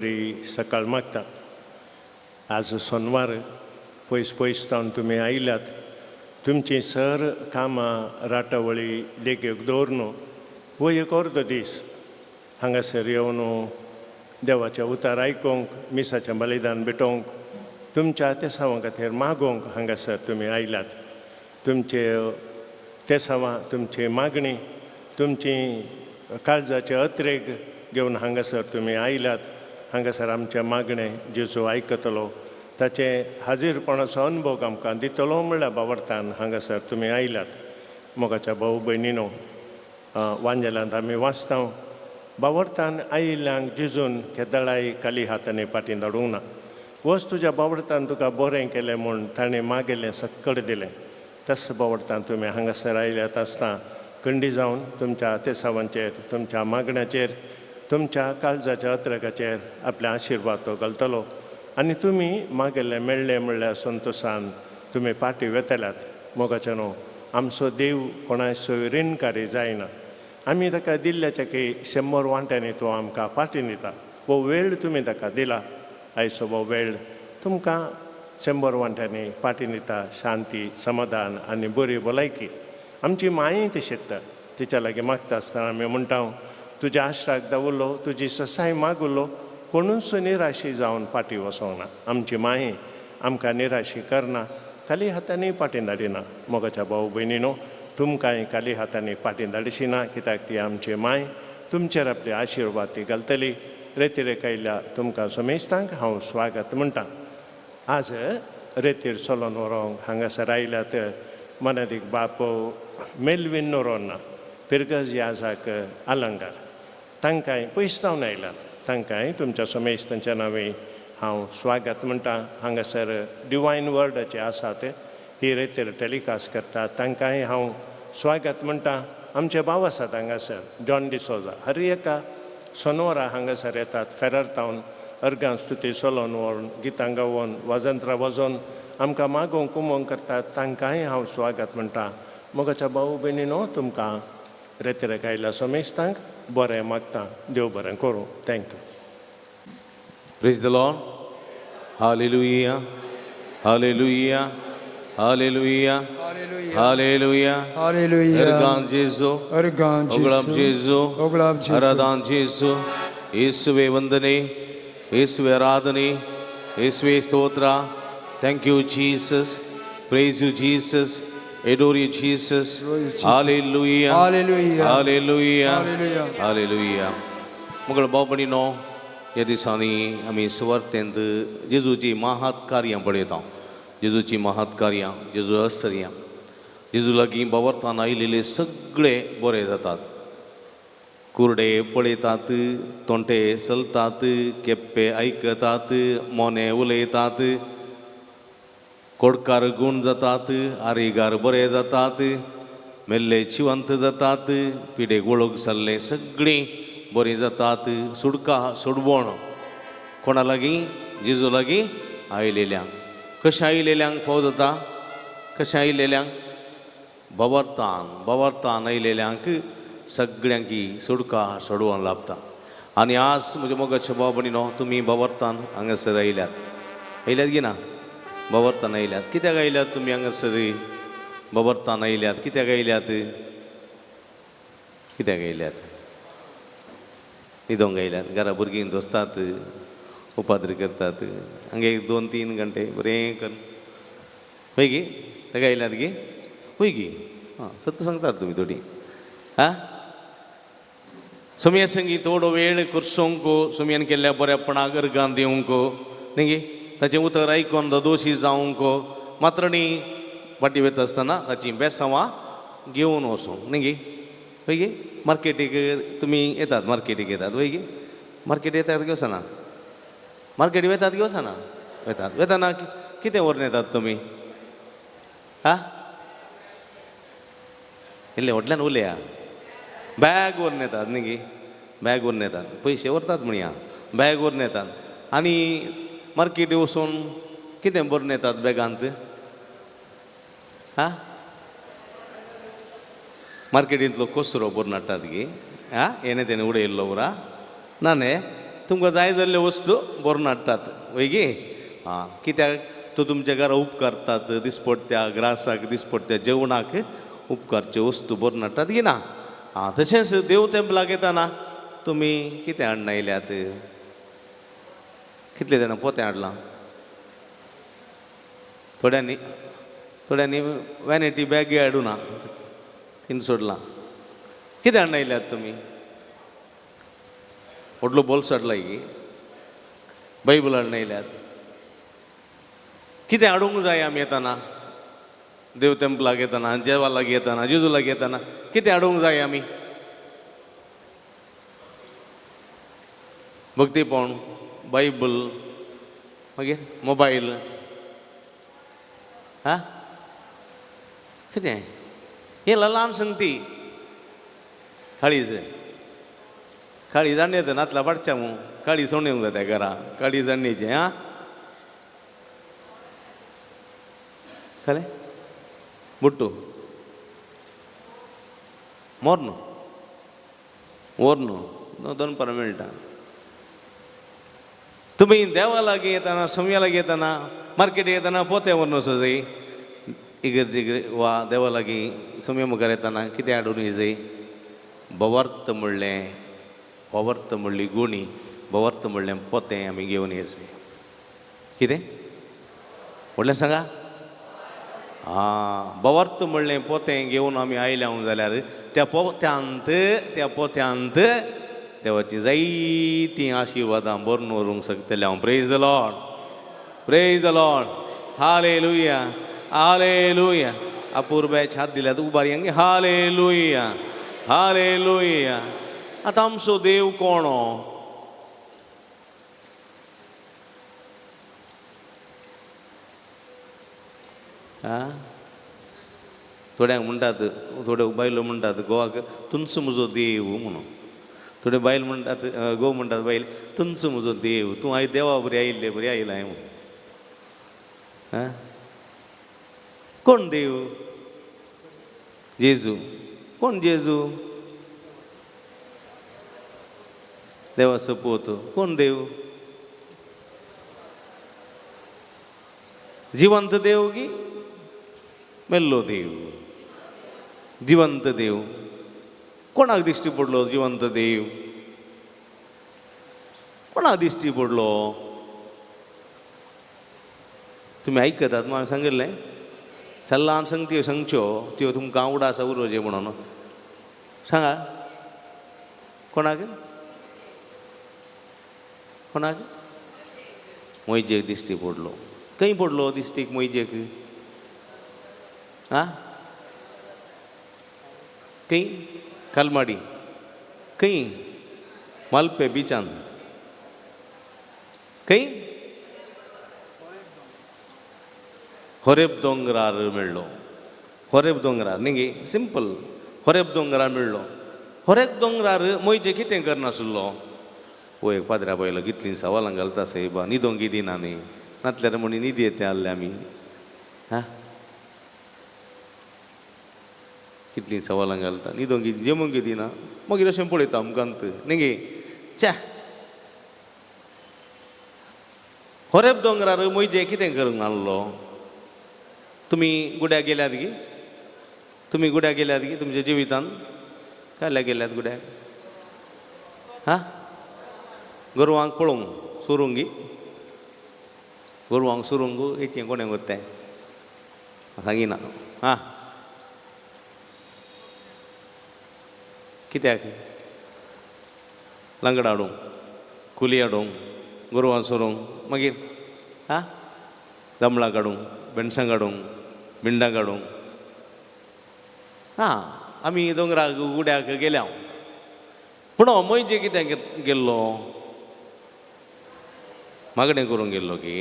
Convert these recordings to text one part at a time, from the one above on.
बरी सकाळ मागता. आज सोनवार, पयस पयस जावन तुमी आयल्यात. तुमची सर कामां राटावळी देगेक दवरून हो एक अर्दो दीस हांगासर येवन देवाचें उतार आयकूंक, मिसाचें बलिदान भेटोवंक, तुमच्या तेसांवां खातीर मागोवंक हांगासर तुमी आयल्यात. तुमचे तेसांवां, तुमची मागणी, तुमची काळजाचे अत्रेग घेवन हांगासर तुमी आयल्यात. हांगासर आमचें मागणें जेजू आयकतलो, ताचें हाजीरपणाचो अनुभव आमकां दितलो म्हणल्यार बावडतान हांगासर तुमी आयल्यात. मोगाच्या भाऊ भयणीनो, वांजेलांत आमी वाचता, बावडतान आयिल्ल्यांक जेजून केदळाय खाली हातांनी फाटीं धाडूंक ना. वच, तुज्या बावडतान तुका बरें केलें म्हूण ताणें मागयलें सक्कड दिलें. तस बावडतान तुमी हांगासर आयल्यात आसतना खंडी जावन तुमच्या तेसावांचेर, तुमच्या मागण्याचेर, तुमच्या काळजाच्या अत्रकाचेर आपल्या आशिर्वाद तो घालतलो आनी तुमी मागयल्लें मेळ्ळें म्हणल्यार संतोशान तुमी फाटीं वेतल्यात. मोगाच्या न्हू, आमचो देव कोणाचो रिणकारी जायना. आमी ताका दिल्ल्याच्या की 100 वांट्यांनी तो आमकां फाटीं दिता. हो वेळ तुमी ताका दिला, आयचो हो वेळ तुमकां 100 वांट्यांनी फाटीं दिता, शांती, समाधान आनी बरी भलायकी. आमची मांय तशीच. तिच्या लागीं मागता आसतना आमी म्हणटा, तुज्या आश्राक दवरलो, तुजी ससाय मागुलो, कोणूच निराशी जावन फाटीं वचोंक ना. आमची माई आमकां निराशी करना, खाली हातांनी फाटीं धाडिना. मोगाच्या भाऊ भयणीनो, तुमकांय खाली हातांनी फाटीं धाडशी ना, कित्याक ती आमची माय तुमचेर आपली आशिर्वाद ती घालतली. रेतिरेक आयिल्ल्या तुमकां समेस्तांक हांव स्वागत म्हणटा. आज रेतीर चलोन व्हरोंक हांगासर आयल्यात मनादीक बाप मेलवीन नोरोना, पिरगज याजाक अलंकार. तांकांय पयस जावन आयल्यात, तांकांय तुमच्या समेस्तांच्या नांवे हांव स्वागत म्हणटा. हांगासर डिवायन वर्डाचे आसात, ही रेतीर टेलिकास्ट करतात, तांकांय हांव स्वागत म्हणटा. आमचे भाव आसात हांगासर, जॉन डिसोजा, हर एका सोनवारा हांगासर येतात फेरर तावन, अर्गां स्तुती चलोवन व्हरून, गितां गावोन, वाजंत्रां वाजोवन आमकां मागोवंक कुमोंक करतात, तांकांय हांव स्वागत म्हणटा. मोगाच्या भाऊ भयणीनो, तुमकां रेतिरेक आयल्या समेस्तांक बरें मागता. देव बरें करूं. Thank you. Praise the Lord. Hallelujah. Hallelujah. Hallelujah. Hallelujah. Hallelujah. अर्गां जेजू. अर्गां ओगळाप जेजू. जेजू. ओगळाप जेजू. आराधान जेजू. येसुवे वंदने, येसुवे आराधने, येसुवे स्तोत्र. Thank you, Jesus. Praise you, Jesus. Adore you, Jesus. Hallelujah. Hallelujah. Hallelujah. Hallelujah. Hallelujah. मगळ भाव भयणीनो, ह्या दिसांनी आमी सुवार्तेंत जेजूची महात कार्यां पळयता. जेजूची महात कार्यां, जेजू आश्चर्यां. जेजू लागीं बावरतान आयिल्ले सगळे बरे जातात. कुरडे पळयतात, तोंटे चलतात, केप्पे आयकतात, मोने उलयतात, कोडकार गूण जातात, आरिगार बरे जातात, मेल्ले जिवंत जातात, पिडेक वळख जाल्ले सगळीं बरीं जातात. सुडका सोडवण कोणा लागीं? जेजू लागीं आयलेल्यांक. कशें आयलेल्यांक फाव जाता? कशें आयलेल्यांक? बवरतान. बवरतान आयलेल्यांक सगळ्यांकी सुडका सोडवण लाभता. आनी आज म्हज्या मोगाचे भाव भयणीनो, तुमी बवरतान हांगासर आयल्यात. आयल्यात गी ना? बवरतान आयल्यात. कित्याक आयल्यात तुमी हांगासर? बवरतान आयल्यात, कित्याक आयल्यात? कित्याक आयल्यात? न्हिदोंक आयल्यात? घरा भुरगीं दोसतात, उपाद्र करतात, हांगा एक 2-3 घंटे बरें कर हय गी? ताका आयल्यात गी? हय गी? आं, सत्य सांगतात तुमी थोडी. आं, सोमया संगी थोडो वेळ करसोंक, सोमयान केल्ल्या बऱ्यापणाक अर्गां दिवंक न्ही गी? ताचें उतर आयकोन दोशी जावंक मात्र न्ही, फाटीं वता आसतना ताचीं बेसांवां घेवन वचूंक न्ही गी? हय गी? मार्केटीक तुमी येतात, मार्केटीक येतात, हय गी? मार्केट येतात की वचना? मार्केटी वतात की वचना? वेतात. वेताना कितें व्हरून येतात तुमी? हा, इल्लें व्हडल्यान उलया. बॅग व्हरून येतात न्ही गी? बॅग व्हरून येतात, पयशे व्हरतात म्हणया, बॅग व्हरून येतात. आनी मार्केटी वचून कितें भरून येतात बॅगांत? हा, मार्केटींतलो कचरो भरून हाडटात गी? हा, हेणे तेणे उडयल्लो उरा ना न्ही? तुमकां जाय जाल्ल्यो वस्तू भरून हाडटात वय गे. आं, कित्याक तो तुमच्या घरा उपकारतात दिसपडट्या ग्रासाक, दिसपडट्या जेवणाक उपकारच्यो वस्तू भरून हाडटात की ना. आं, तशेंच देव तेंपलाक येताना तुमी कितें हाडून आयल्यात? कितले जाणां पोतें हाडलां? थोड्यांनी थोड्यांनी वॅनिटी बॅगय हाडूं ना, तिन सोडलां. कितें हाडून आयल्यात तुमी? व्हडलो बोल्स हाडला की बायबल हाडून आयल्यात. कितें हाडूंक जाय आमी येताना? देव तेंपलाक येताना, देवा लागीं येताना, जेजू लागीं येताना कितें हाडूंक जाय आमी? भक्तीपण, बायबल, मागीर मोबायल, हा कितें हें ल्हान संगती. काळीज, काळीज आनी येता नातला पाडच्या मू काळी सोंड येवंक जाता घरा, काळीज आणयेचें. आं, कळ्ळें? बुट्टू मोर न्हू, वोर न्हू, दनपारां मेळटा. तुमी देवा लागीं येताना, सोम्या लागीं येताना, मार्केटी येताना पोते व्हरून वचो जाय. इगर्जी वा देवा लागीं सोम्या मुखार येताना कितें हाडून येजाय? भवार्थ म्हणलें, भवार्थ म्हणली गुणी, भवार्थ म्हणलें पोतें आमी घेवन येजाय. कितें व्हडलें सांगा? आं, भवार्थ म्हणलें पोतें घेवन आमी आयल्या जाल्यार त्या पोत्यांत, त्या पोत्यांत देवाची जायतीं आशिर्वादां भरून व्हरूंक शकतलें हांव. Praise the Lord, praise the Lord, hallelujah, hallelujah. अपुरबायेचे हात दिल्यात उबारी हांगे. Hallelujah, hallelujah. आतां आमचो देव कोण? आं, थोड्यांक म्हणटात, थोड्यो बायलो म्हणटात गोवाक तुमचो म्हजो देव म्हणून. थोड्यो बायल म्हणटात, घोव म्हणटात बायल, तुमचो म्हजो देव, तूं आयज देवा बरी आयिल्ले बरी आयलाय म्हणून. आं, कोण देव? जेजू. कोण जेजू? देवाचो पूत. कोण देव? जिवंत देव की मेल्लो देव? जिवंत देव. कोणाक दिश्टी पडलो जिवंत देव? कोणाक दिश्टी पडलो? तुमी आयकतात हांवें सांगिल्लें सल्लान सांगत्यो सांगच्यो त्यो तुमकां आवड आसा उरोवचें म्हणून. सांगा कोणाक? कोणाक? मोयजेक दिश्टी पडलो. खंय पडलो दिश्टीक मोयजेक? आं, खंय? कालमाडी. खंय? मालपे बिचान. खंय? होरेब दोंगरार मेळ्ळो. होरेब दोंगरार न्ही गे, सिंपल. होरेब दोंगरार मेळ्ळो. होरेब दोंगरार मोयजे कितें करनासलो? ओ एक पाद्र्या बायलो कितलीं सवालां घालता सायबा, न्हिदोंक दिना न्ही, नातल्यार म्हणी न्हिद येता आहले आमी. हा, कितलीं सवालां घालता, न्हिदोंक जेवंक दिना, मागीर अशें पळयता आमकां न्ही गे. च्या, होरेब दोंगरार मोयजे कितें करूंक आहलो? तुमी गुड्याक गेल्यात गी? तुमी गुड्याक गेल्यात गी तुमच्या जिवितान? काल्या गेल्यात गुड्याक? हा, गोरवांक पळोवंक सोरूंक गी? गोरवांक सोरूंक हेचें कोणें करतें सांगिना. हा, कित्याक? लांकडां हाडूंक, कुली हाडूंक, गोरवां सोरूंक, मागीर हा जांबळां काडूंक, भेणसां काडूंक, भिंडां काडूंक. हा, आमी दोंगराक गुड्याक गेल्या. पूण मोयजे कित्याक गेल्लो? मागणें करूंक गेल्लो की?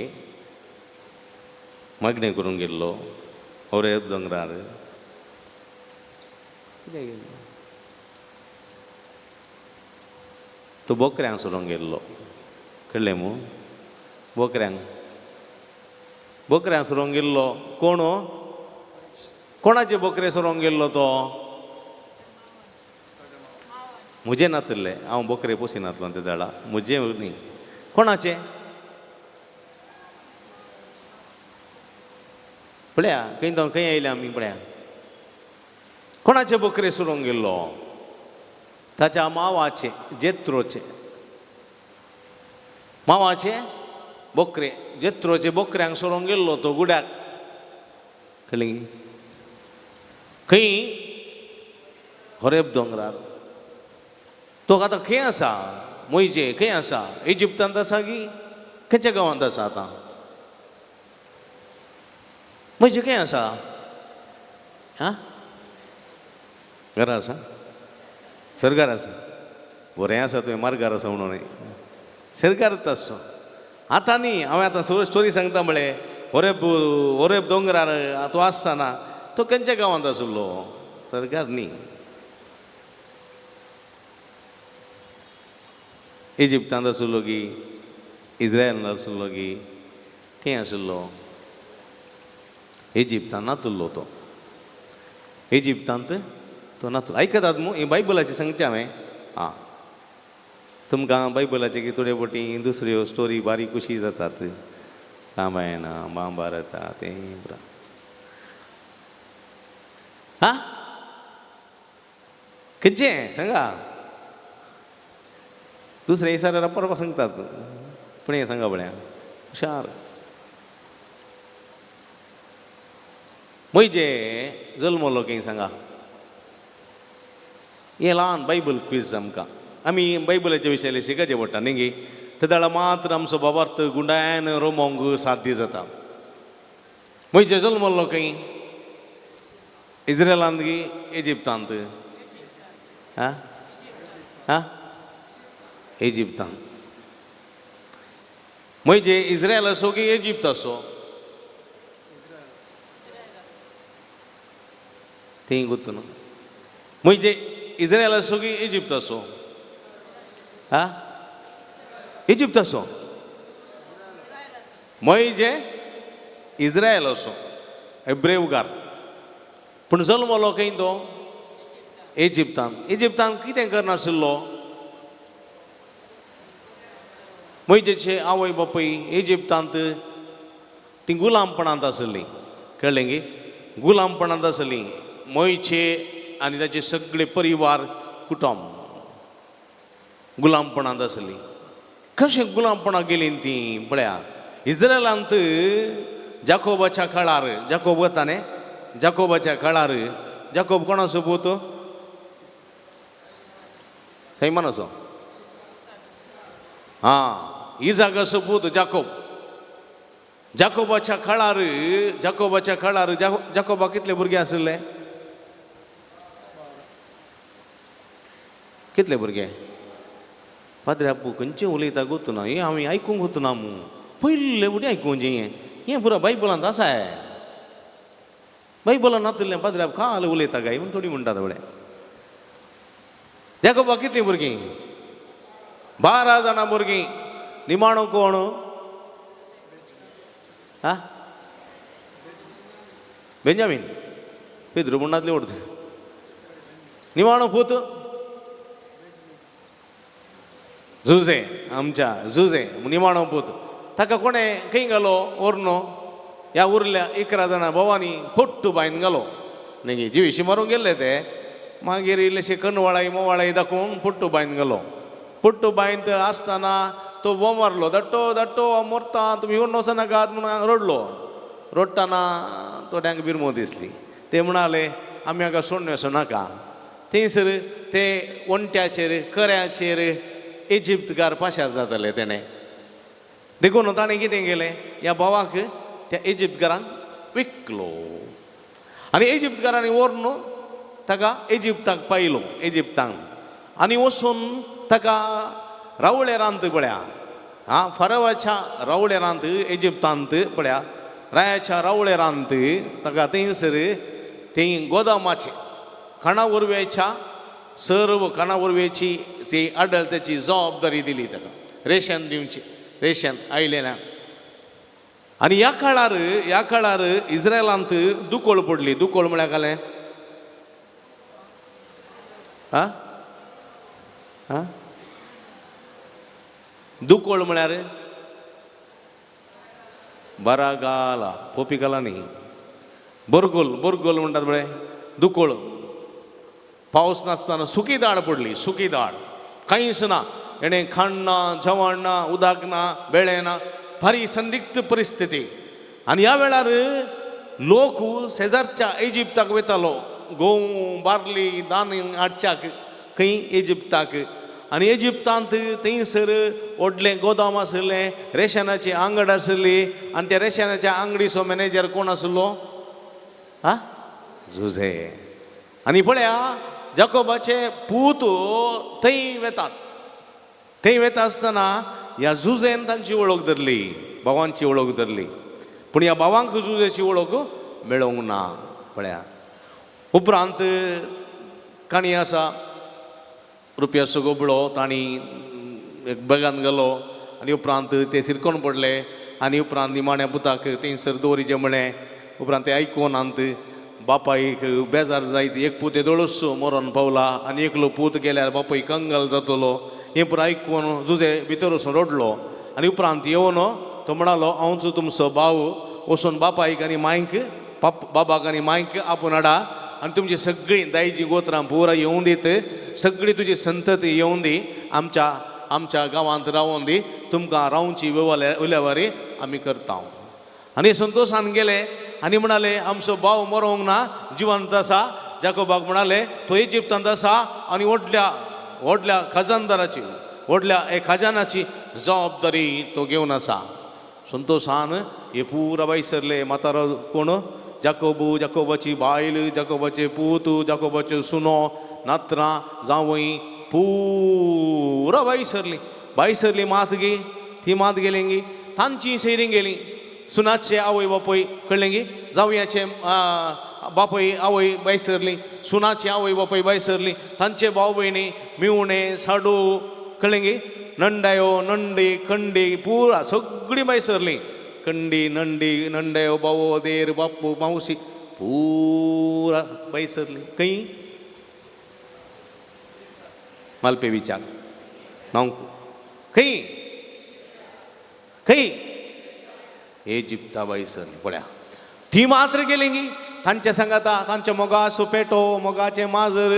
मागणें करूंक गेल्लो होरेब दोंगरार? कित्याक गेल्लो? तो बोकऱ्यांक सोडूंक गेल्लो. कळ्ळें मू? बोकऱ्यांक, बोकऱ्यांक सोडूंक गेल्लो. कोण? कोणाचे बोकरे सोडूंक गेल्लो तो? म्हजें नातिल्लें, हांव बोकरे पोसिनातलो ते दाडा, म्हजें न्ही. कोणाचें पळया, खंय जावन खंय आयल्या आमी पळया. कोणाचे बोकरे सोडूंक गेल्लो? ताच्या मावाचे, जेत्रोचे. मावाचे बोकरे, जेत्रोचे बोकऱ्यांक सोडूंक गेल्लो तो गुड्याक. कळ्ळें? खंय? होरेब दोंगरार. तो आतां खंय आसा? मोयजे खंय आसा? इजिप्तांत आसा की खंयच्या गांवांत आसा आतां? मोयजे खंय आसा? आं, घरा आसा? सरकार आसा? बरें आसा, तुवें मार्गार आसा म्हणून सरकारच आसो. आतां न्ही, हांवें आतां स्टोरी सांगता म्हळें. होरेब, होरेब दोंगरार तो आसतना तो खंयच्या गांवांत आशिल्लो? सरकार न्ही, इजिप्तांत आशिल्लो की इज्रायलांत आशिल्लो की खंय आशिल्लो? इजिप्तांत नातुल्लो तो, इजिप्तांत तो नातुल्लो. आयकतात मू ही बायबलाचें सांगचें हांवें. आं, तुमकां बायबलाचे की थोडे फावटी दुसऱ्यो स्टोरी बारीक खुशी जातात, रामायण महाभारत तें. हां, खंयचें सांगा? दुसरें विचारल्यार परत सांगतात, पूण हें सांगा पळया हुशार. म्हजे जल्मलो खंय सांगा? हें ल्हान बायबल क्वीज आमकां. आमी बायबलाच्या विशयाले शिकाचें पडटा न्ही गे. तेदळा मात्र आमचो बाबार्थ गुंडायन रोमोंक साध्य जाता. म्हजे जल्मलो खंय? इज्रायलांत गी इजिप्तांत? आं आं, इजिप्तांत. म्हणजे इज्रायल आसो की इजिप्त आसो? थंय गुत्त न्हू. म्हणजे इज्रायल आसो की इजिप्त आसो? आं, इजिप्त आसो. म्हणजे इज्रायल आसो, एब्रेवगार. पूण जल्मलो खंय तो? इजिप्तांत. इजिप्तांत कितें करनाशिल्लो? म्हजेचे आवय बापूय इजिप्तांत ती गुलामपणांत आसली. कळ्ळें गी? गुलामपणांत आसली. मोयचे आनी ताचे सगळे परिवार कुटुंब गुलामपणांत आसली. कशें गुलामपणां गेलीं तीं पळया. इज्रायलांत जाकोबाच्या काळार, जाकोब वता न्ही, जाकोबाच्या काळार जाकोब कोणाचो पूत? सैमानाचो. हां, इजागाचो पूत जाकोब. जाकोबाच्या काळार, जाकोबाच्या काळार जाकोबाक कितले भुरगे आशिल्ले? कितले भुरगे? पाद्रे आप्पू खंयचे उलयता गोतू ना, हें हांवें आयकूंक वतना ना मू, पयले फुडें आयकूंक हें हें पुरा बायबलांत आसा. बायबलांत नातिल्लें पाद्रे आप्पू काल उलयता काय म्हूण थोडी म्हणटा थोडे. जाकोबाक कितलीं भुरगीं? 12 जाणां भुरगीं. निमाणो कोण? हा, बेंजामीन. पेद्रू म्हणनातले ओडत. निमाणो पूत जुजे, आमच्या जुजे निमाणो पूत. ताका कोणें खंय घालो? व्हरून ह्या उरल्या 11 जाणां भोवांनी फोट्टू बांयन घालो. न्ही, जिविशी मारूंक गेल्ले ते, मागीर इल्लेशे कनवाळाय मोवाळाय दाखोवन फोट्टू बांयन घालो. फोट्टू बांयंत आसतना तो बोम मारलो, धाडटो धाडटो हांव मरता, तुमी येवन वचनाकात म्हणून रडलो. रडटना थोड्यांक बिरमो दिसली. ते म्हणाले आमी हाका सोडून वचूं नाका. थंयसर ते वणट्याचेर कऱ्याचेर इजिप्तकार पाशार जाताले तेणें. देखून ताणें कितें केलें, ह्या भावाक त्या इजिप्तकारांक विकलो. आनी इजिप्तकारांनी व्हरून ताका इजिप्ताक पायलो, इजिप्तांक. आनी वचून ताका रावळेरांत पळया, आं, फारवाच्या रावळेरांत इजिप्तांत पळया, रायाच्या रावळेरांत ताका थंयसर थंय गोदामाचे खाणा वरवेच्या सर्व खाणा वरवेची ती आडळत्याची जबाबदारी दिली ताका, रेशन दिवची, रेशन आयलेल्या. आनी ह्या काळार, ह्या काळार इज्रायलांत दुकोळ पडली. दुकोळ म्हळ्यार कालें? आं, आं, दुकोळ म्हळ्यार बरागाला पोपिकाला न्ही, बोरगोल, बोरगोल म्हणटात पळय, दुकोळ. पावस नासतना सुकी दाळ पडली, सुकी दाळ, कांयच ना, हेणें खाण ना, जेवण ना, उदक ना, बेळे ना, भारी संदिग्ध परिस्थिती. आनी ह्या वेळार लोक शेजारच्या इजिप्ताक वयतालो, गोंव, बार्ली, धान्य हाडच्याक खंय इजिप्ताक. आनी इजिप्तांत थंयसर व्हडलें गोदाम आशिल्लें, रेशनाची आंगड आशिल्ली. आनी त्या रेशनाच्या आंगडीचो मॅनेजर कोण आशिल्लो? हा, जुझे. आनी पळया जाकोबाचे पूत थंय वेतात. थंय वेता आसतना ह्या जुझेन तांची वळख धरली, भावांची वळख धरली. पूण ह्या भावांक जुझेची वळख मेळोवंक ना. पळया उपरांत काणी आसा, रुपयाचो गोबळो तांणी एक बॅगान घालो आनी उपरांत ते सिरकोन पडले. आनी उपरांत निमाण्या पुताक थंयसर दवरिचें म्हळें. उपरांत ते आयकुनात, बापायक बेजार जायत, एक पूत येदोळूच मरोन पावला आनी एकलो पूत गेल्यार बापूय कंगाल जातलो. हें पुरो आयकून जुझे भितर वचून रडलो. आनी उपरांत येवन तो म्हणालो, हांवच तुमचो भाव, वचून बापायक आनी मांयक, बाबाक आनी मांयक आपोवन हाडा आनी तुमची सगळीं दायजी गोत्रां पुरा येवन दीत, सगळी तुजी संतती येवन दी, आमच्या आमच्या गांवांत रावोन दी, तुमकां रावची उल्यावारी आमी करता. आनी संतोशान गेले आनी म्हणाले, आमचो भाव मरोंक ना, जिवंत आसा. जाकोबाक म्हणाले, तो इजिप्तांत आसा आनी व्हडल्या व्हडल्या खजानदाराची, व्हडल्या एक खजानाची जबाबदारी तो घेवन आसा. संतोशान हे पुरा वयसरले. म्हातारो कोण? जाकोबू, जाकोबाची बायल, जाकोबाचे पूत, जाकोबाच्यो सुनो, नात्रां, जावंय पुरा वयसरली. भायसरली मात गी, ती मात गेली गी, तांची सैरीं गेली. सुनाचे आवय बापूय कळ्ळें गी, जावयाचे बापूय आवय भायसरली, सुनाची आवय बापूय भायसरली, तांचे भाव भयणी, मिवणे, साडू, कळ्ळें गी, नंडायो, नंडी, खंडी पुरा सगळीं भायसरली. कंडी, नंडी, नंडयो, बावो, देर, बाप्पू, मावशी पुरा भायसरली. खंय? मालपे बिचाक नांव खंय? खंय? इजिप्ता भायसरली. पळया ती मात्र गेली गी, तांच्या सांगाता तांच्या मोगाचो पेटो, मोगाचें माजर,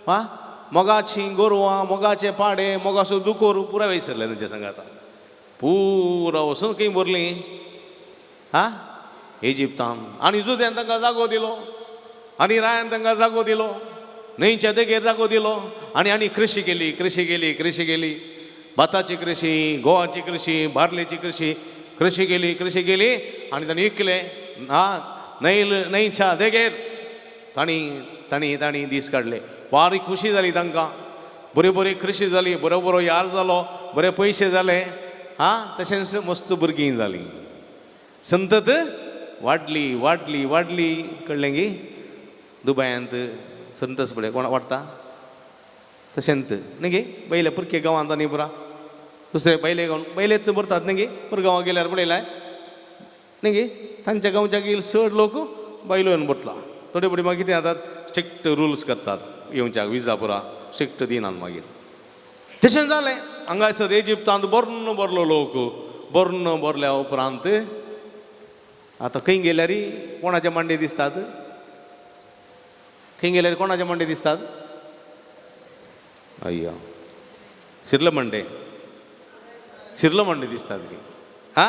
आ मोगाची गोरवां, मोगाचे पाडे, मोगाचो दुकोर पुरा वयसरले तांच्या सांगाता. पुरा वचून खंय भरली? हा, इजिप्तान. आनी जुद्यान तांकां जागो दिलो आनी रायान तांकां जागो दिलो, न्हंयच्या देगेर जागो दिलो. आनी आनी कृशी केली, कृशी केली, कृशी केली, भाताची कृशी, गोवाची कृशी, बार्लेची कृशी, कृशी केली, कृशी केली. आनी तांणी विकले. हा, न्हंय न्हंयच्या देगेर तांणी तांणी तांणी दीस काडले. बारीक खुशी जाली तांकां, बरी बरी कृशी जाली, बरो बरो यार जालो, बरे पयशे जाले. हा, तशेंच मस्त भुरगीं जालीं, संतत वाडली वाडली वाडली. कळ्ळें गी? दुबायांत संतस पळय कोण वाडटा तशेंच न्ही गे, पयले पुरके गांवांत न्ही पुरा दुसरे पयले गांव पयलेच भरतात न्ही गे. पुरो गांवां गेल्यार पळयलाय न्ही गे, तांच्या गांवच्या गेल चड लोक बायलो येवन भरता. थोडे फुडें मागीर कितें जातात, स्ट्रिक्ट रुल्स करतात येवच्याक, विजा पुरा स्ट्रिक्ट दिनात मागीर. तशें जालें हांगासर इजिप्तांत बर्ण भरलो लोक. बर्ण भरल्या उपरांत आतां खंय गेल्यार कोणाचे मांडे दिसतात? खंय गेल्यार कोणाचे मांडे दिसतात? अय्या, शिरलो मांडे, शिरलो मांडे दिसतात की. हा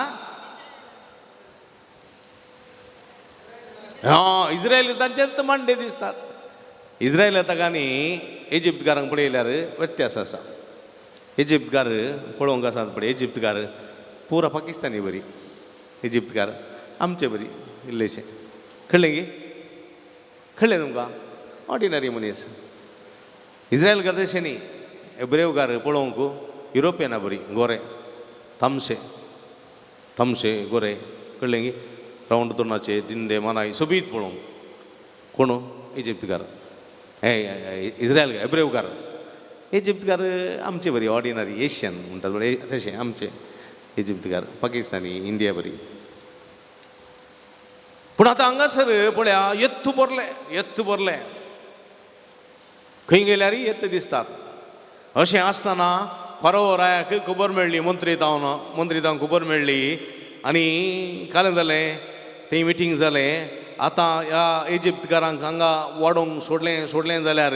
हा, इस्रायल तांचेच मांडे दिसतात. इस्रायल आतां आनी इजिप्तकारांक पळयल्यार व्यत्यास आसा. इजिप्तकार पळोवंक आसात पळय, इजिप्तकार पुरा पाकिस्तानी बरी, इजिप्तकार आमचे बरी इल्लेशे. कळ्ळें गी? कळ्ळें तुमकां? ऑर्डिनरी मनीस. इस्रायलकार तशें न्ही, एब्रेवकार पळोवंक युरोपियना बरी, गोरे, तामशे तामशे गोरे. कळ्ळें गी? रावंड तोंडाचे, दिंडे, मानाय, सोबीत पळोवंक. कोण? इजिप्तकार, हे इस्रायल एब्रेवकार. इजिप्तकार आमचे बरी ऑर्डिनरी एशियन म्हणटात पळय तशें आमचे इजिप्तकार, पाकिस्तानी, इंडिया बरी. पूण आतां हांगासर पळया येत्त भरले, येत्त भरले, खंय गेल्यार येत्त दिसतात. अशें आसतना फारो रायाक खबर मेळ्ळी, मंत्री जावन, मंत्री जावन खबर मेळ्ळी आनी कालें जालें, थंय मिटींग जालें. आतां ह्या इजिप्तकारांक हांगा वाडोवंक सोडलें, सोडलें जाल्यार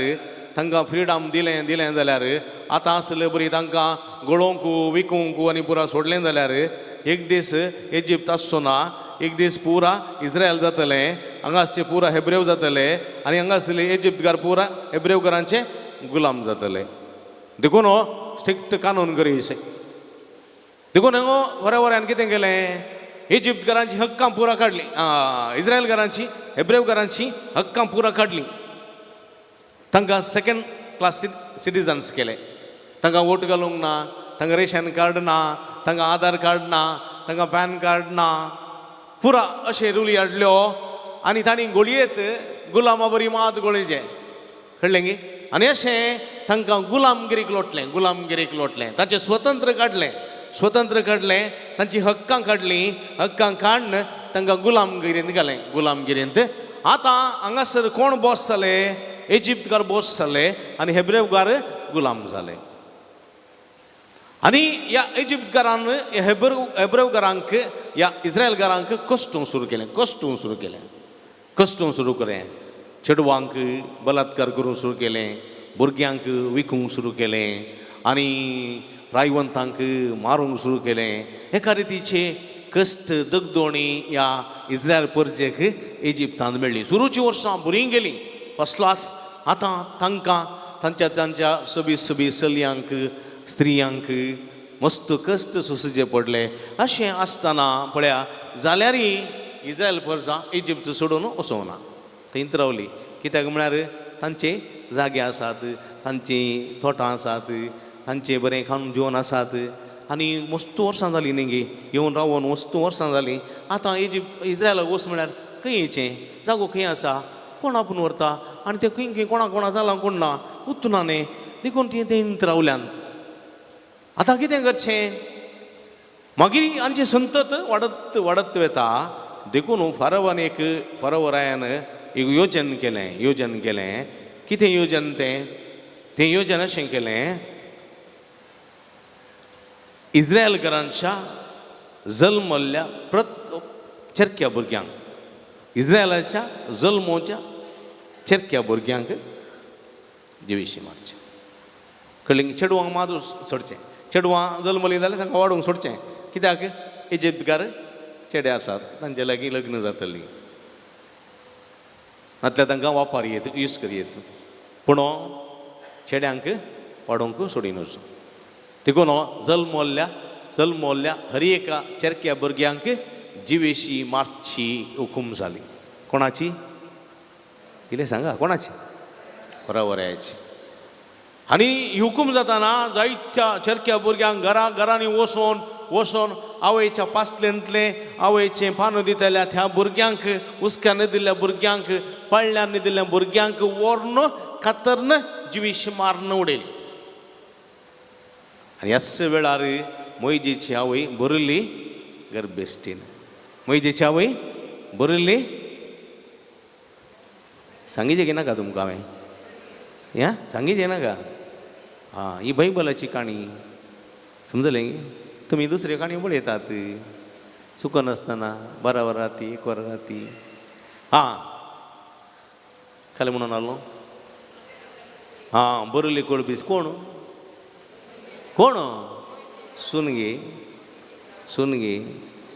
तांकां फ्रिडम दिलें, दिलें जाल्यार आतां आसले बरी तांकां गळोवंक विकूंक आनी पुरा सोडलें जाल्यार एक दीस इजिप्त आसचो ना, एक दीस पुरा इस्रायल जातलें, हांगा आसचे पुरा हेब्रेव जातले आनी हांगा आसले इजिप्तकार पुरा हेब्रेवकारांचे गुलाम जातले. देखून हो स्ट्रिक्ट कानून करी. देखून हांगा बऱ्या बऱ्यान कितें केलें, इजिप्तकारांची हक्कां पुरा काडली, इस्रायलकारांची हेब्रेवकारांची हक्कां पुरा काडली. तांकां सेकंड क्लास सिटीजन्स केले. तांकां वोट घालूंक ना, तांकां रेशन कार्ड ना, तांकां आधार कार्ड ना, तांकां पॅन कार्ड ना, पुरा अशे रुली हाडल्यो आनी तांणी गोळयेत गुलामा बरी मात गोळयेचे, कळ्ळें गी. आनी अशें तांकां गुलामगिरीक लोटलें, गुलामगिरीक लोटलें, तांचें स्वतंत्र काडलें, स्वतंत्र काडलें, तांची हक्कां काडलीं, हक्कां काडून तांकां गुलामगिरींत घालें, गुलामगिरींत. आतां हांगासर कोण बॉस जाले? इजिप्तकार बॉस जाले आनी हेब्रेवकार गुलाम जाले. आनी ह्या इजिप्तकारान हेब्रेवकारांक ह्या इस्रायलकारांक कश्टूंक सुरू केलें, कश्टूंक सुरू केलें, कश्टूंक सुरू केलें. चेडवांक बलात्कार करूंक सुरू केलें, भुरग्यांक विकूंक सुरू केलें आनी रायवंतांक मारूंक सुरू केलें. एका रितीचे कश्ट दगदोणी ह्या इस्रायल परजेक इजिप्तांत मेळ्ळी. सुरूची वर्सां बरीं गेलीं फर्स्ट क्लास. आतां तांकां तांच्या तांच्या सोबीत सोबीत चलयांक स्त्रियांक मस्त कश्ट सोंसचे पडले. अशें आसतना पळया जाल्यारय इस्रायल परजा इजिप्त सोडून वचूंक ना, थंयच रावली. कित्याक म्हळ्यार तांचे जागे आसात, तांचीं तोटां आसात, तांचें बरें खावन जेवण आसात आनी मस्त वर्सां जालीं न्ही गे येवन रावोन, मस्त वर्सां जालीं. आतां इजिप्त इस्रायलाक वच म्हळ्यार खंय येचें, जागो खंय आसा, कोण आपूण व्हरता आनी तें खंय खंय कोणा कोणा जालां कोण ना, उत्तना न्ही, देखून तीं थंय रावल्यांत. आतां कितें करचें? मागीर आमची संतत वाडत वाडत वता. देखून फारवान एक फारवरायान एक योजन केलें, योजन केलें. कितें योजन तें? तें योजन अशें केलें, इस्रायलकारांच्या जल्मल्ल्या प्रत चेरक्या भुरग्यांक, इस्रायलाच्या जल्मोच्या चेरक्या भुरग्यांक जिविशी मारचें. कळ्ळें? चेडवांक मात सोडचें, चेडवां जल्मलीं जाल्यार तांकां वाडोवंक सोडचें. कित्याक? इजिप्तकार चेडे आसात, तांचे लागीं लग्न जातलीं, नातल्यार तांकां वापर येत, यूज करयेत. पूण चेड्यांक वाडोवंक सोडिनूच. देखून जल्मल्ल्या जल्मल्ल्या हर एका चेरक्या भुरग्यांक जिवेशी मारची हुकूम जाली. कोणाची कितें सांगा, कोणाची? बरोबर. आनी हुकूम जाताना जायत्या चेरक्या भुरग्यांक घरा घरांनी वचोन वचोन आवयच्या पासलेंतलें आवयचें पानो दितल्या त्या भुरग्यांक, हुस्क्यान दिल्ल्या भुरग्यांक, पळ्ळ्यान दिल्ल्या भुरग्यांक व्हरून कातरन जिवीश मारून उडयली. आनी ह्याच वेळार मोयजेची आवय भरिल्ली गर्भेस्टीन, मोयजेची आवय भरिल्ली. सांगिचें की नाका तुमकां हांवें? या सांगिचें नाका? आं, ही बायबलाची काणी समजलें. तुमी दुसऱ्यो काणयो पळयतात चुकनासतना 12 वरां राती, 1 वरां राती. आं, खाली म्हणून आलो. आं, बरयली कोळबीस. कोण कोण? सून गे, सून गे,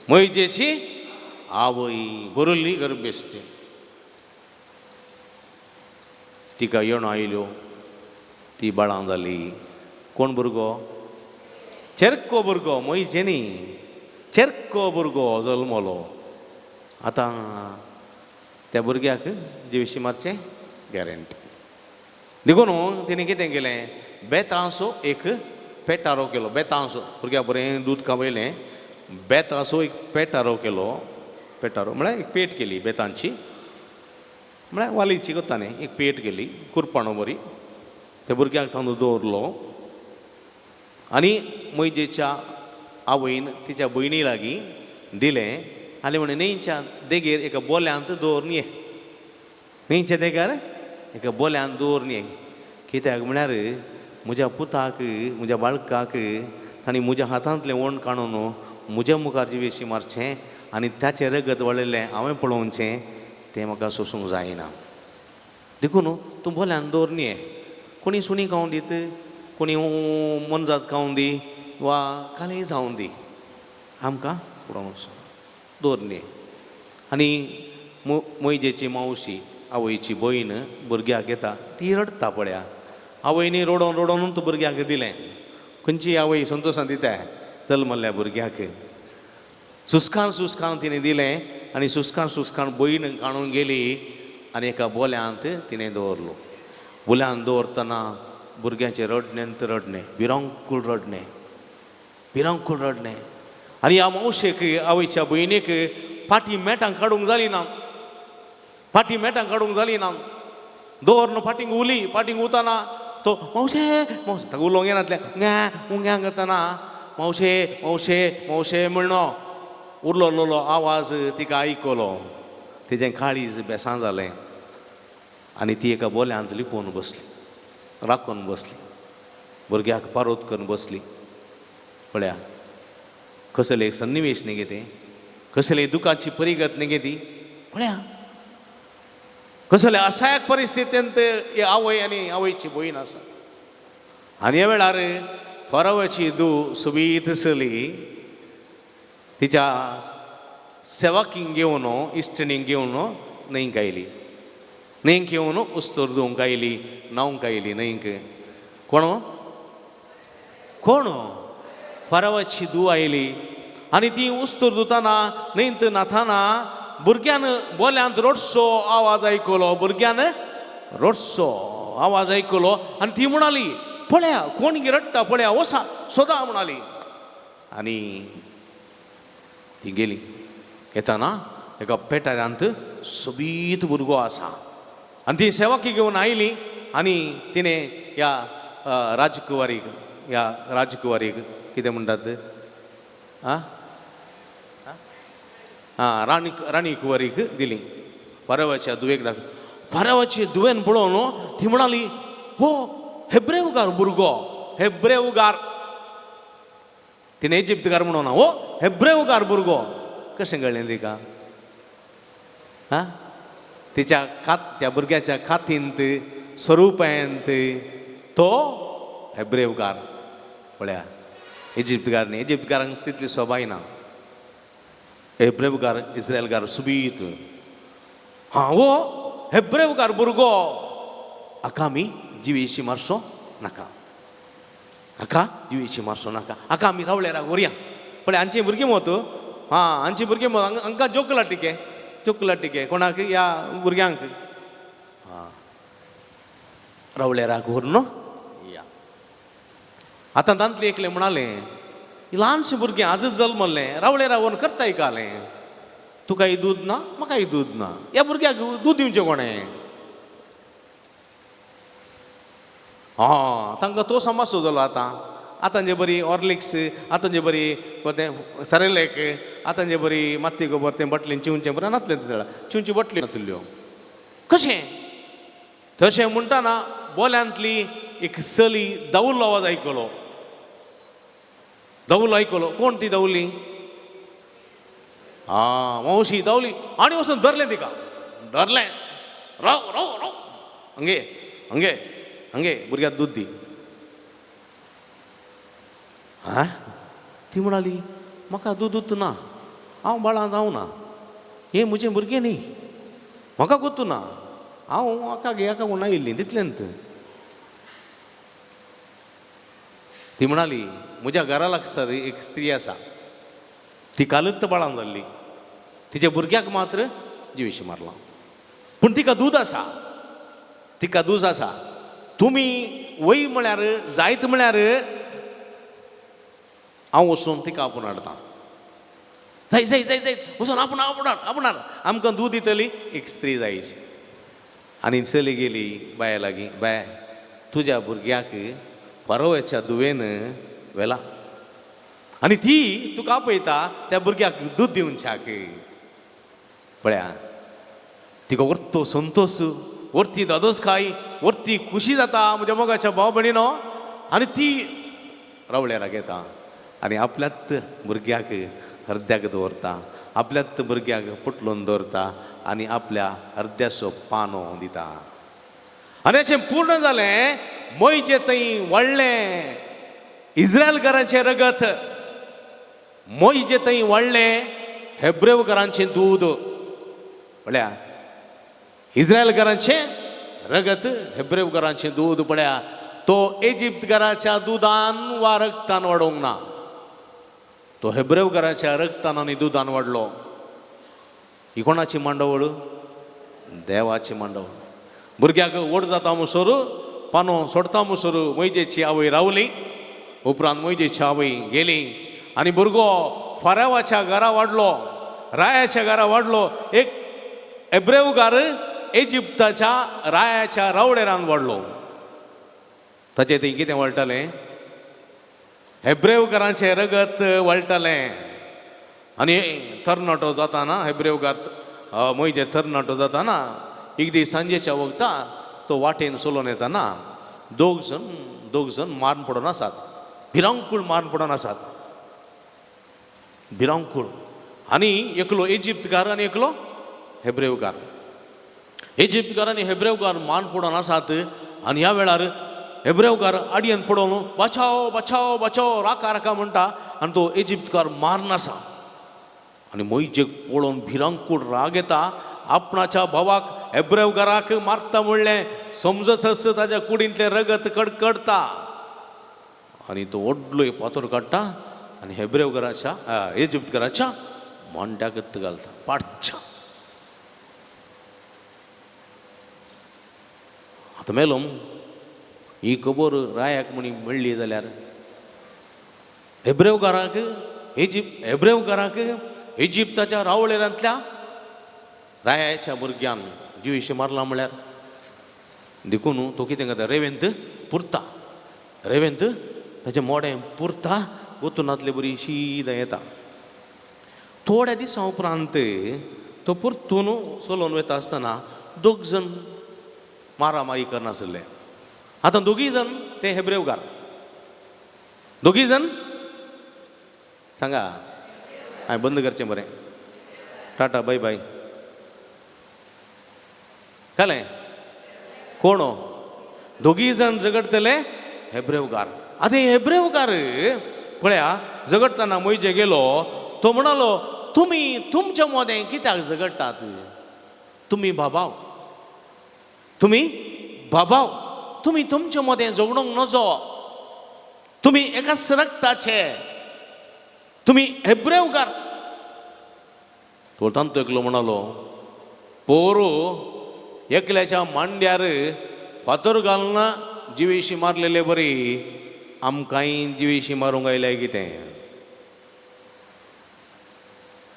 मोयजेची आवय बरयली गर्भेस्ती. तिका येणो आयल्यो, ती बाळां जाली. कोण भुरगो? चेरको भुरगो, मोयजे न्ही, चेरको भुरगो जल्मलो. आतां त्या भुरग्याक जिविशी मारचें गॅरंटी. देखून तिणें कितें केलें, बेतांचो एक पेटारो केलो. बेतांचो भुरग्या बरें दूद कावयलें, बेताचो एक पेटारो केलो. पेटारो म्हळ्यार एक पेट केली बेतांची, म्हळ्यार वालीची कोत्ता न्ही, एक पेट केली कुरपाणो बरी. त्या भुरग्याक तांदूळ दवरलो आनी मोयजेच्या आवयन तिच्या भयणी लागीं दिलें आनी म्हणे न्हंयच्या देगेर एका बोल्यांत दवरून ये, न्हंयच्या देगार एका बोल्यांत दवरून ये. कित्याक म्हळ्यार म्हज्या पुताक, म्हज्या बाळकाक तांणी म्हज्या हातांतलें ओण काडून म्हज्या मुखार जिवेशी मारचें आनी ताचें रगत वळिल्लें हांवें पळोवचें, तें म्हाका सोसूंक जायना. देखून तूं बोल्यान दवर न्ही, कोणी सुणी खावूं दीत, कोणी मोनजात खावूं दी वा कालें जावं दी, आमकां उडोवन वचूं दवर न्ही. आनी मोयजेची मावशी, आवयची भयण भुरग्याक घेता, ती रडटा पळया. आवयनी रडोवन रडोवन तूं भुरग्याक दिलें. खंयची आवय संतोशान दिता चल म्हणल्या भुरग्याक. सुस्कान सुस्कान तिणें दिलें आनी सुस्कान सुस्कान भयण काडून गेली आनी एका बोल्यांत तिणें दवरलो. बोल्यांत दवरतना भुरग्याचें रडणें रडणें, विरांकूळ रडणें, विरांकूळ रडणें. आनी ह्या मावशेक, आवयच्या भयणीक फाटी मेटां काडूंक जाली ना, फाटी मेटां काडूंक जाली ना. दवरन फाटींक उली, फाटींक उताना तो मावशे मावशे, ताका उलोवंक येनातलें, उंग्या उंग्या करतना मावशे मावशे मावशे म्हणलो उरलो आवाज तिका आयकलो. तिजें काळीज बेसां जालें आनी ती एका बोल्यांत लिपोवन बसली, राखून बसली, भुरग्याक पारोत करून बसली. पळया कसले सन्निवेश न्ही गे, कसले दुखाची परिगत न्ही गे ती. पळया कसले असायक परिस्थितींत ही आवय आनी आवयची भयण आसा. आनी ह्या वेळार फरवाची दू सुबीत चली तिच्या सेवाकींक घेवन, इश्टिणींक घेवन न्हंयक आयली. न्हंयक येवन उस्तोर धुवंक आयली, न्हावंक आयली न्हंयक. कोण कोण? फरवाची धूव आयली आनी ती उस्तोर धुताना न्हंयत न्हाताना भुरग्यान बोल्यांत रडसो आवाज आयकलो, भुरग्यान रडसो आवाज आयकलो आनी ती म्हणाली पळया कोण रडटा, पळया वसा सोदा म्हणाली. आनी ती गेली. येताना एका पेटाऱ्यांत सोबीत भुरगो आसा आनी ती सेवाकी घेवन आयली आनी तिणें ह्या राजकुवारीक, ह्या राजकुवारीक कितें म्हणटात आं आं राणी, राणी कुंवरीक दिली. परवाच्या धुवेक दाख, परवाचे धुवेन पळोवन ती म्हणाली हो हेब्रेवगार भुरगो, हेब्रेवगार. तिणें इजिप्तगार म्हणून हो हेब्रेवगार भुरगो. कशें कळ्ळें तिका? आं तिच्या खात, त्या भुरग्याच्या खातींत स्वरुपांत तो हेब्रेवगार. पळया इजिप्तगार न्ही, इजिप्तगारांक तितली सोबाय ना, हेब्रेवगार इस्रायलगार सुबीत. हां हो हेब्रेवगार भुरगो, हाका आमी जिवेशी मारचो नाका, हाका जिवेशी मारचो नाका, हाका आमी रावळेराक व्हरया. पळय हांची भुरगीं मोत, हां हांची भुरगीं मोत, हांकां जोकला टिके, जोकला टिके कोणाक ह्या भुरग्यांक. हां रावळेराक व्हर न्हू या. आतां तांतलें एकलें म्हणालें ल्हानशें भुरगें आजच जल्मल्लें, रावळेराक व्हरून करताय कालें, तुकाय दूद ना म्हाकाय दूद ना, ह्या भुरग्याक दूद दिवचें कोणें? आं तांकां तो समस्या जालो आतां. आतां जे बरी हॉर्लिक्स, आतां जे बरी तें सरेलेक, आतां जे बरी माती गोबर तें बाटलेन चिवचें बरें नातलें, तें चिवची बाटली नातिल्ल्यो. कशें तशें म्हणटाना बोल्यांतली एक चली दावुलो आवाज आयकलो, दावुलो आयकलो. कोण ती दावली? आं मावशी दावली आनी वचून धरलें तिका, धरलें, राव राव राव, हंगे हंगे हंगे भुरग्याक दूद दी. आं ती म्हणाली म्हाका दूद ना, हांव बाळां जावं ना, हें म्हजें भुरगें न्ही, म्हाका गोतू ना, हांव हाका गे हाका कोण आयिल्लीं तितलेंत. ती म्हणाली म्हज्या घरा लागसर एक स्त्री आसा, ती कालूच बाळां जाल्ली, तिच्या भुरग्याक मात्र जिवेशी मारलां, पूण तिका दूद आसा, तिका दूद आसा, तुमी वय म्हळ्यार जायत म्हळ्यार हांव वचून तिका आपोवन हाडटा. जाय जाय जाय जाय वचून आपूण आपूण आपूण आमकां दूद दितली एक स्त्री जायची. आनी चली गेली बाये लागीं, बाय तुज्या भुरग्याक परवाच्या धुवेन व्हेला आनी ती तुका आपयता त्या भुरग्याक दूद दिवच्याक. पळया तिका व्हरतो संतोश, व्हरती दादोसकाय, व्हरती खुशी जाता. म्हज्या मोगाच्या भाव भयणीनो, आनी ती रावळेराक येता आनी आपल्याच भुरग्याक हरद्याक दवरता, आपल्याच भुरग्याक पुटलून दवरता आनी आपल्या हरद्याचो पानो दिता. आनी अशें पूर्ण जालें. मोयजे थंय वाडलें इस्रायलकारांचें रगत, मोयजे थंय वाडलें हेब्रेवकारांचें दूद. पळया, इस्रायलकारांचें रगत, हेब्रेवकारांचें दूद. पळया, तो इजिप्तकाराच्या दुदान वा रगतान वाडोवंक ना, तो हेब्रेवकाराच्या रगतान आनी दुदान वाडलो. ही कोणाची मांडवळ? देवाची मांडवळ. भुरग्याक व्हड जाता म्हणसर, पानो सोडता म्हणसर मोयजेची आवय रावली. उपरांत मोयजेची आवय गेली आनी भुरगो फारावाच्या घरा वाडलो, रायाच्या घरा वाडलो. एक एब्रेवगार इजिप्ताच्या रायाच्या रावळेरान वाडलो. ताचें थंय कितें वळटालें? हेब्रेवकारांचें रगत वळटालें. आनी तरणाटो जाताना हेब्रेवकार मोयजे तरणाटो जाताना एक दीस सांजेच्या वखता तो वाटेन चलोवन येताना दोग जण मारून पडून आसात, भिरांकूळ मारून पडून आसात, भिरांकूळ. आनी एकलो इजिप्तकार आनी एकलो हेब्रेवकार. इजिप्तकार आनी हेब्रेवकार मान पडून आसात. आनी ह्या वेळार हेब्रेवकार आडयेन पडोवन बचाओ बचाओ बचाओ, राखा राखा म्हणटा. आनी तो इजिप्तकार मारून आसा. आनी मोयजेक पळोवन भिरांकूळ राग येता. आपणाच्या भावाक हेब्रेवकाराक मारता म्हणलें समजतच ताच्या कुडींतलें रगत कडकडता. आनी तो व्हडलो एक फातर काडटा आनी हेब्रेवकाराच्या इजिप्तकाराच्या मांड्याक घालता पाडच्या. आतां मेलो ही खबर रायाक म्हणी मेळ्ळी जाल्यार हेब्रेवकाराक इजिप्त हेब्रेवकाराक इजिप्ताच्या रावळेरांतल्या रायाच्या भुरग्यान जिविशी मारला म्हळ्यार देखून तो कितें करता, रेवेंत पुरता, रेवेंत ताचें मोडें पुरता, वतूनातले बरी शीदा येता. थोड्या दिसां उपरांत तो परतून चलोवन वता आसतना दोग जण मारामारी करनासले. आतां दोगीय जण ते हेब्रेवकार, दोगीय जण सांगा हांवें बंद करचें बरें, टाटा बाय बाय. कळ्ळें कोण? दोगीय जण झगडटले हेब्रेवकार. आतां हेब्रेवकार पळया झगडटना मोयजे गेलो, तो म्हणालो तुमी तुमच्या मदें कित्याक झगडटात? तुमी बाबाव, तुमी बाबाव, तुमी तुमच्या मदें झगडूंक नजो, तुमी एकाच रक्ताचे, तुमी हेब्रेवकार. तो तांतो एकलो म्हणालो पोरू एकल्याच्या मांड्यार फातर घालना जिवेशी मारलेले बरी आमकांय जिवेशी मारूंक आयल्या कितें?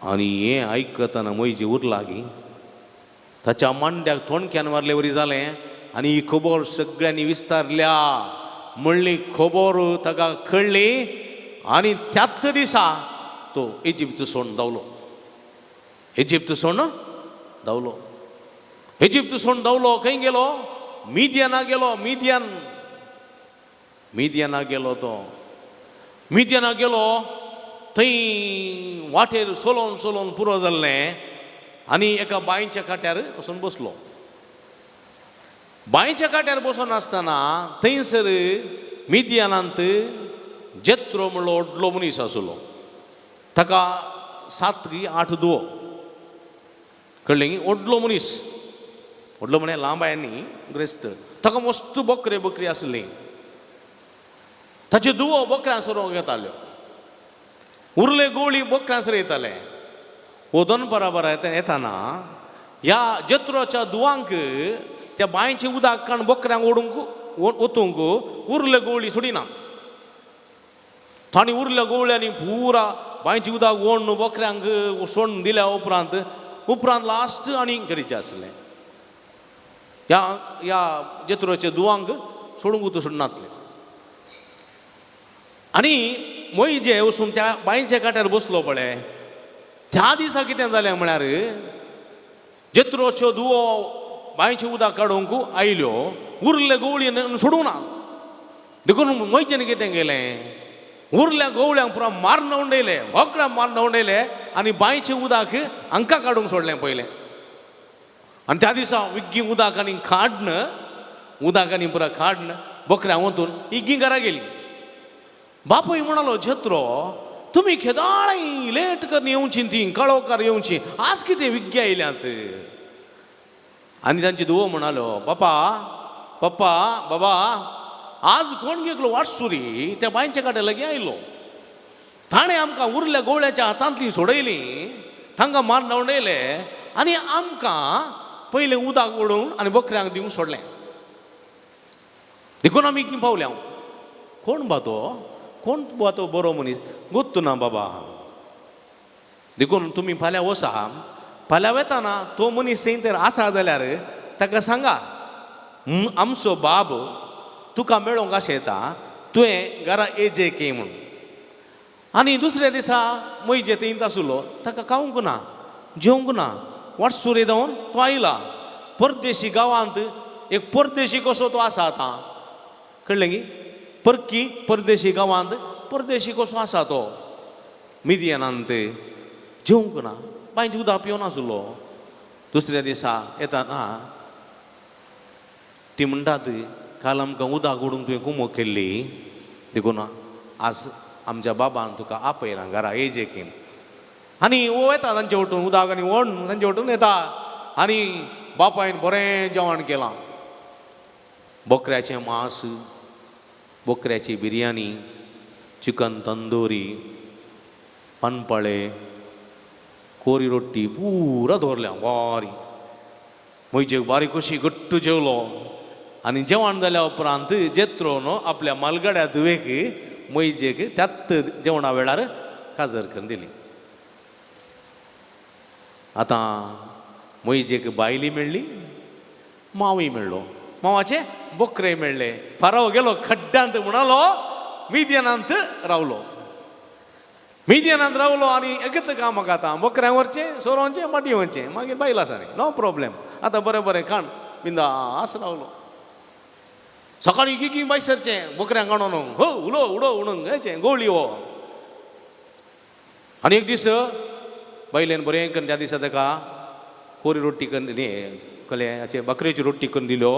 आनी हें आयकतना म्हजी उरलागी ताच्या मांड्याक तोणक्यान मारले वरी जालें. आनी ही खबर सगळ्यांनी विस्तारल्या म्हणली खबर ताका कळ्ळी. आनी त्याच दिसा तो इजिप्त सोडून धांवलो, इजिप्त सोडून धांवलो, इजिप्त सोडून धांवलो. खंय गेलो? मिदियाना गेलो. मिदियान, मिदियाना गेलो. तो मिदियाना गेलो, थंय वाटेर चलोवन चलोवन पुरो जाल्लें. आनी एका बांयच्या काट्यार वचून बसलो. बांयच्या काट्यार बसून आसतना थंयसर मिदियानांत जेत्रो म्हणलो व्हडलो मनीस आसलो. ताका 7 8 दुवो, कळ्ळें? व्हडलो मनीस, व्हडलो म्हळ्यार लांबायांनी ग्रेस्त. ताका मस्त बकरे बकरी आसली. ताच्यो दुवो बकऱ्यां सरोवंक येताल्यो, उरले गोळी बकऱ्यां सर येताले. हो दनपरा बरा येताना ह्या जेत्रोच्या दुवांक त्या बांयचें उदक काण बकऱ्यांक ओडूंक वतूंक उरले गोळी सोडिना. तांणी उरल्या गोवळ्यांनी पुरा बांयचें उदक ओडून बकऱ्यांक सोडून दिल्या उपरांत उपरांत लास्ट आनी करीचें आसलें ह्या ह्या जेत्रोच्या दुवांक सोडूंक सोडनातलें. आनी मोयजे वचून त्या बांयच्या काट्यार बसलो पळय, त्या दिसा कितें जालें म्हळ्यार जेत्रोच्यो दुवो बांयचें उदक काडूंक आयल्यो, उरले गवळी सोडूंक ना. देखून मोयचेन कितें केलें, उरल्या गोवळ्यांक पुरा मारून उडयले, बोकडां मारून उडयले आनी बांयचें उदक हांकां काडूंक सोडलें पयलें. आनी त्या दिसा विग्गी उदक आनी काडन, उदक आनी पुरा काडन बोकऱ्यां वतून इग्गी घरा गेली. बापूय म्हणालो, जेत्रो तुमी खेदाळी लेट करून येवची, ती काळोखार येवची, आज कितें विग्गी आयल्यात? आनी तांची धुवो म्हणालो, पप्पा पप्पा बाबा, आज कोण घेतलो वाटसुरी त्या बांयच्या काट्या लागीं आयलो, ताणें आमकां उरल्या गोवळ्याच्या हातांतली सोडयली, तांकां मारून उडयले आनी आमकां पयलें उदक उडोवन आनी बकऱ्यांक दिवंक सोडलें. देखून आमी की पावल्या. कोण बा तो, कोण बा तो बरो मनीस, गोत्तू ना बाबा. देखून तुमी फाल्यां वसा, फाल्यां वेताना तो मनीस थंय तर आसा जाल्यार ताका सांगा, आमचो बाब तुका मेळोंक अशें येता, तुवें घरा येजे की म्हूण. आनी दुसऱ्या दिसा मोयजे थंय आसलो, ताका खावंक ना जेवंक ना, वाटसुरे जावन तो आयला परदेशी गांवांत, एक परदेशी कसो तो आसा आतां, कळ्ळें की? परकी परदेशी गांवांत परदेशी कसो आसा तो, मिदियनांत जेवंक ना, बांयचें उदक पिवन आसलो. दुसऱ्या दिसा येताना ती म्हणटात, काल आमकां उदक उडूंक तुवें कुमोक केल्ली, देखून आज आमच्या बाबान तुका आपयला घरा येजे की. आनी वो येता तांचे वटून उदक आनी ओण तांचे वटून येता आनी बापायन बरें जेवण केलां, बोकऱ्याचें मांस, बोकऱ्याची बिरयानी, चिकन तंदोरी, पानपाळे, कोरी रोटी पुरा दवरल्या बारी. म्हजे बारी कशी घट्ट जेवलो. आनी जेवण जाल्या उपरांत जेत्रो न्हू आपल्या मालगड्या धुवेक मोयजेक त्याच जेवणा वेळार काजर करून दिली. आतां मोयजेक बायली मेळ्ळी, मावय मेळ्ळो, मावाचे बोकरे मेळ्ळे. फाराव गेलो खड्ड्यांत म्हणालो, मिदियनांत रावलो, मिदियनांत रावलो आनी एकच कामाक आतां बोकऱ्यां व्हरचें, सोरोवचें, माटी वचचें, मागीर बायल आसा न्ही, नो प्रोब्लेम, आतां बरें बरें खाण बिंदास रावलो. सकाळीं गिगी भायर सरचें बोकऱ्यांक काडून, हो उलो उडो उडून घ्यायचें गोळी हो. आनी एक दीस बायलेन बरें करून त्या दिसा ताका कोरी रोटी करून दिली, कले बकरेची रोटी करून दिल्यो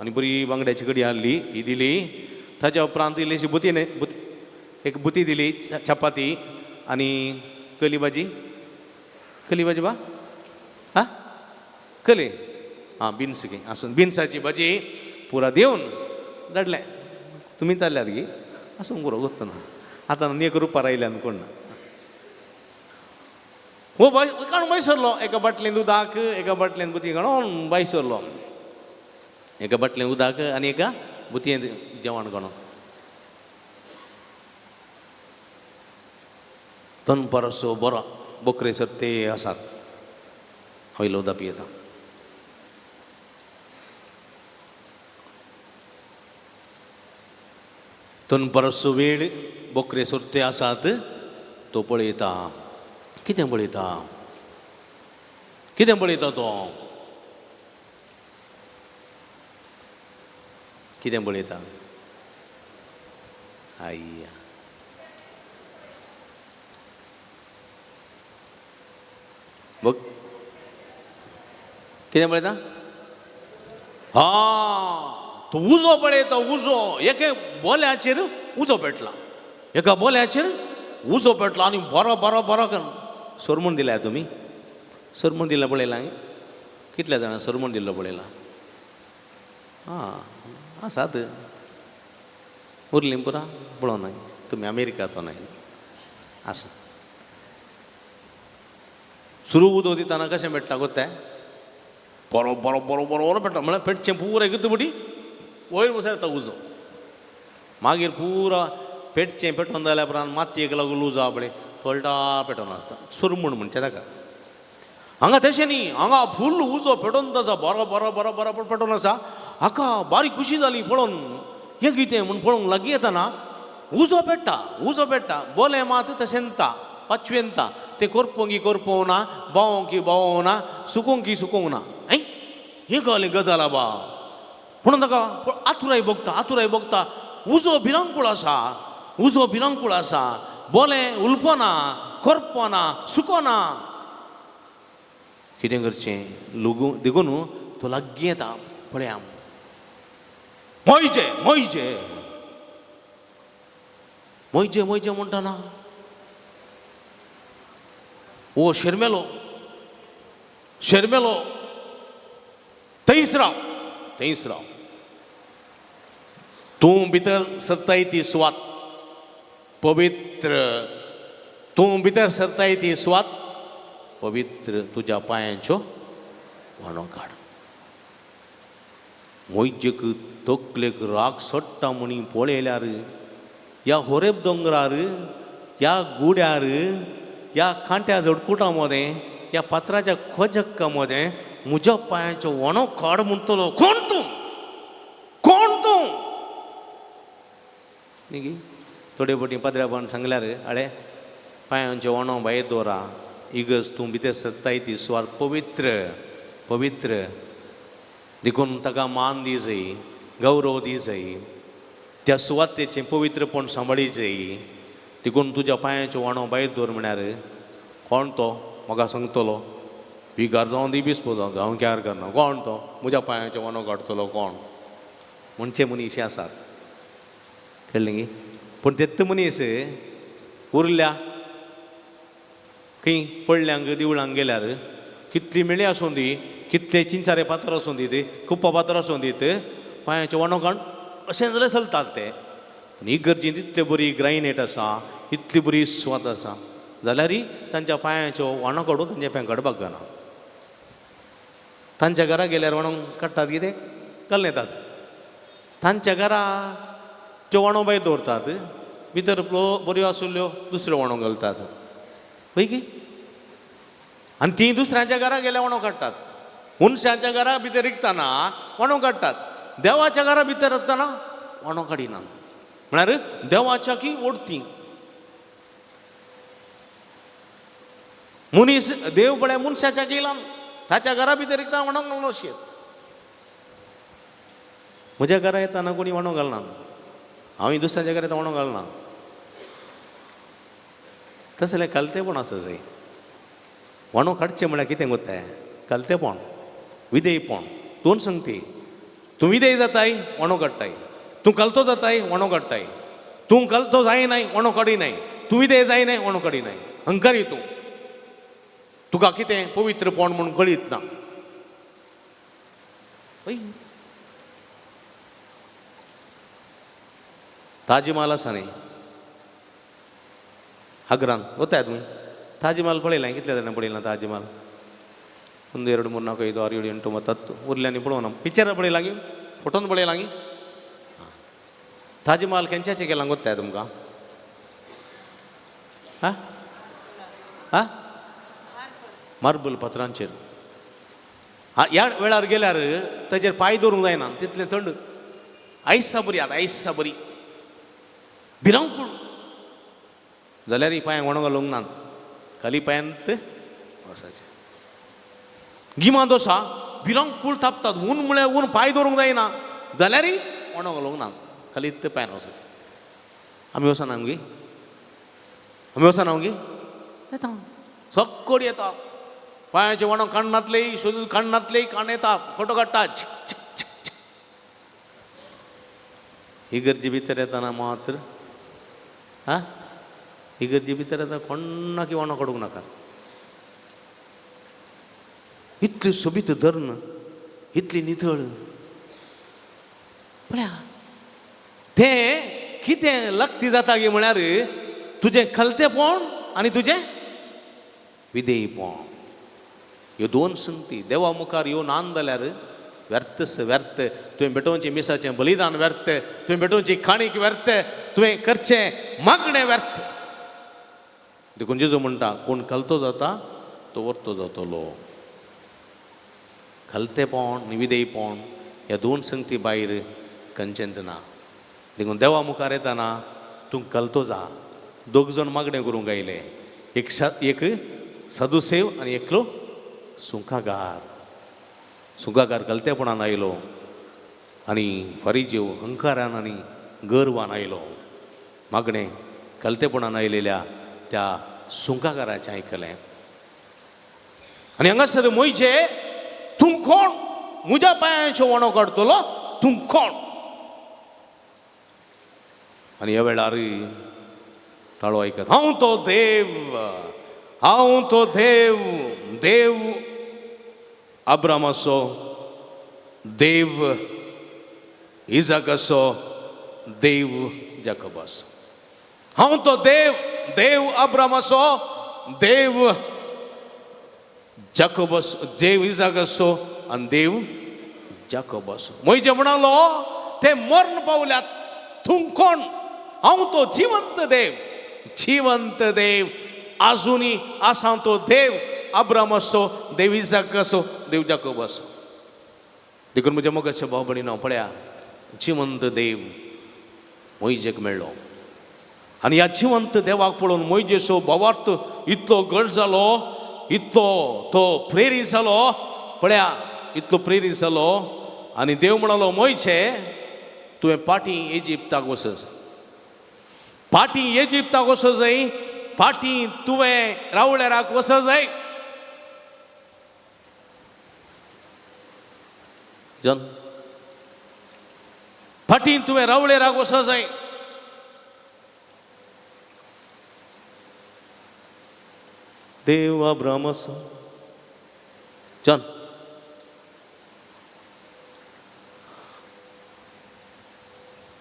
आनी बरी बांगड्याची कडी हाडली ती दिली. ताच्या उपरांत इल्लीशी बुती एक बुती दिली, चपाती आनी कली भाजी, कली भाजी बा हा कली आं बिन्स गे आसून बिन्साची भाजी पुरा दिवन धाडलें. तुमी जाल्यात गी आसूं पुरो गोत्त ना, आतां आनी एक रुपार आयल्यान कोण ना. हो बाय काडून भायर सरलो, एका बाटलेन उदक एका बाटलेन बुती काडून भायर सरलो, एका बाटलेन उदक आनी एका बुतयेंत जेवण काडून. दनपारसो बरो बोकरे सर ते आसात, वयलो उदक पियेता. दनपारसो वेळ बोकरे सोरते आसात, तो पळयता, कितें पळयता, कितें पळयता तो, कितें पळयता? आय्या बघ कितें पळयता? हा तो उजो पळयता, उजो एके बोल्याचेर उजो पेटला, एका बोल्याचेर उजो पेटला आनी बरो बरो बरो करून सरमूण दिल्या. तुमी सरमूण दिला पळयला? कितल्या जाणां सरमूण दिल्लो पळयला? आं आसात उरलीं पुरा पळोवंक ना तुमी अमेरिका तो नाय आसा. सुरू उदो दितना कशें पेट्टा गोत्ताय, बरो बरो बरो बरो बरो पेट्टा, म्हळ्यार पेटचें पुरा एकूच वयर वसर येता उजो. मागीर पुरा पेटचें पेटोवन जाल्या उपरांत मातयेक लागून उजो पळय थोलटा पेटोवन आसता, सुरमूण म्हणचें ताका. हांगा तशें न्ही, हांगा फूल उजो पेटोवन आसा, बरो बरो बरो बरो पेटोवन आसा. हाका बारीक खुशी जाली पळोवन, हें कितें म्हूण पळोवंक लागीं येतना उजो पेट्टा, उजो पेट्टा, बोलें मात तशेंता पाचवेंता, ते करपोंगी करपोवना, बावोंकी बावोवना, सुकोंकी सुकोवंक ना. ऐ हे कळ्ळें गजाल बा म्हणून ताका आतुराय भोगता, आतुराय भोगता. उजो भिरांकूळ आसा, उजो भिरांकूळ आसा. बोलें उलपना, करपना, सुकोना. कितें करचें? लुगू देखून तो लागीं येता. पळया, मोयजे मोयजे मोयजे मोयजे म्हणटा ना. ओ शेरमेलो, शेरमेलो, थंयच राव, थंयच राव. तूं भितर सरताय ती सुवात पवित्र, तूं भितर सरताय ती सुवात पवित्र. तुज्या पांयांच्यो व्हाणो काड. मोयजेक तकलेक राग सोडटा म्हणी पळयल्यार ह्या होरेब दोंगरार, ह्या गुड्यार, ह्या कांट्या झडकुटा मदें, ह्या पात्राच्या खोजक्का मदें म्हज्या पांयांच्यो व्हाणो काड म्हणटलो कोण तूं? कोण तूं? न्ही, थोडे फावटी पाद्र्याबान सांगल्यार, आळे पांयांच्यो व्हाणो भायर दवरा, इगर्ज तूं भितर सरताय ती सुवात पवित्र, पवित्र, देखून ताका मान दी जाय, गौरव दी जाय, त्या सुवातेचें पवित्रपण सांबाळी जाय, देखून तुज्या पांयांच्यो व्हाणो भायर दवर म्हळ्यार कोण तो म्हाका सांगतलो? विगार जावं दी, बिस्पो जावं दी, हांव कॅर करना. कोण तो म्हज्या पांयांच्यो व्हाणो काडटलो कोण म्हणचे मनीस आसात. कळ्ळें गी? पूण तेत्त मनीस उरल्या खंय पडल्यांक दिवळांक गेल्यार कितली मेळी आसूं दी, कितले चिंचारे पात्र आसूं दीत, कुप्पा पात्र आसूं दीत, पांयाच्यो व्हाणो काड अशें जाल्यार चलतात ते. आनी इगर्जेंत इतली बरी ग्रायनेट आसा, इतली बरी सुवात आसा, जाल्यारय तांच्या पांयाच्यो व्हाणो काडून तांच्या पांय काडपाक गाना. तांच्या घरा गेल्यार व्हाणो काडटात, कितें घालून येतात. तांच्या घरा त्यो व्हाणो भायर दवरतात, भितर बऱ्यो आशिल्ल्यो दुसऱ्यो व्हाणो घालतात. पळय की, आनी ती दुसऱ्यांच्या घरा गेल्यार व्हाणो काडटात. मनशाच्या घरा भितर रिगतना व्हाणो काडटात, देवाच्या घरा भितर रिगतना व्हाणो काडिनात. म्हळ्यार देवाच्या की ओडती मनीस देव पळय मनशाच्या गेला ताच्या घरा भितर रिगतना व्हाणो घालून अशें. म्हज्या घरा येतना कोणी व्हाणो घालना, हांवूय दुसऱ्याच्या घरा येतना व्हाणो घालना. तसलें कलतेपण आसा जाय. व्हाणो काडचें म्हळ्यार कितें कोत्ताय? कलतेपण, विधेयपण, दोन संगती. तूं विधेय जाताय, व्हाणो काडटाय. तूं कलतो जाताय, व्हाणो काडटाय. तूं कलतो जायनाय, व्हाणो काडिनाय. तूं विधेय जायनाय, व्हाणो काडिनाय. अहंकारी तूं, तुका कितें पवित्रपण म्हूण कळीत ना. ताजमहाल आसा न्ही आग्रान, वताय तुमी ताजमहाल पळयला? कितल्या जाणां पळयला ताजमहाल? 1 2 3 4 5 6 7 8 9 10 उरल्यांनी पळोवना. पिक्चरां पळयला गी, फोटोन पळयला गी? ताजमहाल केंच्याचें केलां गोत्ताय तुमकां? हा हा, मार्बल पत्रांचेर. ह्या वेळार गेल्यार ताचेर पांय दवरूंक जायना, तितलें थंड. आयसा बरी आतां, आयसा बरी भिरांकूळ. जाल्यार पांयांक व्हाणो घालूंक ना, खाली पांयांत वसाचें. गिमां दोसा भिरांकूळ तापतात, ऊन म्हळ्यार ऊन, पांय दवरूंक जायना, जाल्यारय व्हाणो घालूंक ना, खाली पांयान वसाचें. आमी वचना गे, आमी वचना गे, येता सक्कड येता. पांयाचे व्हाणो काडनातले, शूज काडनातले, काण येता, फोटो काडटा. इगर्जे भितर येतना मात्र, हा, इगर्जे भितर येतना कोण्णाकी व्हाणो काडूंक नाका. इतली सोबीत धरण, इतली नितळ. पळया तें कितें लक्ती जाता गी म्हळ्यार तुजें खलतेपण आनी तुजें विधेयपण, ह्यो दोन संगती देवा मुखार ह्यो नान जाल्यार व्यर्थस व्यर्थ. तुवें भेटोवचें मिसाचें बलिदान व्यर्थ, तुवें भेटोवची काणीक व्यर्थ, तुवें करचें मागणें व्यर्थ. देखून जेजू म्हणटा, कोण कलतो जाता तो वर्तो जातलो. खलतेपण आनी विधेयपण ह्या दोन संगती भायर खंयचेंच ना. देखून देवा मुखार येतना तूं कलतो जा. दोग जाण मागणें करूंक आयले, एक सदुसेव आनी एकलो सुंकागार. सुंकागार कलतेपणान आयलो आनी फारीजेव अहंकारान आनी गर्वान आयलो, मागणें कलतेपणान आयलेल्या त्या सुंकाकाराचें आयकलें. आनी हांगासर मोयजे तूं कोण, म्हज्या पांयांच्यो वणो काडटलो तूं कोण? आनी ह्या वेळार ताळो आयकत, हांव तो देव, हांव तो देव, देव अब्रामाचो, देव इजाकाचो, देव जाकोबाचो. हांव तो देव, देव अब्रामाचो, देव जाकोबाचो, देव इजाकाचो आनी देव जाकोबाचो. मोयजे म्हणालो ते मर्ण पावल्यात, तूं कोण? हांव तो जिवंत देव, जिवंत देव आजुनी आसा तो देव अब्रामाचो, देव इजाकाचो, देव जाकोबाचो. देखून म्हज्या मोगाच्या भाव भयणीनो पळया, जिवंत देव मोयजेक मेळ्ळो. आनी ह्या जिवंत देवाक पळोवन मोयजेचो भावार्थ इतलो घट जालो, इतलो तो प्रेरीत जालो, पळया इतलो प्रेरीत जालो. आनी देव म्हणालो, मोयजे तुवें पाटी इजिप्ताक वचस, पाटी इजिप्ताक वचो जाय, पाटी तुवें रावळेराक वचो जाय. जन फाटीं तुवें रावळेराक वचो जाय. देव अब्रामाचो, जन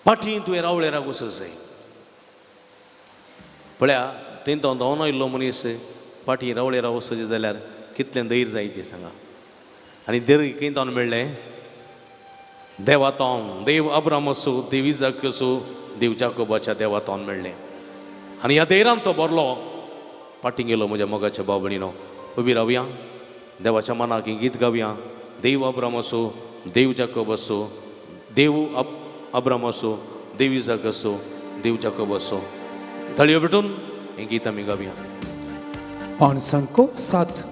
फाटीं तुवें रावळेराक वचो जाय. पळया थंय तो धांवन आयिल्लो मनीस फाटीं रावळेराक वचचें जाल्यार कितलें धैर्य जायचें सांगा. आनी धैर्य खंय तावन मेळ्ळें? देवा तावन, देव अब्रामाचो, देव इजाकाचो, देव जाकोबाच्या देवा तावन मेळ्ळें. आनी ह्या धैर्यान तो भरलो, फाटीं गेलो. म्हज्या मोगाच्या भाव भयणीनो, उबी रावया, देवाच्या मनाक हें गीत गावया. देव अब्रामाचो, देव जाकोबाचो, देव अब्रामाचो, देव इजाकाचो, देव जाकोबाचो. ताळयो भेटून हें गीत आमी गावया. पाणसांको 7.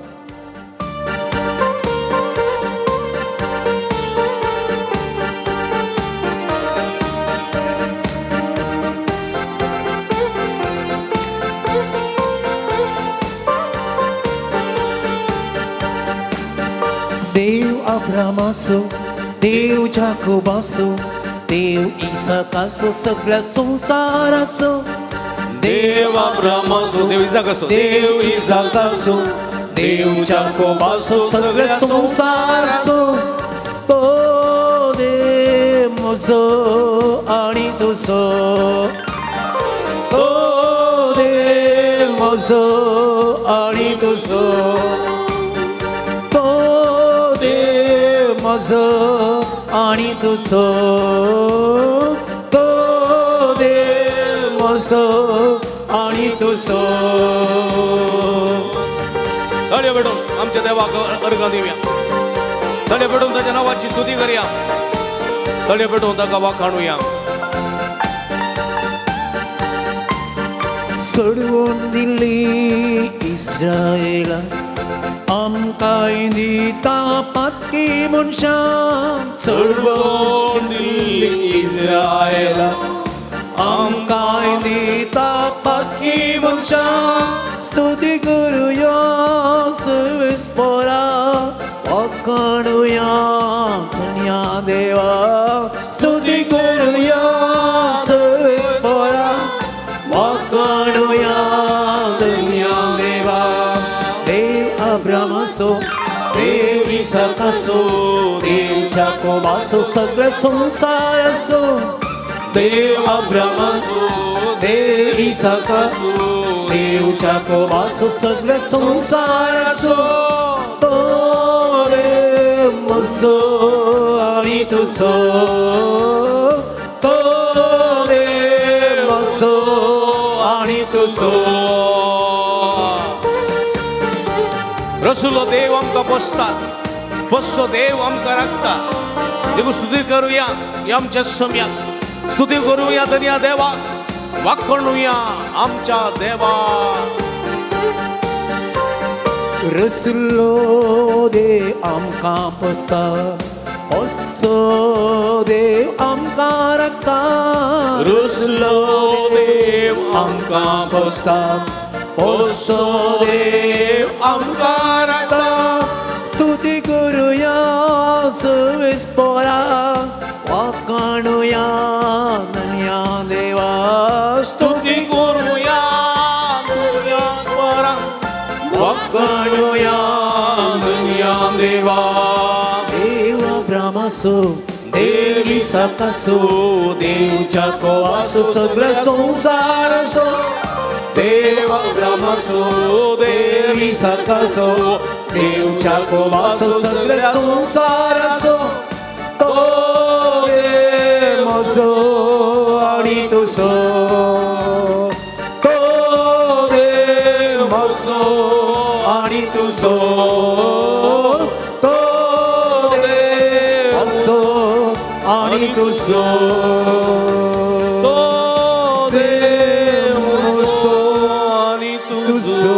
देव अब्रामाचो, देव जाकोबाचो, देव इसाकाचो, सगळ्या संवसाराचो. देव अब्रामाचो, देव इजाकाचो, देव इसाकाचो, देव जाकोबाचो, सगळ्या संवसाराचो. तो देव म्हजो आनी तुजो, तो देव म्हजो आनी तुजो, तो देव म्हजो आनी तुजो, तो देव म्हजो आनी तुजो. ताळयो भेटून आमच्या देवाक अर्गां दिवया. ताळयो भेटून ताच्या नांवाची स्तुती करया. ताळयो भेटून ताका वाखाणुया. सोडवून दिली इस्रायला, आमकांय दिता पातकी मनशां. सोडवून दिल्ली इस्रायला, आमकांय दिता पातकी मनशां. स्तुती करुया सर्वेस्पोरा, वाखाणुया धन्या देवा. स्तुती करुया सर्वेस्पोरा, वाखाणुया धन्या देवा. देव अब्रामाचो, देव इसाकाचो, देव जाकोबाचो, सगळ्या संवसाराचो. देव अब्रामाचो, देव इसाकाचो, देव जाकोबाचो, सगळ्या संवसाराचो. तो देव म्हजो आनी तुजो, तो देव म्हजो आनी तुजो. रसुलो देव आमकां पोसता, पोसचो देव आमकां राखता. देखून स्तुती करुया ह्या आमच्या सम्याक, स्तुती करुया धन्या देवाक, वाखणुया आमच्या देवा. रसुलो देव आमकां पोसता, असो देव आमकां राखता, रुसलो देव आमकां पोसता, असो देव आमकां राखता. स्तुती करुया सवेस पोरा, वाखाणुया धन्या देवा. स्तुती करुया परा, वाखाणुया धन्या देवा. देव अब्रामासो, देव इसाकासो, देव जाकोबासो, सगळ्या संवसारासो. देव अब्रामासो, देव इसाकासो, देव जाकोबासो, सगळ्या संवसारासो. तो देव म्हजो आनी तुजो, तो देव म्हजो आनी तुजो, तो देव म्हजो आनी तुजो, तो देव म्हजो आनी तुजो.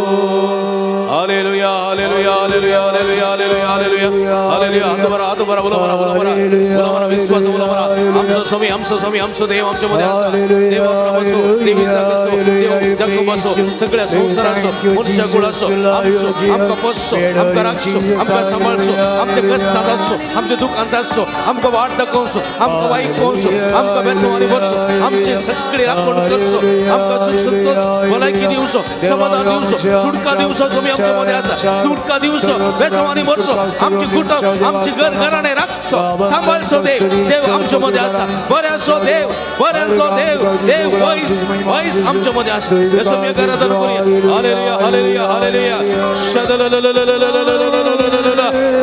Hallelujah, hallelujah, hallelujah, hallelujah, hallelujah, hallelujah, hallelujah. हात बरा, हात बरा, उलो बरा, उलो बरा, उलो बरा, विश्वास उलो बरा. आमचो स्वामी, आमचो स्वामी, आमचो देव आमच्या मध्ये आसा. देव अब्रामाचो, देव इसाकाचो, देव जाकोबाचो, सगळ्या संवसाराचो, मनुष्य कुळाचो, आमचो, आमकां पोसचो, आमकां राखचो, आमकां सांबाळचो, आमच्या कश्टांत आसचो, आमच्या दुखांत आसचो, आमकां वाट दाखोवचो, आमकां वायट पळोवचो, आमकां बेसवानी भरचो, आमचे सगळे राखण करचो, आमकां सुख संतोष, भलायकी दिवचो, समाधान दिवचो, सुटका दिवचो. स्वामी आमच्या मध्ये आसा. सुटका दिवचो, बेसवानी भरचो, आमची कुटुंब, आमची घर घराणे राखचो, सांबाळचो. देव, देव आमच्या मध्ये आसा. बऱ्याचो देव, बऱ्यांतलो देव, देव वैस वैस आमच्या मध्ये आसा. हे स्वामी आराधना करूया. हालेलुया, हालेलुया, हालेलुया.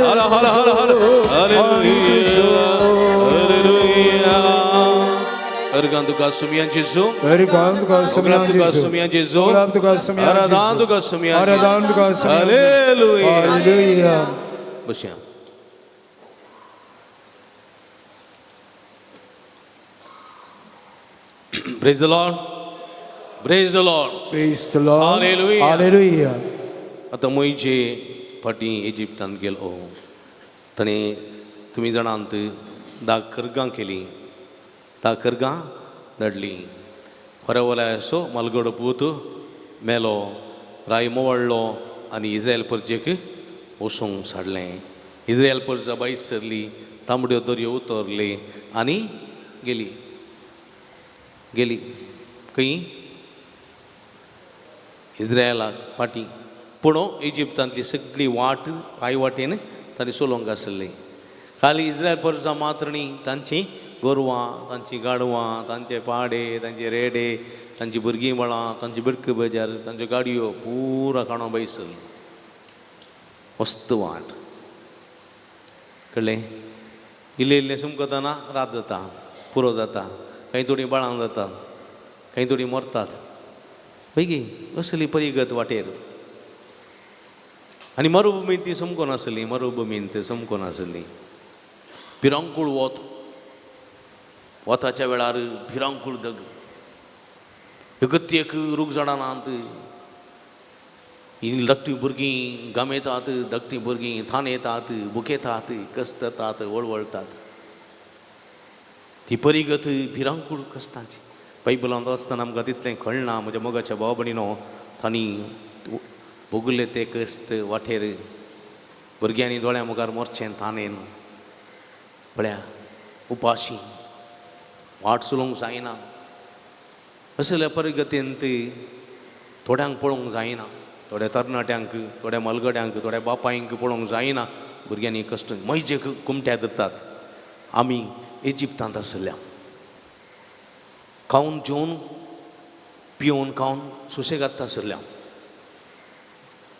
हला हला हला हला. Hallelujah, hallelujah. अर्गां तुका सुमयान जेजू, अर्गां तुका उगडाप तुका सुमयान जेजू, उगडाप तुका सुमयान आराधन तुका सुमयान, आराधन तुका सुमयान. हालेलुया, हालेलुया. बसया. Praise the Lord. Praise the Lord. Praise the Lord. Hallelujah. Hallelujah. आतां मोयजे फाटीं इजिप्तान गेलो, ताणें तुमी जाणांत 10 खर्गां केलीं, 10 खर्गां धाडलीं. फरवलासो मालगडो पूत मेलो, राय मोवळ्ळो आनी इज्रायल परजेक वचूंक साडलें. इज्रायल परजा बायस सरली, तांबड्यो दर्यो उतरली आनी गेली, गेली खंय इज्रायलाक फाटीं. पूण इजिप्तांतली सगळी वाट पांय वाटेन तांणी चलोवंक आसली. खाली इज्रायल परजा मात्र न्ही, तांची गोरवां, तांची गाडवां, तांचे पाडे, तांचे रेडे, तांची भुरगीं बाळां, तांची बिडक बजार, तांच्यो गाडयो पुरा काणो बैसली. मस्त वाट कळ्ळें. इल्लें इल्लें सुमकतना रात जाता, पुरो जाता, कांय थोडीं बाळां जातात, कांय थोडीं मरतात. पळय असली परिगत वाटेर. आनी मरुभुमींत ती समकोन आसली, मरुभुमींत समकोन आसली. भिरांकूळ वत, वताच्या वेळार भिरांकूळ दग, एकत्ती एक रूख झाडां नात. ही धाकटीं भुरगीं गामेतात, धाकटीं भुरगीं थानेतात, बुकेतात, कसतात, वळवळतात. ती परिगत भिरांकूळ कश्टांची. बायबलांत वाचतना आमकां तितलें कळना. म्हज्या मोगाच्या भाव भयणीनो, तांणी भोगले ते कश्ट वाटेर. भुरग्यांनी दोळ्या मुखार मरचें तानेन, पळया उपाशी, वाट चलोवंक जायना. असल्या परिगतीन ती थोड्यांक पळोवंक जायना, थोड्या तरणाट्यांक, थोड्या मलगड्यांक, थोड्या बापायंक पळोवंक जायना. भुरग्यांनी कश्ट मैजेक कुमट्या धरतात. आमी इजिप्तांत आसल्या, खावन जेवन पिवन खावन सुशेगाद आसल्या.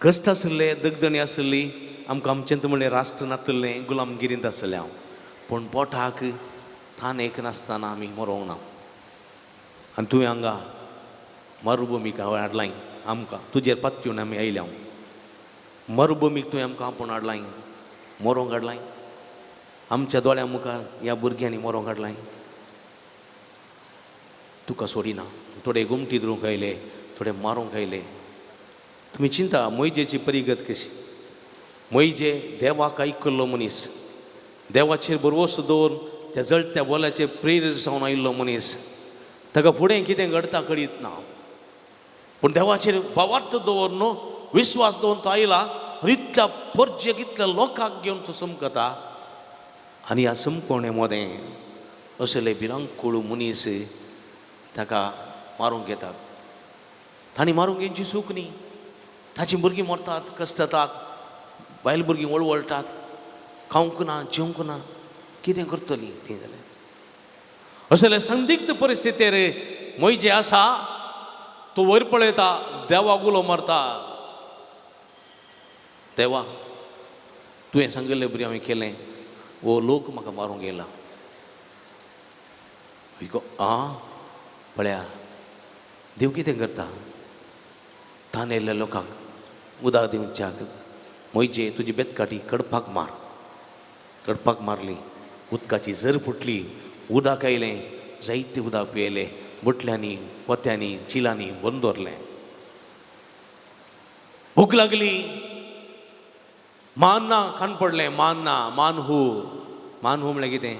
कश्ट आसले, दगदणी आसली, आमकां आमचें म्हणलें राष्ट्र नातलें, गुलामगिरींत आसलें हांव. पूण पोटाक थान एक नासतना आमी मरोंक ना. आनी तुवें हांगा मरुभुमीक हांवें हाडलाय आमकां, तुजेर पातयेवन आमी आयल्या. मरुभुमीक तुवें आमकां आपोवन हाडलाय, मरोंक हाडलाय. आमच्या दोळ्या मुखार ह्या भुरग्यांनी मरोंक हाडलाय. तुका सोडिना. थोडे गुमटी धरूंक आयले, थोडे मारूंक आयले. तुमी चिंता मोयजेची परिगत कशी. मोयजे देवाक आयकल्लो मनीस, देवाचेर भरवंसो दवरून त्या जळत्या बोलाचेर प्रेरीत जावन आयिल्लो मनीस ताका फुडें कितें घडता कळीत ना, पूण देवाचेर भावार्थ दवर न्हू विश्वास दवरून तो आयला आनी इतल्या परजेक इतल्या लोकांक घेवन तो समकता. आनी ह्या समकोणे मदें असले भिरांकूळ मनीस ताका मारूंक येतात. तांणी मारूंक येवची चूक न्ही. ताचीं भुरगीं मरतात, कश्टतात, बायल भुरगीं वळवळटात, खावंक ना जेवंक ना, कितें करतलीं तीं जाल्यार. असले संदिग्ध परिस्थितीर म्हय जे आसा तो वयर पळयता, देवाक उलो मारता, देवा तुवें सांगिल्लें बरी हांवें केलें, हो लोक म्हाका मारूंक येयला. आं पळया देव कितें करता, तानेल्ल्या लोकांक उदक दिवच्याक म्हजे तुजी बेतकाटी कडपाक मार. कडपाक मारली, उदकाची झर फुटली, उदक आयलें, जायतें उदक पियेलें, बोटल्यांनी पोत्यांनी चिलांनी भरून दवरलें. भूक लागली, मान्ना खाण पडलें, मान्ना मानहू. मानहू म्हळ्यार कितें?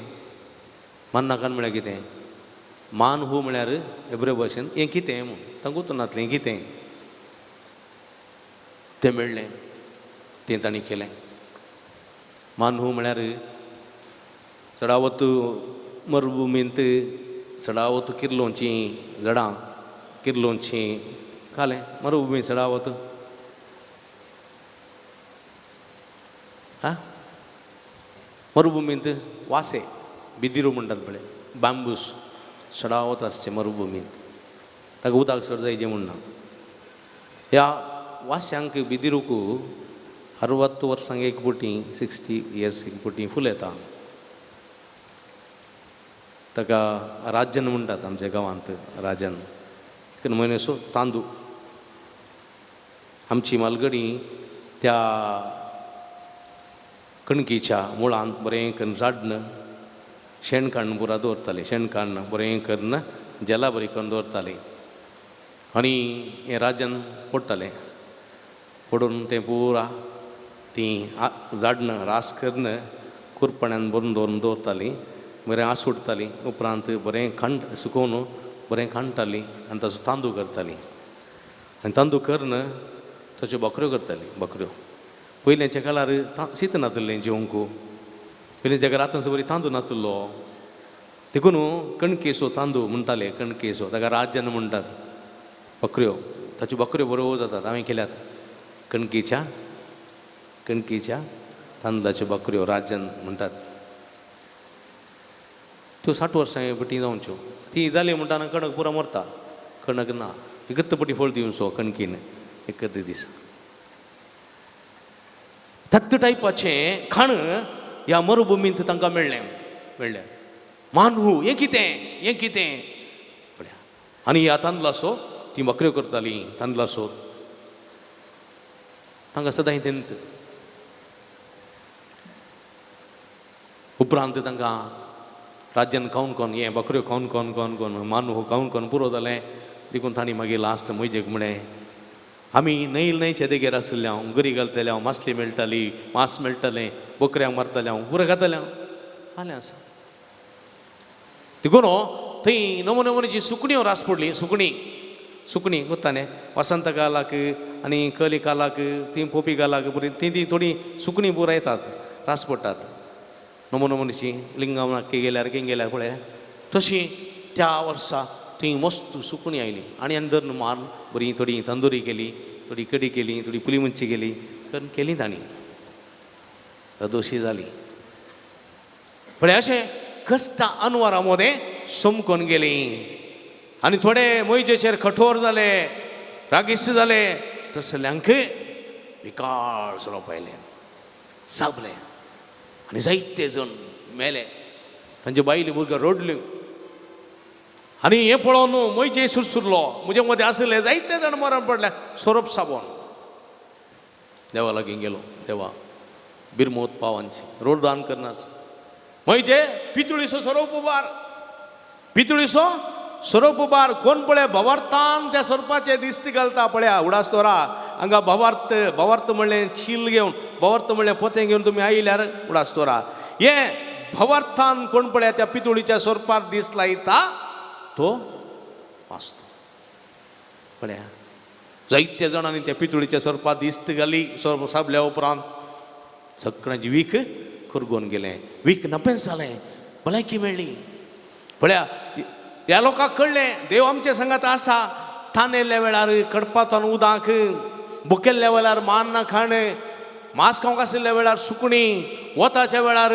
मान्ना खाण म्हळ्यार कितें? मानहू म्हळ्यार एब्रे भाशेन हें कितें म्हूण तांकां नातलें हें कितें तें मेळ्ळें, तें तांणी केलें. मानहू म्हळ्यार चडावत मरुभुमींत चडावत किर्लोंचीं झाडां किर्लोंचीं खालें. मरुभुमी चडावत आं मरुभुमींत वासे बिदिरू म्हणटात पळय, बांबूस चडावत आसचें मरुभुमींत, ताका उदक चड जायचें म्हूण ना. ह्या वास्यांक बिदिरूक 60 वर्सांक एक पटी, 60 इयर्स एक पटी फूल येता. ताका राजन म्हणटात आमच्या गांवांत, राजन एक म्हयन्याचो तांदूळ. आमची मालगडी त्या कणकीच्या मुळांत बरें करून झाडन शेण काडून पुरा दवरताले, शेण काडून बरें करून जेला बरी करून दवरताले आनी हें राजन पडटालें. पडून तें पुरा तीं झाडन रास करून कुरपण्यान भरून दवरून दवरतालीं, बरें आसुडटालीं. उपरांत बरें खांड सुकोवन बरें खांडटालीं आनी ताचो तांदूळ करतालीं आनी तांदूळ करून ताच्यो बकऱ्यो करतालीं. बकऱ्यो पयल्याच्या काळार शीत नातिल्लें जेवंक, पयलींच्या काळार आतां बरी तांदूळ नातिल्लो, देखून कणकेचो तांदूळ म्हणटाले, कणकेचो ताका राजन म्हणटात. बकऱ्यो ताच्यो बकऱ्यो बऱ्यो जातात, हांवें केल्यात कणकेच्या कणकेच्या तांदळाच्यो बकऱ्यो राजन म्हणटात. त्यो 60 वर्सां पटी जावच्यो, ती जाली म्हणटा कणक पुरा मरता, कणक ना एकत पटी फळ दिवचो कणकीन एकत दीस. तत्त टायपाचें खाण ह्या मरुभुमींत तांकां मेळ्ळें मेळ्ळें. मानहू हें कितें हें कितें पळया. आनी ह्या तांदळाचो ती बकऱ्यो करतालीं, तांदळाचो तांकां सदांय तेंत. उपरांत तांकां राज्यान खावन खावन हें बकऱ्यो खावन खावन खावन खावन मानहू खावन खावन पुरो जालें. देखून तांणी मागीर लास्ट म्हजेक म्हळें, आमी न्हंय न्हंयच्या देगेर आशिल्ले हांव, गरी घालतले हांव, मासली मेळटाली, मांस मेळटालें, बकऱ्यांक मारतालें हांव, पुरो खातालें हांव, खालें आसा. देखून थंय नवो नवोची सुकण्यो रास पडली. सुकणीं सुकणीं कोत्ता न्ही वसंत कालाक आनी कली कालाक तीं पोपी कालाक बरी तीं तीं थोडीं सुकणीं पुरा येतात, रास पडटात. नमो नमोची लिंगां नाक्की गेल्यार किंग गेल्यार पळय तशी त्या वर्सा थंय मस्त सुकणीं आयली आनी आनी धरून मारून बरी थोडी तंदुरी केली, थोडी कडी केली, थोडी पुली मुंची केली, करून केली तांणी, दोशी जाली. पळय अशें कश्टां अनवरा मदें समकोन गेली आनी थोडे मोयजेचेर कठोर जाले, रागिश्ट जाले, तसल्यांक विकाळ सोरोप आयलें, साबलें आनी जायते जण मेले. तांचे बायली भुरग्यां रडल्यो आनी हें पळोवन मोयजे सुरसुरलो, म्हजे मदें आशिल्ले जायते जाण मरण पडले. सोरोप साबोन देवा लागीं गेलो, देवा बिरमोत पावांची रोड दान करनास म्हणजे पितुळीचो सोरोप उबार, पितुळीचो सोरोप उबार. कोण पळय भवार्थान त्या सोरपाचे दिश्टी घालता पळया उडास दोरा हांगा भवार्थ भवार्थ म्हणलें चील घेवन, भवार्थ म्हणलें पोतें घेवन तुमी आयल्यार उडास दोरा. हे भवार्थान कोण पळया त्या पितुळीच्या सोरपार दीस लायता तो वाचता. पळया जायत्या जाणांनी त्या पितुळीच्या सोरपार दिस्त घाली. सोरप साबल्या उपरांत सगळ्यांची वीख करगोवन गेलें, वीख नपेंच जालें, भलायकी मेळ्ळी. पळया ह्या लोकांक कळ्ळें देव आमच्या संगात आसा. तानेल्ल्या वेळार कडपातून उदक, बुकेल्ल्या वेळार मान ना खाणें, मांस खावंक आशिल्ल्या वेळार सुकणीं, वताच्या वेळार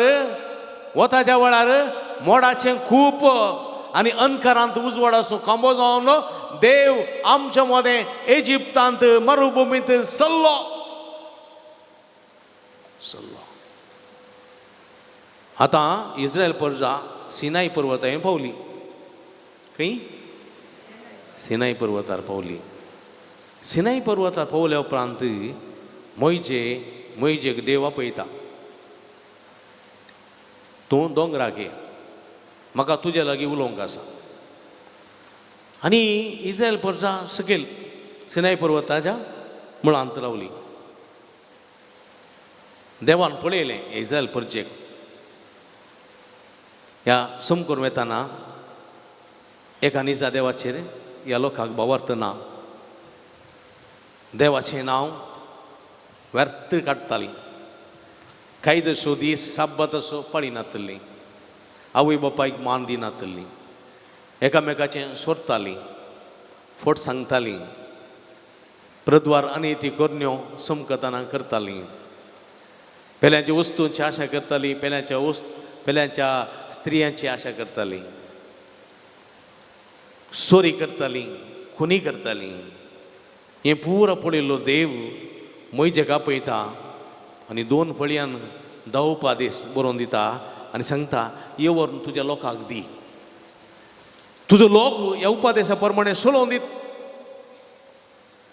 वताच्या वेळार मोडाचें खूप आनी अंधकारांत उजवाडाचो खांबो जावन देव आमच्या मदें इजिप्तांत मरुभुमींत सल्लो सल्लो. आतां इस्रायल प्रजा सिनाय पर्वतार पावली. खंय? सिनाय पर्वतार पावली. सिनाय पर्वतार पावल्या उपरांत मोयजे मोयजेक देव आपयता, तूं दोंगराक ये, म्हाका तुजे लागीं उलोवंक आसा. आनी इस्रायल प्रजा सकयल सिनाय पर्वताच्या मुळांत रावली. देवान पळयलें इस्रायल प्रजेक ह्या समकूर वेताना एका निजा देवाचेर ह्या लोकांक भावार्थ ना, देवाचें नांव व्यर्थ काडटाली, कायदसो दीस साब्बातसो पाळिनातल्ली, आवय बापायक मान दिनातल्ली, एकामेकाचें सोरतालीं, फट सांगतालीं, प्रद्वार अनिती करण्यो समकताना करतालीं, पेल्यांच्या वस्तूंची आशा करतालीं, पेल्यांच्या वस्तू पेल्यांच्या स्त्रियांची आशा करतालीं, चोरी करतालीं, खुनी करतालीं. हें पुरो पळयल्लो देव मोयजेक आपयता आनी दोन फळयान धांवपा दीस बरोवन दिता आनी सांगता, ये व्हरून तुज्या लोकांक दी, तुजो लोक ह्या उपदेसा प्रमाणे सोलोवन दीत,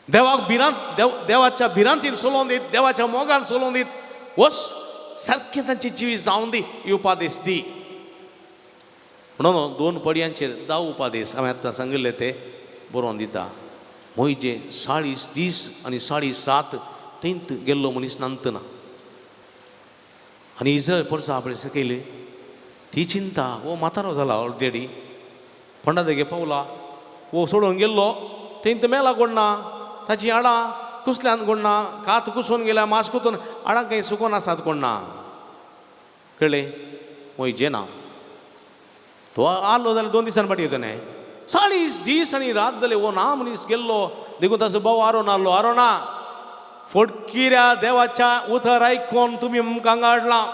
देवाक भिरांत देव देवाच्या भिरांतीन सोलोवन दीत, देवाच्या मोगान सोलोवन दीत, वस सारकें तांचें जिवीत जावन दी, ही उपादेस दी. म्हणून दोन पडयांचेर 10 उपादेस हांवें आतां सांगिल्ले ते बरोवन दिता. मोयजे 40 दीस आनी 40 रात थंयत गेल्लो मनीस नांतना. आनी इस्रायल परसा आपणें सकयली ती चिंता, हो म्हातारो जाला ऑलरेडी, फोंडा देगे पावला, हो सोडून गेल्लो थंयत मेला कोण ना, ताची हाडां कुसल्यान कोण ना, कात कुसून गेल्या, मांस कुतून हाडां खंय सुकोन आसात कोण ना, कळ्ळें? मोयजे ना तो आलो जाल्यार 2 दिसान फाटी येता न्ही. 40 दीस आनी रात जाले हो ना मनीस गेल्लो. देखून ताचो भाव आरोन आसलो, आरोना फटकिऱ्या देवाच्या उतर आयकोन तुमी आमकां हांगा हाडलां,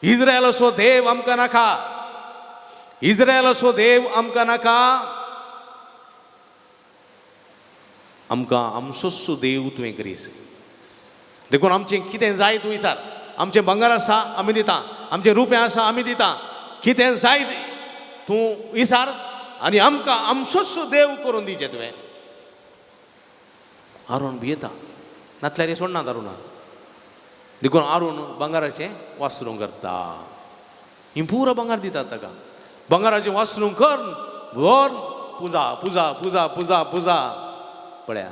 इस्रायल असो देव आमकां नाका, इस्रायल असो देव आमकां नाका, आमकां आमचोच देव तुवें करीस. देखून आमचें कितें जाय तूं विचार, आमचें भांगर आसा आमी दिता, आमचें रुपें आसा आमी दिता, कितें जाय तूं विचार आनी आमकां आमचोच देव करून दिवचें तुवें. आरोन भियेता, नातल्यार सोडनात आरोना. देखून आरोन भांगराचें वासरूं करता, ही पुरो भांगर दितात ताका, भांगराचें वासरूं कर व्हर पुजा पुजा पुजा पुजा पुजा. पळया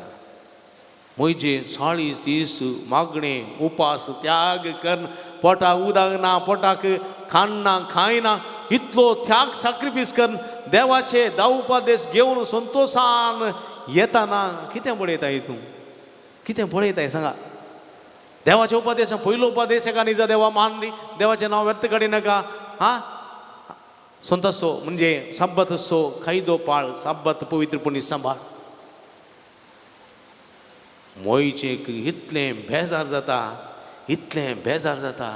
मोयजे 40 दीस मागणें उपास त्याग कर, पोटाक उदक ना, पोटाक खाण ना, खायना, इतलो त्याग साक्रिफीस कर देवाचे 10 उपदेश घेवन संतोशान येताना कितें पळयताय तूं, कितें पळयताय सांगा? देवाचे उपदेश, पयलो उपदेश एका निजा देवा मान दी, देवाचें नांव व्यर्थ काडी नाका, हा संतसो म्हणजे साब्बातसो कायदो पाळ, साब्बात पवित्रपणी सांबाळ. मोयचेक इतलें बेजार जाता, इतलें बेजार जाता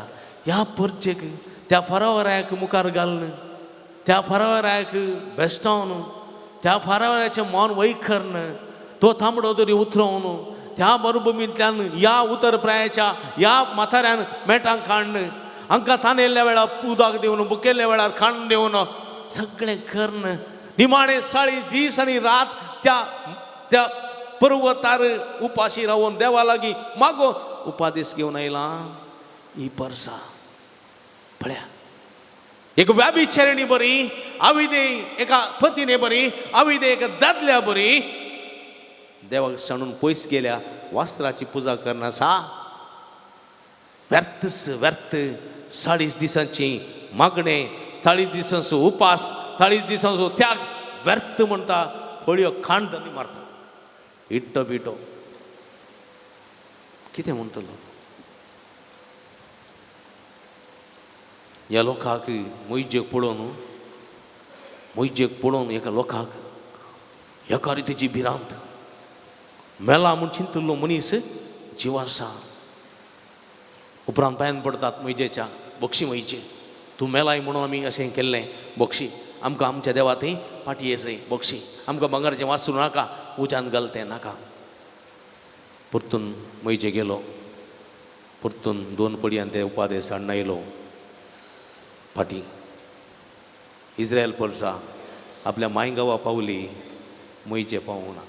ह्या परचेक त्या फरावरायक मुखार घालून, त्या फरावरायक बेस्टावन, त्या फारावराचें मन वैखर्न, तो तांबडो तरी उतरोवन त्या मरुभुमींतल्यान ह्या उतर प्रायाच्या ह्या म्हाताऱ्यान मेटांक काडन, हांकां तानेल्ल्या वेळार उदक दिवन, बुकेल्ल्या वेळार खाण दिवन, सगळें करून निमाणें 40 दीस आनी रात त्या त्या पर्वतार उपाशी रावन देवा लागीं मागो उपादेश घेवन आयला ही परसा. पळया एक व्याभिचारिणी बरी, आविदे एका पतीने बरी, आविदे एका दादल्या बरी, देवाक सांडून पयस गेल्या वास्त्राची पुजा करना सा व्यर्थच व्यर्थ. 40 दिसांची मागणें, 40 दिसांचो उपास, 40 दिसांचो त्याग व्यर्थ म्हणटा. फळयो खाण धनी मारता इट्टो बिटो कितें म्हणटलो. ह्या लोकांक मोहिजेक पळोवन, मोहिजेक पळोवन एका लोकांक एका रितीची भिरांत मेला म्हूण चिंतिल्लो मनीस जीव आसा. उपरांत पांयान पडटात मोहिजेच्या, बक्षी मोहिजे तूं मेलाय म्हणून आमी अशें केल्लें, बक्षी आमकां आमच्या देवा थंय फाटी येसय, बक्षी आमकां भांगराचें वासरूं नाका, उज्यांत घाल तें नाका. परतून मोहिजे गेलो, परतून 2 पडयान ते उपादेस हाडून आयलो फाटीं. इस्रायल परसा आपल्या मांयगांवा पावली, मोहिजे पावूंक ना.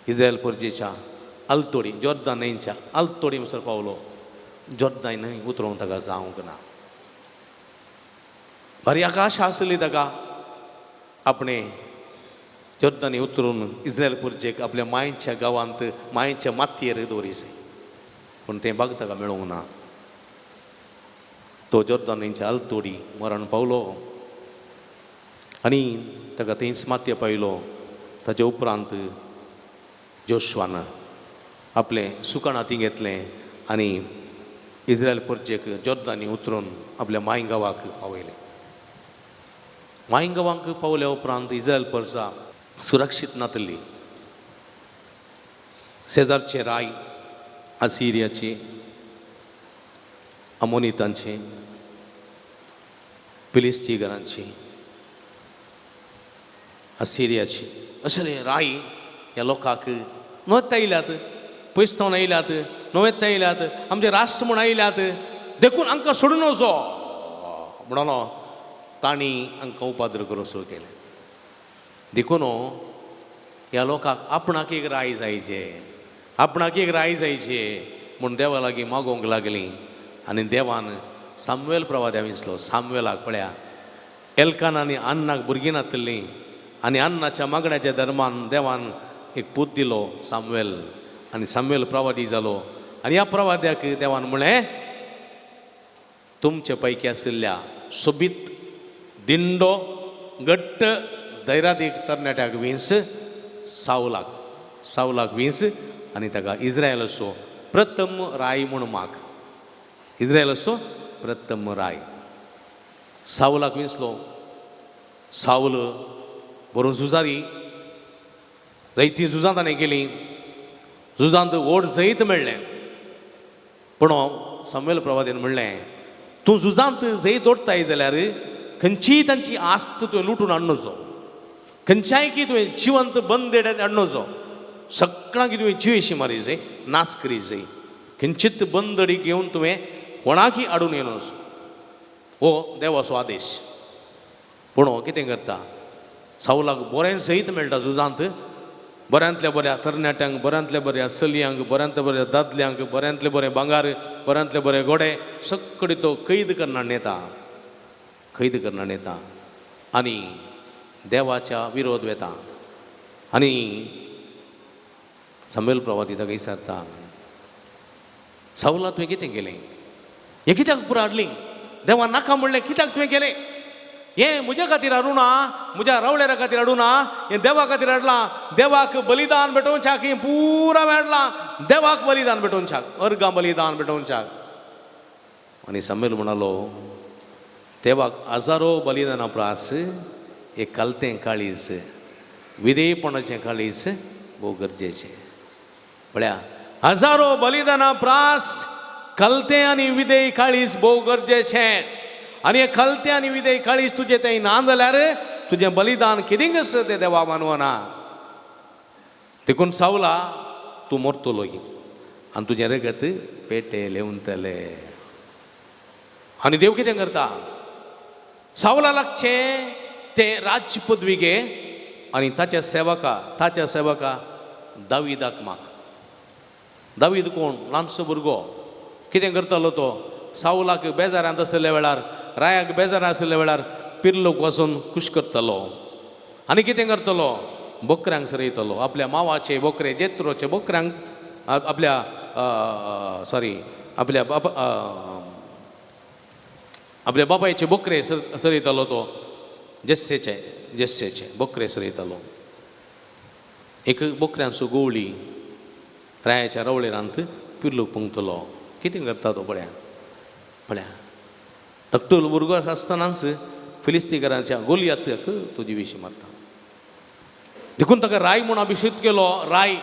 इस्रायल परजेच्या आलतोडी जोर्दान न्हंयच्या आलतोडी म्हणसर पावलो, जोर्दान न्हंय उतरोवंक ताका जावंक ना. भारी आकाश आसली ताका आपणें जोर्दानी उतरून इस्रायल परजेक आपल्या मांयच्या गांवांत मांयच्या मातयेर दवरीस, पूण तें बाग ताका मेळोवंक ना. तो जोर्दान न्हंयच्या आलतोडी मरण पावलो आनी ताका थंयच मातये पायलो. ताचे उपरांत जोशवान आपलें सुकाण हातीं घेतलें आनी इस्रायल परजेक जोर्दानी उतरून आपल्या मांयगांवाक पावयलें. मांयगांवाक पावल्या उपरांत इस्रायल परसा सुरक्षीत नातली. शेजारचे राय असिरियाचे, अमोनितांचे, फिलिस्तीगरांचे, असिरियाचे असले राय ह्या लोकांक नवेत आयल्यात, पयस थावन आयल्यात, नवेत आयल्यात, आमचे राष्ट्र म्हूण आयल्यात, देखून आमकां सोडून वचो म्हणून तांणी आमकां उपाद्र करूंक सुरू केलें. देखून ह्या लोकांक आपणाक एक राय जायचे, आपणाक एक राय जायचे म्हूण देवा लागीं मागोवंक लागलीं. आनी देवान सामुएल प्रवाद्या विंचलो. सामुएलाक पळया एल्कान आनी अन्नाक भुरगीं नातिल्लीं आनी अन्नाच्या मागण्याच्या धर्मान देवान एक पूत दिलो सामुएल, आनी सामुएल प्रवादी जालो. आनी ह्या प्रवाद्याक देवान म्हळें, तुमचे पैकी आशिल्ल्या सोबीत दिंडो घट्ट धैरादीक तरणाट्याक विंस सावलाक, सावलाक विंस आनी ताका इस्रायलाचो प्रथम राय म्हूण माग. इस्रायलाचो प्रथम राय सावलाक विंचलो. सावल बरो झुजारी, जायतीं झुजां ताणें केलीं, झुजांत व्हड जैत मेळ्ळें. पूण सामुएल प्रवादीन म्हणलें, तूं झुजांत जैत ओडटाय जाल्यार खंयचीय तांची आस्त तुवें लुटून हाडनचो, खंयच्याय की तुवें जिवंत बंद हाडनचो, सगळ्यांक तुवें जिवेशी मारी जाय, नाश करी जाय, खंयचीच बंदडी घेवन तुवें कोणाकय हाडून येनोस, हो देवाचो आदेश. पूण हो कितें करता, सावलाक बरें जैत मेळटा झुजांत, बऱ्यांतल्या बऱ्या तरणाट्यांक, बऱ्यांतल्या बऱ्या चलयांक, बऱ्यांतल्या बऱ्या दादल्यांक, बऱ्यांतले बरे भांगार, बऱ्यांतले बरे घोडे सगळे तो कैद करना येता, कैद करना येता आनी देवाच्या विरोध वेता. आनी सामुएल प्रवादी ताका विचारता, सावला तुवें कितें केलें, हें कित्याक पुरा हाडली, देवा नाका म्हणलें कित्याक तुवें केलें, हें म्हज्या खातीर हाडूं ना, म्हज्या रावळेरा खातीर हाडूं ना, हें देवा खातीर हाडलां, देवाक बलिदान भेटोवच्याक हें पुरा हाडलां, देवाक बलिदान भेटोवच्याक, अर्गां बलिदान भेटोवच्याक. आनी सामुएल म्हणालो, देवाक हजारो बलिदाना प्रास एक कालतें काळीज, विधेयपणाचें काळीज भोव गरजेचें. पळया, हजारो बलिदाना प्रास कलतें आनी विधेय काळीज भोव गरजेचें. आनी हें कलतें आनी विधेय काळीज तुजें तें ना जाल्यार तुजें बलिदान कितें आसा तें देवा मानवना. देखून सावला तूं मरतलो आनी तुजें रगत पेटे लेवतले. आनी देव कितें करता, सावला लागचें तें राज्य पदवी घे आनी ताच्या सेवका, ताच्या सेवका दावीदाक माग. दावीद कोण, ल्हानसो भुरगो, कितें करतालो तो, सावलाक बेजारांत आशिल्ल्या वेळार, रायाक बेजारांत आशिल्ल्या वेळार पिर्लोक वचून खूश करतालो. आनी कितें करतलो, बोकऱ्यांक सरयतलो, आपल्या मावाचे बोकरे, जेत्रोचे बोकऱ्यांक, आपल्या सॉरी आपल्या बाबा आपल्या बापायचे बोकरे सरयतालो तो, जेस्सेचे जेस्सेचे बोकरे सरयतालो. एक बोकऱ्यांचो गोवळी रायाच्या रवळेरांत पिर्लूक पुंगतलो. कितें करता तो पळया पळया, धाकटुलो भुरगो आसतनाच फिलिस्तीकारांच्या गोलियाक तो जिविशी मारता. देखून ताका राय म्हूण अभिषेक केलो, राय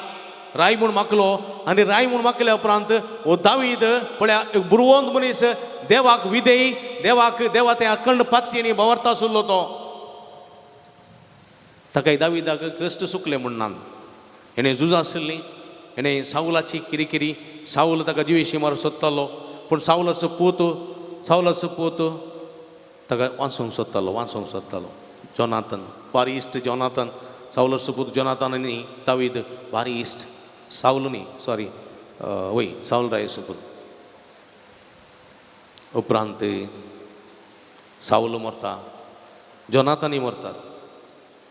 राय म्हूण मागलो. आनी राय म्हूण मागल्या उपरांत हो दावीद पळया एक बुरवंत मनीस, देवाक विधेयी, देवाक देवा तें अखंड पात्यांनी भवरता आशिल्लो तो. ताका दाविदाक कश्ट सुकले म्हूण नान. हेणें झुजां आशिल्लीं, हेणें सावलाची किरिकिरी, सावल ताका जिवेशी मारूंक सोदतालो, पूण सावलाचो पूत, सावलाचो पूत ताका वाचोवंक सोदतालो, वाचोवंक सोदतालो. जोनाथन बारी इश्ट, जोनाथन सावलाचो पूत जोनाथन आनी दावीद बारी इश्ट, सावल न्ही सॉरी वय सावल रायाचो पूत. उपरांत सावल मरता, जोनाथानय मरतात.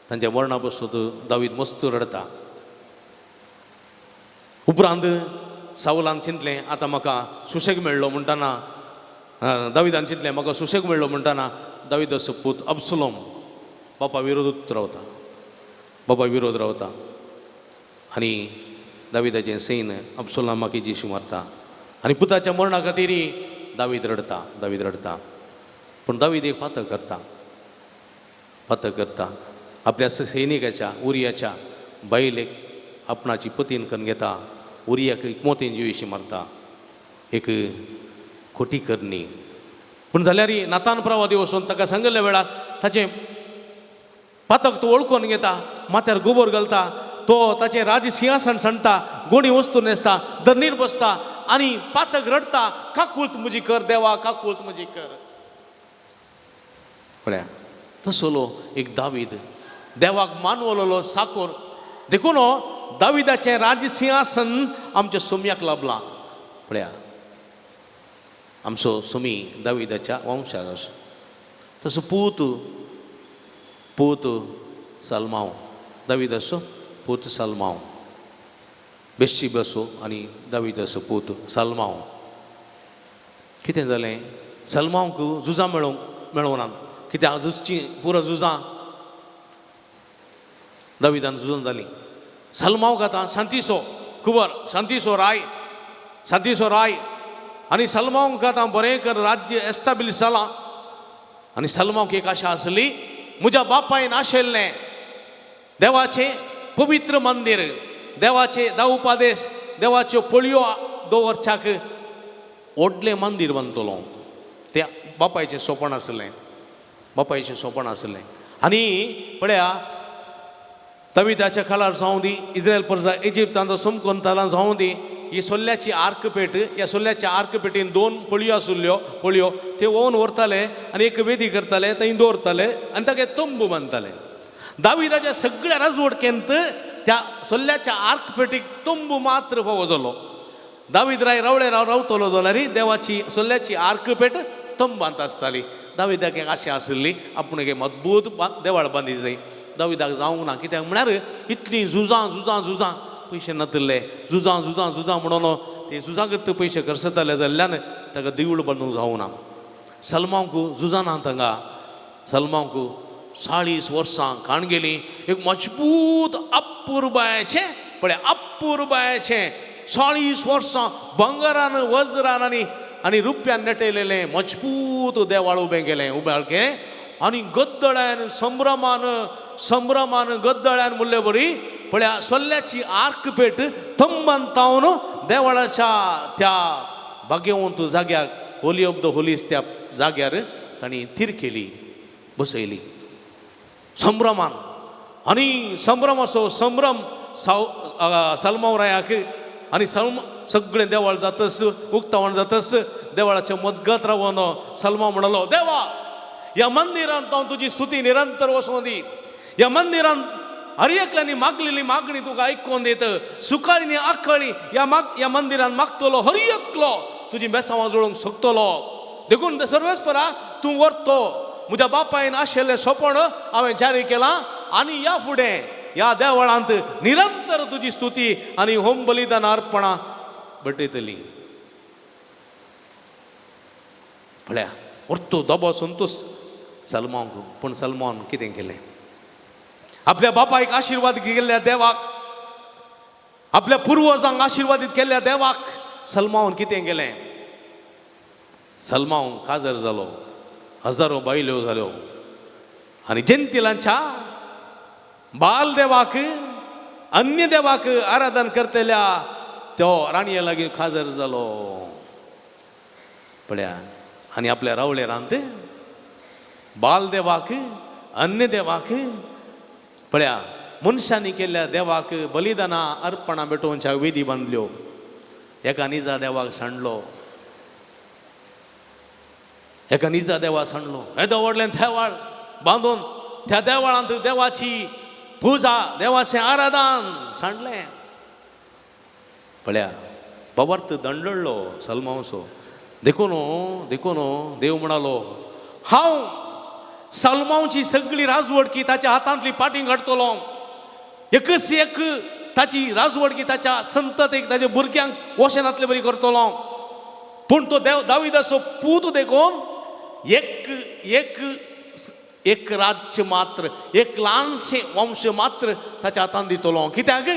तांच्या मरणा पसून दावीद मस्त रडता. उपरांत सावलान चिंतलें आतां म्हाका सुशेग मेळ्ळो म्हणटना, दाविदान चिंतलें म्हाका सुशेग मेळ्ळो म्हणटना दाविदाचो पूत अबसलोम बापा विरोध रावता, बापा विरोध रावता. आनी दाविदाचें सैन अबसलोमाक जेशू मारता आनी पुताच्या मरणा खातीर दावीद रडता, दावीद रडता. पूण दावीद एक फातर करता, फातर करता आपल्या सैनिकाच्या उरियाच्या बायलेक आपणाची पतीन करून घेता, उरियाक एक मोतीन जिविशी मारता, एक खोटी करणी. पूण जाल्यार नातान प्रवादी वचून ताका सांगिल्ल्या वेळार ताचें पातक तो वळखून घेता, माथ्यार गोबोर घालता, तो ताचें राज सिंहासन सांडटा, गोणी वस्तू न्हेसता, धरणीर बसता आनी पातक रडटा, काकूळत म्हजी कर देवा, काकूळत म्हजी कर. पळया तसलो एक दावीद देवाक मानवलोलो साकोर. देखून दाविदाचें राज सिंहासन आमच्या सोम्याक लाभलां. पळया आमचो सोमी दाविदाच्या वंशाक आसो. तसो पूत, पूत सालमांव, दाविदाचो पूत सालमांव, बेशिबाचो आनी दाविदाचो पूत सालमांव. कितें जालें, सलमांवक झुजां मेळोवंक मेळोवना, कित्याक झुजची पुरो झुजां दाविदान झुजून जालीं. सलमांवक आतां शांतीचो खबर, शांतीचो राय, शांतीचो राय. आनी सलमांवक आतां बरें कर राज्य एस्टाब्लीश जालां. आनी सलमांवक एक आशा आसली, म्हज्या बापायन आशिल्लें देवाचें पवित्र मंदीर, देवाचे दा उपादेश, देवाच्यो पळयो दवरच्याक व्हडलें मंदीर बांदतलो. तें बापायचें सोपण आसलें, बापायचें सोपण आसलें. आनी पळया दाविदाच्या काळार जावं दी, इस्रायल प्रजा इजिप्तांत समकोन तालां जावं दी, ही सोल्ल्याची आर्कपेट, ह्या सोल्ल्याच्या आर्कपेटीन दोन पळयो आशिल्ल्यो, पळयो ते ओवन व्हरताले आनी एक वेदी करताले, थंय दवरताले आनी ताका तंबू बांदताले. दाविदाच्या सगळ्या राजवटकेंत त्या सोल्ल्याच्या आर्कपेटीक तंबू मात्र फावो जालो. दावीद राय रावळे राव रावतलो जाल्यार देवाची सोल्ल्याची आर्कपेट तंबांत आसताली. दाविदाक एक आशा आशिल्ली आपूण एक मजबूत देवाळ बांदी जाय. दाविदाक जावंक ना, कित्याक म्हळ्यार इतलीं झुजां झुजां झुजां, पयशे नातिल्ले, झुजां झुजां झुजां म्हणून ते झुजां पयशे खर्चताले जाल्ल्यान ताका देवूळ बांदूंक जावंक ना. सलमांक झुजां ना तांगा, सलमांक 40 वर्सां काण गेली. एक मजबूत अपुरबायेचें पळय अपुरबायेचें 40 वर्सां भांगरान वज्रान आनी रुपयान नेटयलेलें मजबूत देवाळ उबें केलें, उबें केलें आनी गद्दळ्यान संभ्रमान संभ्रमान गद्दळ्यान म्हणले बरी पळया सोल्ल्याची आर्कपेट थंबान तावन देवाळाच्या त्या भाग्यवंत जाग्याक होली ऑफ the Hollies त्या जाग्यार तांणी थीर केली, बसयली संभ्रमान. आनी संभ्रमाचो संभ्रम सलमाव रायाक आनी सगळें देवाळ जातस उक्तावण जातस देवाळाच्या मदगत रावन सलमा म्हणलो, देवा ह्या मंदिरांत हांव तुजी स्तुती निरंतर वचों दी, ह्या मंदिरांत हर एकल्यांनी मागलेली मागणी तुका आयकोन दित, सुकाळी आकळी ह्या मंदिरांत मागतलो हर एकलो तुजी बेसांवां जुळोवंक शकतलो. देखून सर्वेस्परा तूं व्हरतो म्हज्या बापायन आशिल्लें सोपण हांवें जारी केलां आनी ह्या फुडें ह्या देवळांत निरंतर तुजी स्तुती आनी होम बलिदान अर्पणां भेटयतली. पळया परतो दबो संतोश सलमांक. पूण सलमान कितें केलें? आपल्या बापायक आशिर्वाद केल्ल्या देवाक, आपल्या पुर्वजांक आशिर्वादीत केल्ल्या देवाक सलमावन कितें केलें? सलमाव काजर जालो, हजारो बायल्यो जाल्यो आनी जंतिलांच्या बाल देवाक, अन्य देवाक आराधन करतल्या तो राणये लागीं काजर जालो. पळया, आनी आपल्या रावळे रांत बाल देवाक, अन्य देवाक, पळया मनशांनी केल्ल्या देवाक बलिदानां अर्पणां भेटोवच्या वेदी बांदल्यो. एका निजा देवाक सांडलो, एका निजा देवा सांडलो. येदो व्हडलें देवाळ बांदून त्या देवळांत देवाची पुजा, देवाचें आराधन सांडलें. पळया बाबार्थ दंडडलो सलमांवसो. देखून देखून देव म्हणालो, हांव सलमांवची सगळी राजवडकी ताच्या हातांतली पाटीं काडटलो. एकच एक ताची राजवडकी ताच्या संततेक, ताच्या भुरग्यांक वशनांतले बरी करतलो. पूण तो देव दाविदाचो पूत देखून एक एक एक राज्य मात्र, एक ल्हानशें वंश मात्र ताच्या हातांत दितलो. कित्याक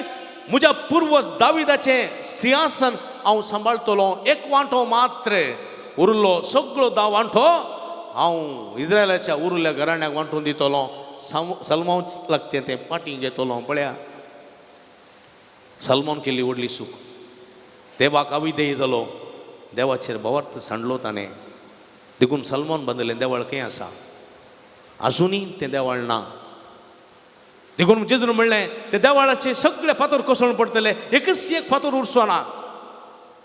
म्हज्या पुर्वज दाविदाचें सिंहासन हांव सांबाळटलो. एक वांटो मात्र उरलो, सगळो धा वांटो हांव इस्रायलाच्या उरिल्ल्या घराण्याक वांटून दितलो. सलमाव लागचें तें पाटीं घेतलो. पळया सलमान केल्ली व्हडली सूख, देवाक अविधेय जालो, देवाचेर भावार्थ सांडलो ताणें. देखून सलमान बांदिल्लें देवळ खंय आसा? आजुनूय तें देवळ ना. देखून जेजून म्हणलें ते देवळाचे सगळे फातर कोसळून पडटले, एकच एक फातर उरचो ना.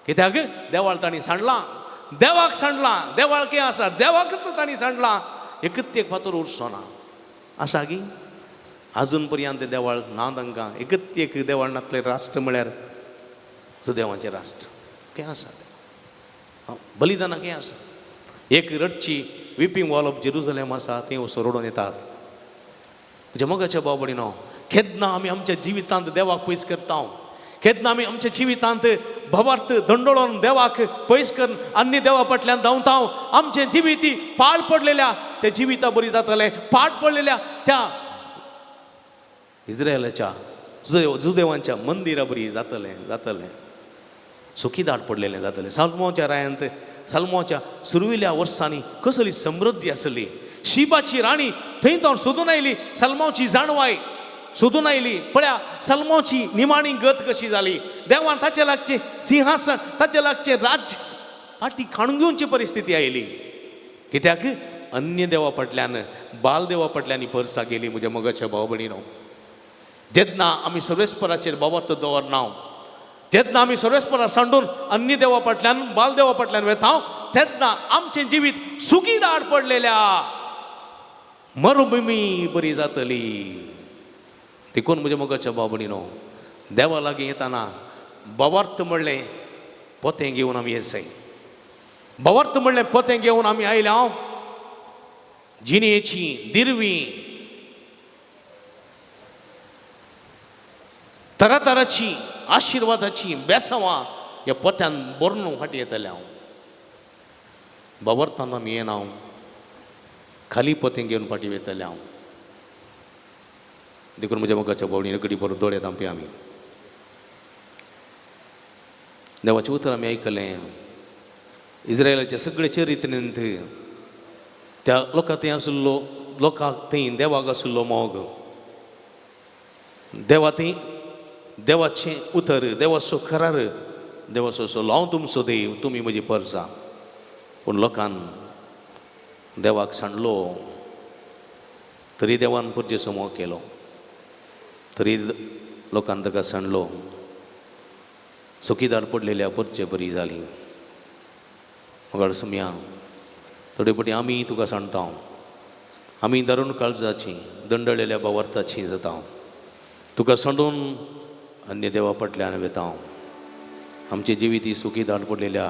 कित्याक देवळ तांणी सांडलां, देवाक सांडलां. देवळ खंय आसा? देवाकच तांणी सांडलां, एकच एक फातर उरचो ना. आसा की आजून पर्यंत तें देवळ ना तांकां. एकच एक देवळ नासलें राष्ट्र म्हळ्यार जुदेवाचें राष्ट्र खंय आसा? बलिदानां खंय आसा? एक रडची विपिंग वॉल ऑफ जेरुजलेम आसा, थंय वचून रडून येतात. म्हज्या मोगाच्या भाव भयणीनो, केन्ना आमी आमच्या जिवितांत देवाक पयस करता, केन्ना आमी आमच्या जिवितांत भावार्थ दंडोळोन देवाक पयस करून अन्य देवा फाटल्यान धांवता, आमचें जिवीत पाड पडलेल्या त्या जिविता बरी जातलें. पाड पडलेल्या त्या इस्रायलाच्या जुदेवांच्या मंदिरा बरी जातलें जातलें. सुखी दाट पडलेलें जातलें. साल्मोच्या रायांत, साल्मोच्या सुरविल्या वर्सांनी कसली समृद्धी आसली. शिबाची राणी थंय तो सोदून आयली, सलमावची जाणवाय सोदून आयली. पळया सलमावची निमाणी गत कशी जाली. देवान ताचे लागचें सिंहासन, ताचे लागचें राज्य फाटी काडून घेवची परिस्थिती आयली. कित्याक अन्य देवा फाटल्यान, बाल देवा फाटल्यान ही परसा गेली. म्हज्या मोगाच्या भाव भयणीनो, जेन्ना आमी सर्वेस्पराचेर भावार्थ दवरना, जेन्ना आमी सर्वेस्परा सांडून अन्य देवा फाटल्यान, बाल देवा फाटल्यान वेता, तेन्ना आमचें जिवीत सुखी दाड पडलेल्या मरुभुमी बरी जातली. देखून म्हज्या मोगाच्या भाव भयणीनो, देवा लागीं येताना भावार्थ म्हणलें पोतें घेवन आमी येसाय. भावार्थ म्हणलें पोतें घेवन आमी आयले हांव जिणेची दिरवी तरातराची आशिर्वादाची बेसांवां ह्या पोत्यान भरून फाटीं येतलें हांव. भावार्थान आमी येना हांव, खाली पोतें घेवन फाटीं वयतलें हांव. देखून म्हज्या मोगाच्या भावणी रगडी बरो दोळे धांपया आमी. देवाचें उतर आमी आयकलें. इस्रायलाचे सगळे चरित्रेंत त्या लोकां थंय आशिल्लो, लोकांक थंय देवाक आशिल्लो मोग, देवा थंय देवाचें उतर, देवाचो करार, देवाचो सल्लो, हांव तुमचो देव, तुमी म्हजी परजा. पूण लोकान देवाक सांडलो, तरी देवान परजेचो मोग केलो, तरी लोकान ताका सांडलो. सुखीदार पडलेल्या परचे बरी जाली. मगाळ सुमया, थोडे फावटी आमी तुका सांडता, आमी दारून काळजाची दंडळेल्या भावार्थाची जाता, तुका सांडून अन्य देवा फाटल्यान वेता. आमचे जिवीत ही सुखी दाड पडलेल्या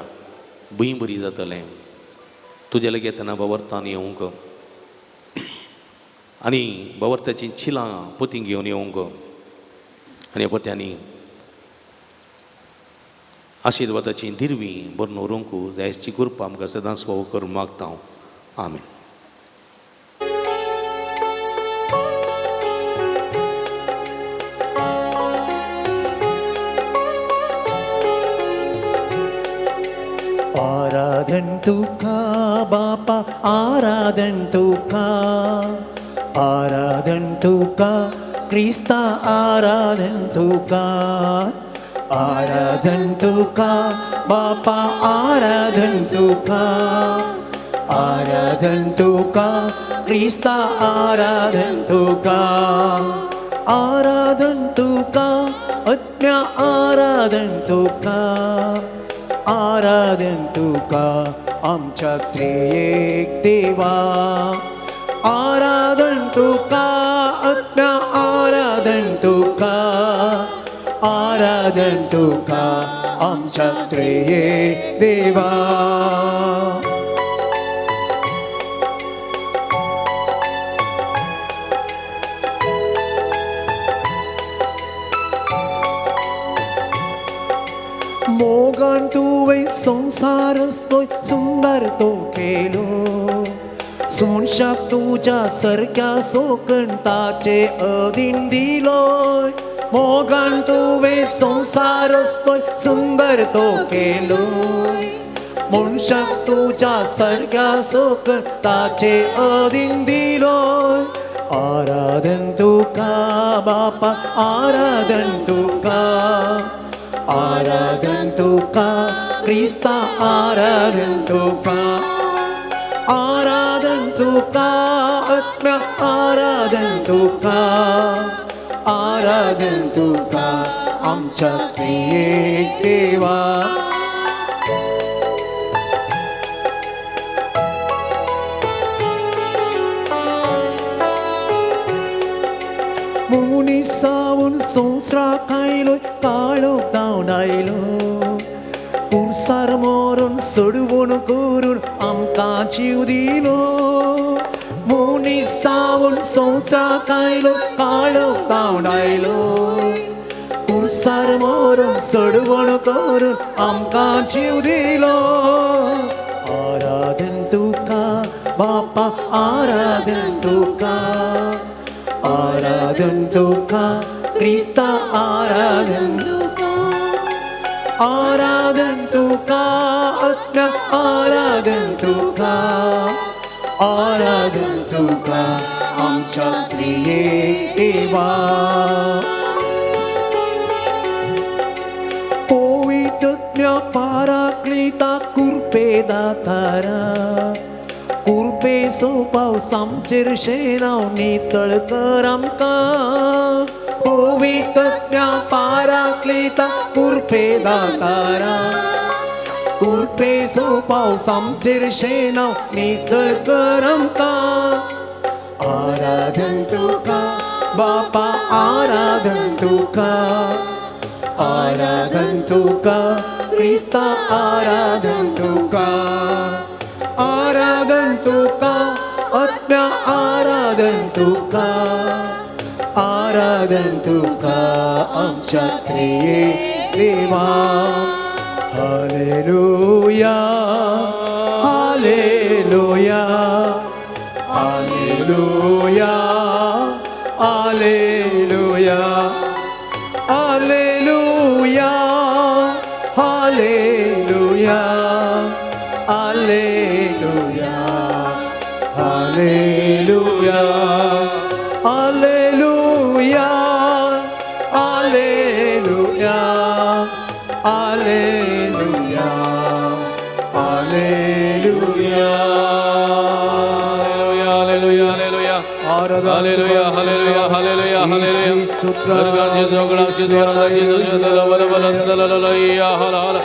भूंय बरी जातलें. तुज्या लागीं येतना भावार्थान येवंक आनी भावार्थाचीं चिलां पोतीं घेवन येवंक आनी पोत्यांनी आशिर्वादाची दिरवी भरून व्हरूंक जायची कृपा आमकां सदांच फावो करून मागता हांव. आमेन. आराधन तुका बापा, आराधन तुका, आराधन तुका क्रिस्ता, आराधन तुका, आराधन तुका बापा, आराधन तुका, आराधन तुका क्रिस्ता, आराधन तुका, आराधन तुका आत्म्या, आराधन तुका, आराधन तुका आमच्या त्रिएक देवा, आराधन तुका आत्म्या, आराधन तुका, आराधन तुका आमच्या त्रिएक देवा. मोगान तुवें संवसार असतोय सुंदर तो केलो, सोनशाक तुज्या सारक्या सोकण ताचे अधीन दिलोय. मोगान तुवें संवसार असतोय सुंदर तो केलो, मनशाक तुज्या सारक्या सोकण ताचे अधीन दिलोय. आराधन तुका बापा, आराधन तुका, आराधन तुका क्रिस्ता, आराधन तुका, आराधन तुका आत्म्या, आराधन तुका, आराधन तुका आमच्या त्रिएक देवा. मुनिसावन संवसाराक आयलो, काळोख धांवन आयलो, पुरसार मरून सोडवण करून आमकां जीव दिलो. मुनिसावन संवसाराक आयलो, काळोख धांवन आयलो, पुरसार मरून सोडवण करून आमकां जीव दिलो. आराधन तुका बापा, आराधन तुका, आराधन तुका क्रिस्ता, आराधन तुका, आराधन तुका आत्म्या, आराधन तुका, आराधन तुका आमच्या त्रिएक देवा. पवित्र पाराक्लिता कुर्पे दातारा, कुर्पेचो पावस आमचेर शेणाव नितळ कर आमकां. पवित्र पाराक्लिता कुर्पे दातारा, कुर्पेचो पावस आमचेर शेणाव नितळ कर आमकां. आराधन तुका बापा, आराधन तुका, आराधन तुका क्रिस्ता, आराधन तुका, आराधन तुका आत्म्या, आराधन तुका, आराधन तुका आमच्या त्रिएक देवा. Hallelujah, hallelujah, hallelujah, hallelujah, hallelujah, hallelujah, hallelujah, hallelujah, hallelujah, hallelujah, hallelujah, hallelujah. Hallelujah, hallelujah, hallelujah, hallelujah, hallelujah, hallelujah.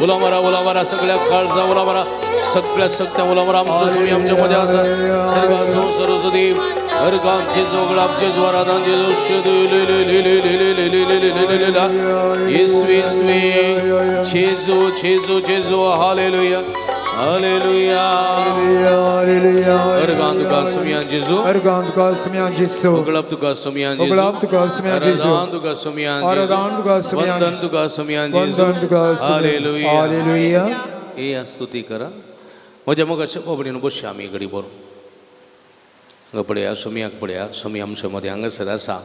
उलामारा उलामारा सगळ्या काळजा उलामारा, सगळ्या सत्या उलामारा. आमचो स्वामी आमच्या मध्ये आसा, सर्व संसाराचो देव. Hallelujah, hallelujah. Hallelujah. स्तुती करा. म्हज्या मोगाच्या बाबडीन बसया आमी घडी बरो. हांगा पळया सोमयाक, पळया सोमी आमच्या मदें हांगासर आसा.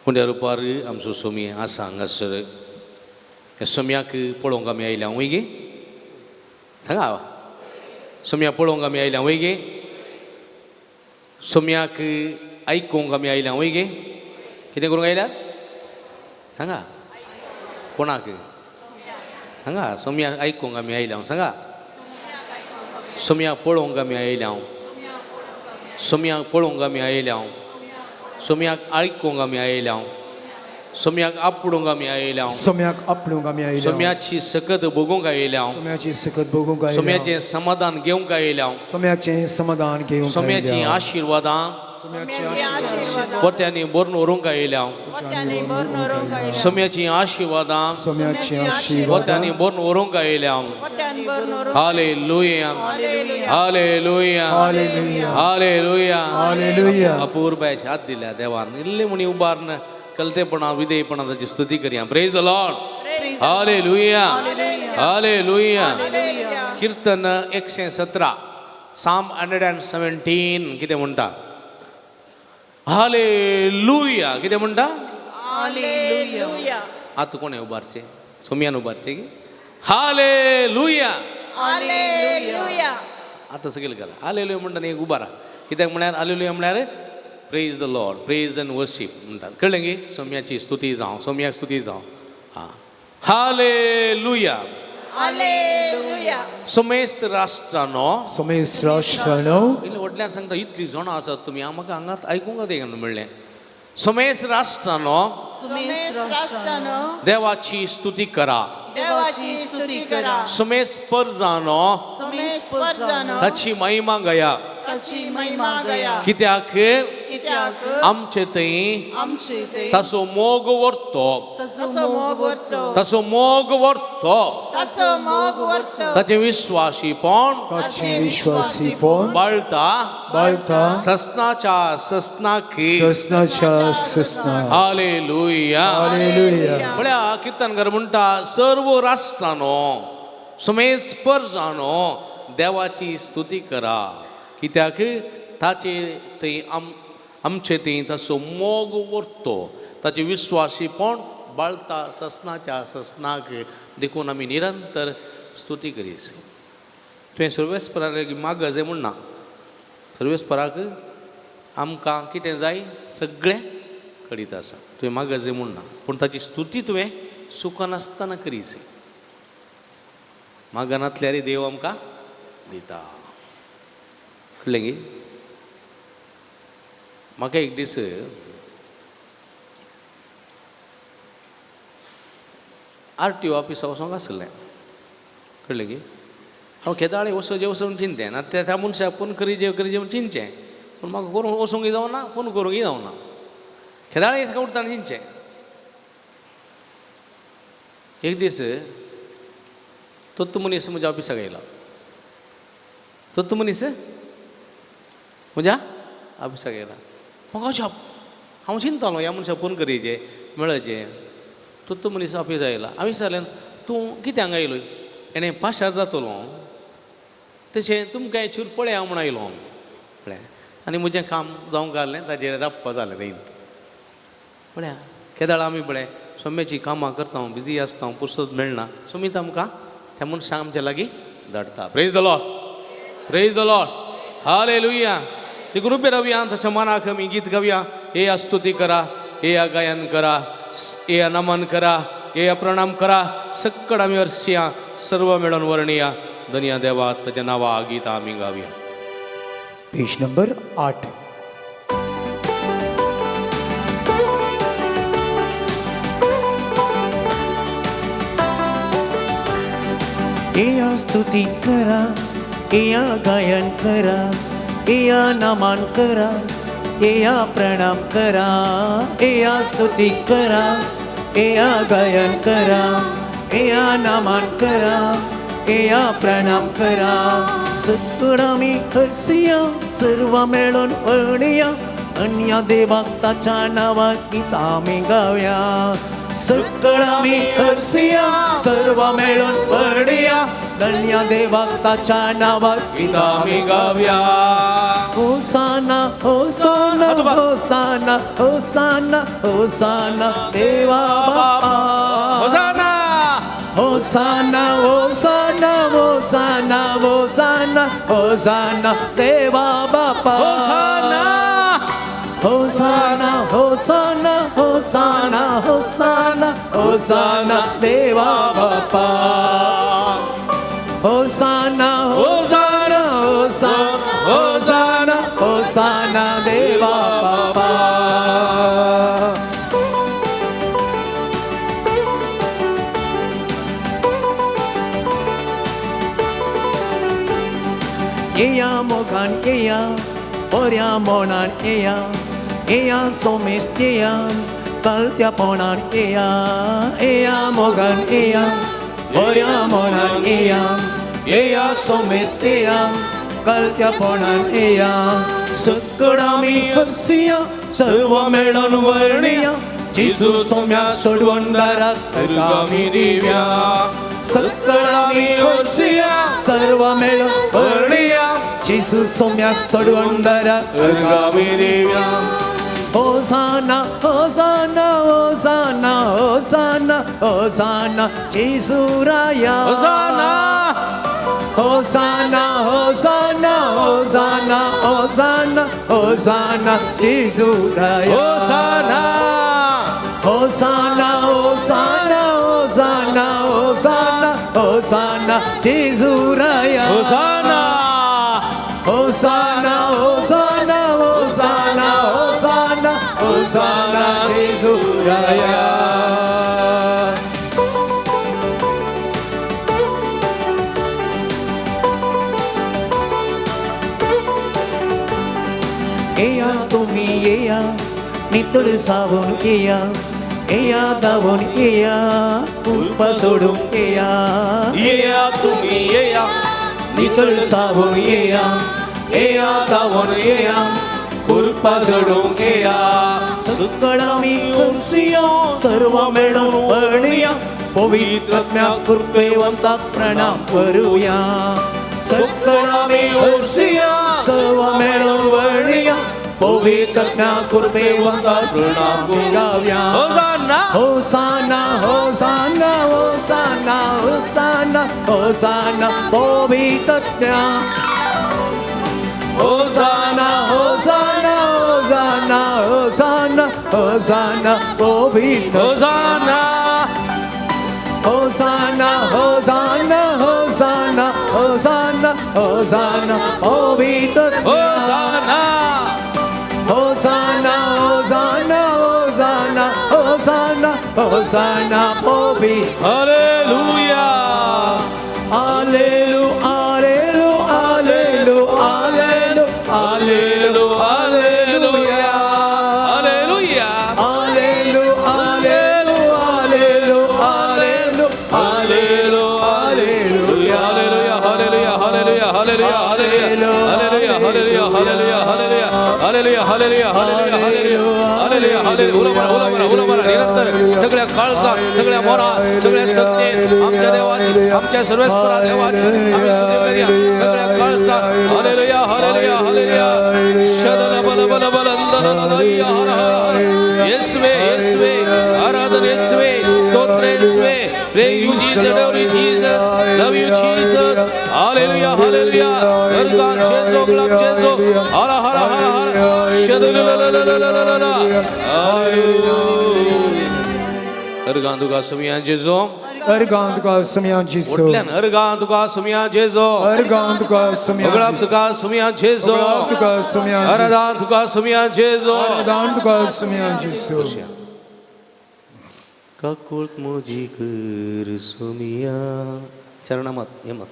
उंड्या रुपार आमचो सोमी आसा हांगासर. ह्या सोमयाक पळोवंक आमी आयल्या वय गे? सांगा, सोमया पळोवंक आमी आयल्या वय गे? सोमयाक आयकूंक आमी आयल्या वय गे? कितें करूंक आयल्यात सांगा? कोणाक सांगा? सोमयाक आयकूंक आमी आयल्या सांगा. सोमयाक पळोवंक आमी आयल्या. सोमयाक पळोवंक आमी आयल्या. सोमयाक आयकूंक आमी आयल्या. सोमयाक आपडूंक आमी आयल्या. सोम्याक आपडूंक आमी आयल्या. सोम्याची सकत भोगूंक आयल्या. सोम्याची सकत भोगूंक आयल्या. सोम्याचें समाधान घेवंक आयल्या. सोम्याचें समाधान घेवंक सोम्याचीं आशिर्वादां पोत्यांनी भरून व्हरूंक आयल्या. सोम्याचीं आशिर्वादां सोम्याची आशिर्वादां पोत्यांनी भरून व्हरूंक आयल्या. हालेलुया, हालेलुया, हालेलुया, हालेलुया. अपूर्वाय हात दिल्या देवान. इल्ले म्हणी उबारून कलतेपणा विधेयपणा ताची स्तुती करया. Praise the Lord. Hallelujah, hallelujah. Kirtan 117, Psalm 117 कितें म्हणटा? हालेलुया. कितें म्हणटा? आतां कोणें उबारचें? सोमयान उबारचें की? हालेलुया. आतां सगळें घाला. हालेलुया म्हणटा न्ही उबारा. कित्याक म्हळ्यार हालेलुया म्हळ्यार praise the Lord, praise and worship म्हणटात. कळ्ळें गी? सोम्याची स्तुती जावं, सोम्याक स्तुती जावं. आं, हालेलुया. समेस्त राष्ट्रानो, समेस्त राष्ट्रानो, इल्लें व्हडल्यान सांगता, इतलीं जाणां आसात तुमी, म्हाका हांगात आयकूंक जाय म्हणलें. समेस्त राष्ट्रानो देवाची स्तुती करा. देवाची स्तुती करा. समेस्त परजानो ताची महिमा गया. ताची महिमा गया. कित्याक? कित्याक आमचे थंय आमचे थंय ताचो मोग व्हरतो, ताचो मोग व्हरतो, ताचो मोग व्हरतो, ताचो मोग व्हरतो, ताचें विश्वासीपण ताचें विश्वासीपण बाळता बाळता ससनाच्या ससनाक. ससनाच्या ससना. Hallelujah, hallelujah. म्हळ्यार किर्तनकार म्हणटा सर्व राष्ट्रानो समेस्त परजानो देवाची स्तुती करा. कित्याक ताचे थंय आमचे थंय ताचो मोग व्हरतो, ताचें विश्वासीपण बाळता ससनाच्या ससनाक. देखून आमी निरंतर स्तुती करीस. तुवें सर्वेस्पराक माग जाय म्हण ना. सर्वेस्पराक आमकां कितें जाय सगळें करीत आसा. तुवें माग जाय म्हण ना, पूण ताची स्तुती तुवें सुकनासतना करीच. मागनातल्यार देव आमकां दिता. कळ्ळें गी? म्हाका एक दीस आर टी ओ ऑफिसा वचोंक आसलें. कळ्ळें गी? हांव केदाळे वचों वचून चिंतें ना त्या मनशाक फोन करीजे करीजे म्हूण चिंतचें, पूण म्हाका करूंक वचूंकय जावना, फोन करूंकय जावना. केदाळे ताका उठताना चिंतचें. एक दीस तोत्त मनीस म्हज्या ऑफिसाक आयलो. तोत्त मनीस म्हज्या ऑफिसाक आयला. म्हाका अशें हांव चिंतालो ह्या मनशाक फोन करीजे मेळचे. तोत्त मनीस ऑफिस आयला. हांवें विचारलें तूं कित्याक हांगा आयलो? हेणें पाशार जातलो तशें तुमकां चूर पळया म्हूण आयलो हांव. पळया आनी म्हजें काम जावंक घालें ताजेर राबपा जालें थंय. पळया केदाळ आमी पळय सोम्याचीं कामां करता, हांव बिजी आसता, पुरसत मेळना. सोमीत आमकां त्या मनशाक आमच्या लागीं धाडटा. Praise the Lord, praise the Lord. Hallelujah. देखून उबे रावया, ताच्या मनाक आमी गीत गावया. हे स्तुती करा, हे गायन करा, हे नमन करा, हे प्रणाम करा. सक्कड आमी अर्सिया सर्व मेळून वर्णिया धन्या देवा ताच्या नांवा गीत आमी गावया. पेज नंबर 8. एया स्तुती करा, एया गायन करा, एया नमन करा, एया प्रणाम करा, एया स्तुती करा, एया गायन करा, एया नमन करा, एया प्रणाम करा. सगळामी हरसिया सर्व मेळून वर्णिया अन्य देवाक ताच्या नांवाक गीतां आमी गावया. सगळामी हरसिया सर्व मेळून वर्णिया धन्य देवाक ताच्या नांवाक गीतां आमी गावया. होसाना होसाना होसाना होसाना होसाना देवा बापा. होसाना होसाना होसाना होसाना होसाना होसाना देवा बापा. होसाना होसाना होसाना होसाना होसाना होसाना देवा बापा. होसाना होसाना होसाना होसाना होसाना देवा बापा. येया मोगान येया बऱ्या मोणान येया येया सोमेस्त येया कलत्यापणान येया येया मोगान येया बऱ्या मोणान येया येया सोमेस्त येया कलत्यापणान येया. सकडामी हरसिया सर्व मेळोन वर्णिया जेजू सोम्या सोडवणदाराक आमी दिव्या. सकडामी हरसिया सर्व मेळोन वर्णिया जेजू सोम्याक सोडवणदाराक आमी दिव्या. होसाना होसाना होसाना होसाना होसाना जेजू राया. होसाना होसाना होसाना होसाना होसाना होसाना जेजू राया. होसाना होसाना होसाना होसाना होसाना होसाना जेजू राया. होसाना होसाना होसाना होसाना होसाना होसाना जेजू राया. येया तुमी येया नितळ जावन येया येया धांवून येया कुलपा सोडूंक येया. येया तुमी येया नितळ जावन येया येया धांवून येया कुलपा सोडूंक येया. सकडामी हरसिया सर्व मेळोन वर्णिया पवित्र आत्म्या कृपेवंताक प्रणाम करुया. सकडामी हरसिया सर्व मेळोन वर्णिया पवित्र आत्म्या कृपेवंताक प्रणाम गावया. होसाना होसाना होसाना होसाना होसाना होसाना पवित्र आत्म्या. होसाना होसाना होसाना होसाना होसाना पवित्र. होसाना होसाना होसाना होसाना होसाना होसाना पवित्र. होसाना होसाना होसाना होसाना होसाना होसाना पवित्र. हालेलुया आलेलु आलेलु आलेलु आलेलु आलेलु हालेलुया हालेलुया आलेलु आलेलु आलेलु आलेलु आलेलु आलेलुया. हालेलुया हालेलुया हालेलुया हालेलुया हालेलुया हालेलुया हालेलुया हालेलुया हालेलुया हालेलुया हालेलुया हालेलुया. उलो मारा उलो मारा निरंतर सगळ्या काळजा सगळ्या मोरा सगळ्या सत्तेत आमच्या देवाची आमच्या सर्वेस्परा देवाची आम्ही स्तुती करूया सगळ्या काळजा. हालेलुया हालेलुया हालेलुया. शदल बल बल बल येसवे येसवे आराधन येसवे स्तोत्र येसवे. Praise you Jesus, adore you Jesus, love you Jesus. Hallelujah, hallelujah. Argan Jesu, glab Jesu. Hara hara hara hara. Shadalalalalalalala. Hallelujah. Argan तुका सुमिया जेजो. अर्गां तुका सुमिया जेजो. उठल्यान अर्गां तुका सुमिया जेजो. अर्गां तुका सुमिया. उगडाप तुका सुमिया जेजो. उगडाप तुका सुमिया. आराधन तुका सुमिया जेजो. आराधन तुका सुमिया जेजो. काकुळट म्हजी कर सुमिया. चरणां मत हे मत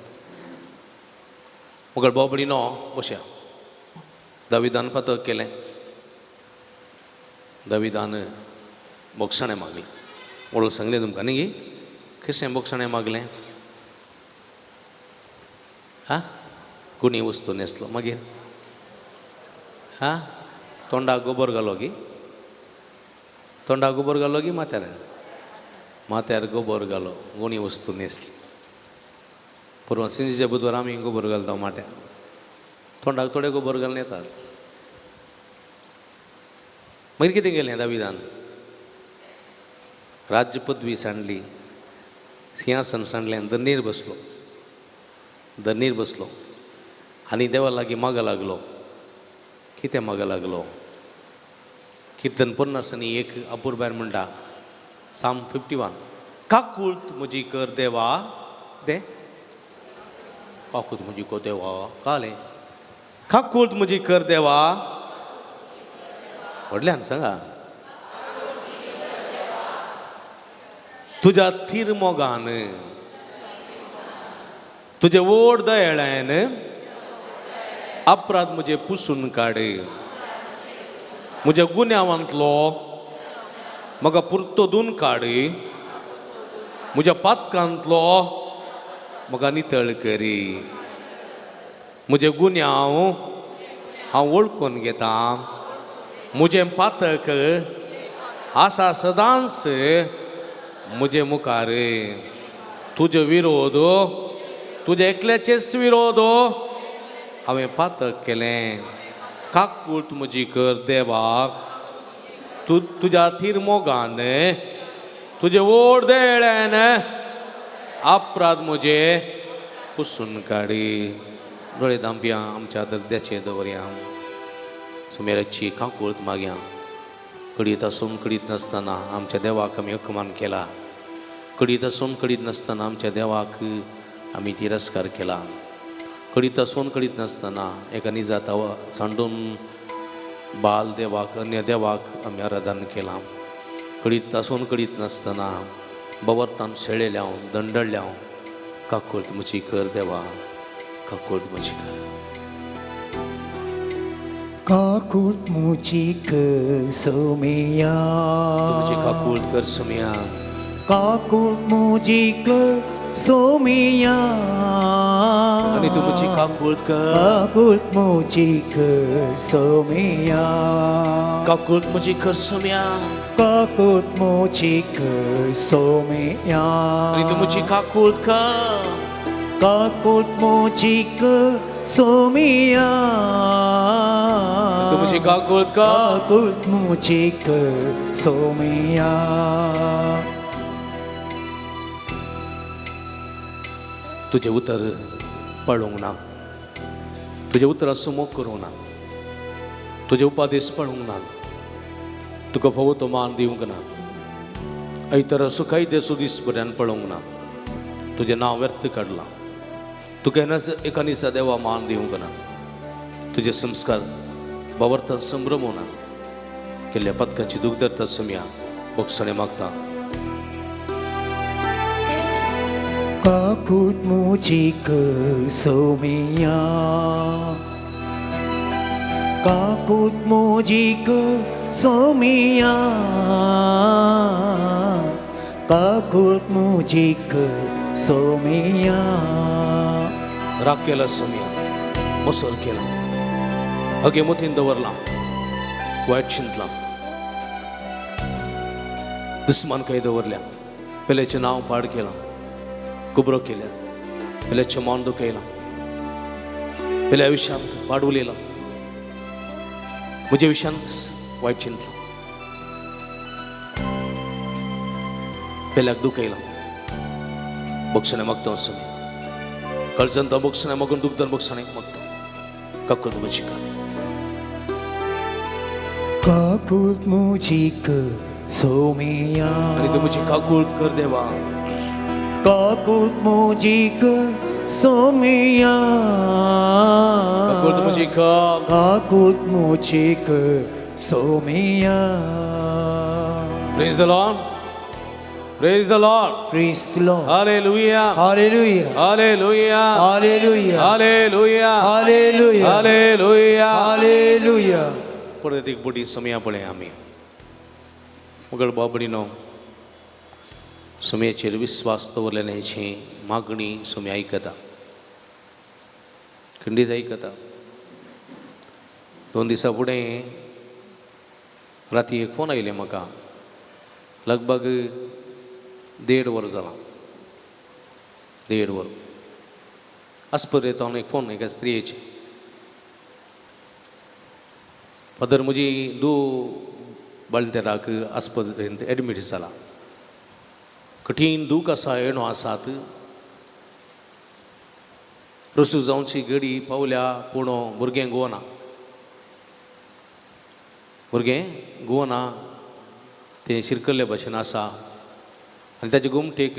मगळ बोबडी नो बशया. दाविदान पातक केलें. दाविदान बोगसाणें मागलें. वळख सांगलें तुमकां न्ही कशें बोगसाणें मागलें? हा कोणी वस्तू न्हेसलो मागीर हा तोंडाक गोबर घालो गी तोंडाक गोबर घालो गी माथ्यार माथ्यार गोबर घालो गुणी वस्तू न्हेसली. परवां सिंजीच्या बुधवार आमी गोबर घालता माट्या तोंडाक थोडे गोबर घालून येतात. मागीर कितें केलें दाविदान? राज्य पदवी सांडली, सिंहासन सांडलें, दर्नीर बसलो, दर्नीर बसलो आनी देवा लागीं मागा लागलो. कितें मागा लागलो? किर्तन 51 अपुरबायन म्हणटा, साम 51, काकूळत म्हजी कर देवा. ते काकूत म्हजी कर देवा, कालें काकूळत म्हजी कर देवा, व्हडल्यान सांगा, तुज्या थीर मोगान, तुजे ओड दयाळान अपराध म्हजे पुसून काड, म्हज्या गुन्यांवांतलो म्हाका पुरतो दोन काड, म्हज्या पातकांतलो म्हाका नितळ करी, म्हजे गुन्यांव हांव वळखून घेता, म्हजें पातक आसा सदांच म्हजे मुखार, तुजो विरोध, तुज्या एकल्याचेच विरोध हांवें पातक केलें, काकूट म्हजी कर देवा, तूं तुज्या थीर मोगान, तुजे ओड दयाळान अपराध म्हजे पुसून काडी. दोळे धांपया, आमच्या दर्द्याचे दवरया, सुमेराची काकूट मागया. कडीत आसून कडीत नासतना आमच्या देवाक आमी अपमान केला, कडीत आसून कडीत नासतना आमच्या देवाक आमी तिरस्कार केला, कडीत आसून कडीत नासतना एका निजात सांडून बाल देवाक अन्य देवाक आमी आराधन केलां, कडीत आसून कडीत नासतना बवर्तान शेळेल्या दंडळ्या, काकूट म्हजी कर देवा, काकूट म्हजी कर. काकूट म्हजी कर सोमिया, तुमची काकूट कर सोमिया, काकूट म्हजी कर सोमिया, आनी तूं म्हजी काकूट कर, काकूट म्हजी कर सोमिया, काकूट म्हजी कर सोमिया, काकूट म्हजी कर सोमिया, आनी तूं म्हजी काकूट कर, काकूट म्हजी कर सोमिया, तूं म्हजी काकूट कर, काकूट म्हजी कर सोमिया. तुजें उतर पळोवंक ना, तुजें उतरां मोग करूंक ना, तुजे उपादेश पळोवंक ना, तुका फावो तो मान दिवंक ना, ऐतर सुखायदे दीस बऱ्यान पळोवंक ना, तुजें नांव व्यर्थ काडलां, तुका एका दिसा देवा मान दिवंक ना, तुजे संस्कार बावर्तान संभ्रमो ना, केल्ल्या पदकाची दूख धरता सम्या बक्षणे मागता. काकूट म्हजी कर सोमिया, काकूट म्हजी कर सोमिया, काकूट म्हजी कर सोमिया. राग केला सोमिया, मसर केला, अगे मोतीन दवरला, वायट चिंतला, दुस्मान काय दवरल्या, पेल्याचें नांव पाड केलां, कुबरो केल्या, पेल्याचें मान दुखयलां, पेल्या विशांत पाड उलयलां, म्हज्या विशांत वायट चिंतलां, पेल्याक दुखयलां, बक्षणें मागता सोमी, कळजन तो बक्षणें मागून दुखदन बक्षणें मागता, काकूट म्हजी कर, काकूट म्हजी कर सोमिया, आनी तूं म्हजी काकूट कर देवा, काकूट म्हजी कर सोमिया, काकूट म्हजी कर, काकूट म्हजी कर सोमिया. Praise the Lord, praise the Lord, Praise the Lord. Hallelujah, hallelujah, hallelujah, hallelujah, hallelujah, hallelujah, hallelujah, hallelujah. परत एक बोटी सोमिया पळय आमी मुगळ बाबडीनो सोमयाचेर विस्वास दवरलेल्याची मागणी सोमी आयकता, खंडीत आयकता. 2 दिसां फुडें राती एक फोन आयलें म्हाका, लगभग 1.5 वर जालां, 1.5 वर. आस्पत्रेंत हांव एक फोन एका स्त्रियेचे. फादर, म्हजी धूव बाळंतेराक आस्पत्रेंत एडमीट जाला. कठीण दूख आसा, येणो आसात. रसू जावची घडी पावल्या, पूण भुरगें गोवना, भुरगें गोवना. तें शिरकल्ले भशेन आसा आनी ताचे गोमटेक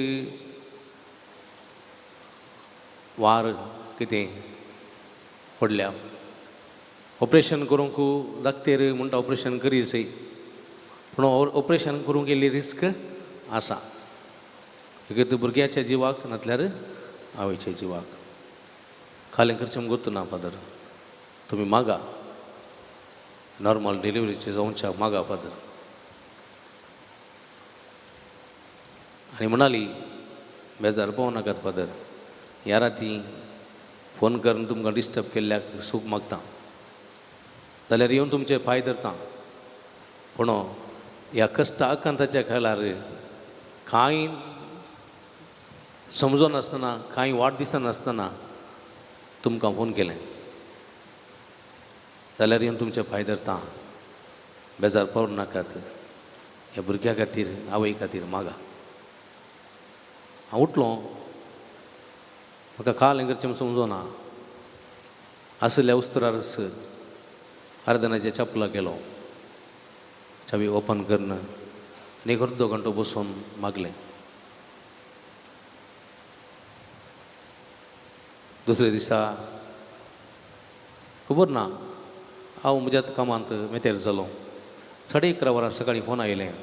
वार कितें पडल्या. ऑपरेशन करूंक दाक्तेर म्हणटा ऑपरेशन करीसय, पूण ऑपरेशन करूंक इल्ली रिस्क आसा, एक भुरग्याच्या जिवाक नातल्यार आवयच्या जिवाक. खालें करचें गोत्तू ना फादर, तुमी मागा नॉर्मल डिलिव्हरीचे जावच्या मागा फादर. आनी म्हणाली, बेजार पावो नाकात फादर, ह्या राती फोन करून तुमकां डिस्टर्ब केल्ल्याक सूख मागता, जाल्यार येवन तुमचे पांय धरता, पूण ह्या कश्ट आकांताच्या काळार कांय समजनासतना, कांय वाट दिसनासतना तुमकां फोन केलें, जाल्यार येवन तुमचे पांय धरता, बेजार पावूं नाकात, ह्या भुरग्या खातीर आवय खातीर मागा. हांव उठलो, म्हाका काल हें करचें समजोना. आसल्या उस्तरारच आराधनाच्या चपला गेलो, चावी ओपन करून आनी एक अर्दो घंटो बसून मागलें. दुसरे दिसा खबर ना, हांव म्हज्या कामांत मेतेर जालो. 11:30 वरां सकाळीं फोन आयलें,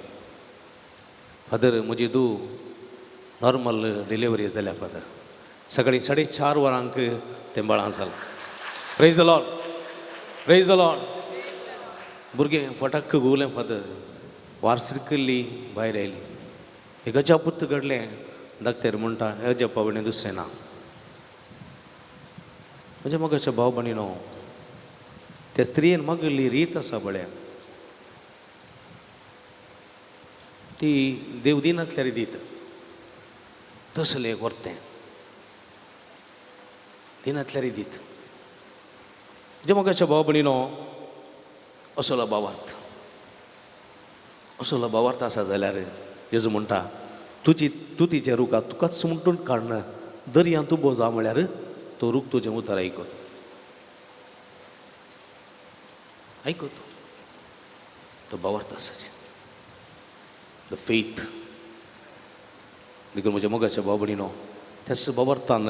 फादर म्हजी धूव नॉर्मल डिलिव्हरी जाल्या फादर. सकाळीं 4:30 वरांक तें बाळां जालें. Praise the Lord, praise the Lord. भुरगें फटाक्क घुंवलें फादर, वार सिरकल्ली भायर आयली. एक अजापूत घडलें. दाक्तेर म्हणटा अजापा वयलें दुसरें ना. म्हज्या मोगाच्या भाव भयणीनो, त्या स्त्रियेन मागिल्ली रीत आसा पळय, ती देव दिनातल्यार दीत तसलें एक वर्तें दिनातल्यार दीत. म्हज्या मोगाच्या भाव भयणीनो, असलो भावार्थ, असलो भावार्थ आसा जाल्यार जेजू म्हणटा, तुजी तुतीच्या रुखा तुकाच म्हणटून काडण दर्यांत उबो जा म्हळ्यार तो रूख तुजें उतर आयकत आयकत. तो भावार्थ आसाचे, the faith. देखून म्हज्या मोगाच्या भाव भयणीनो, त्याच भावार्थान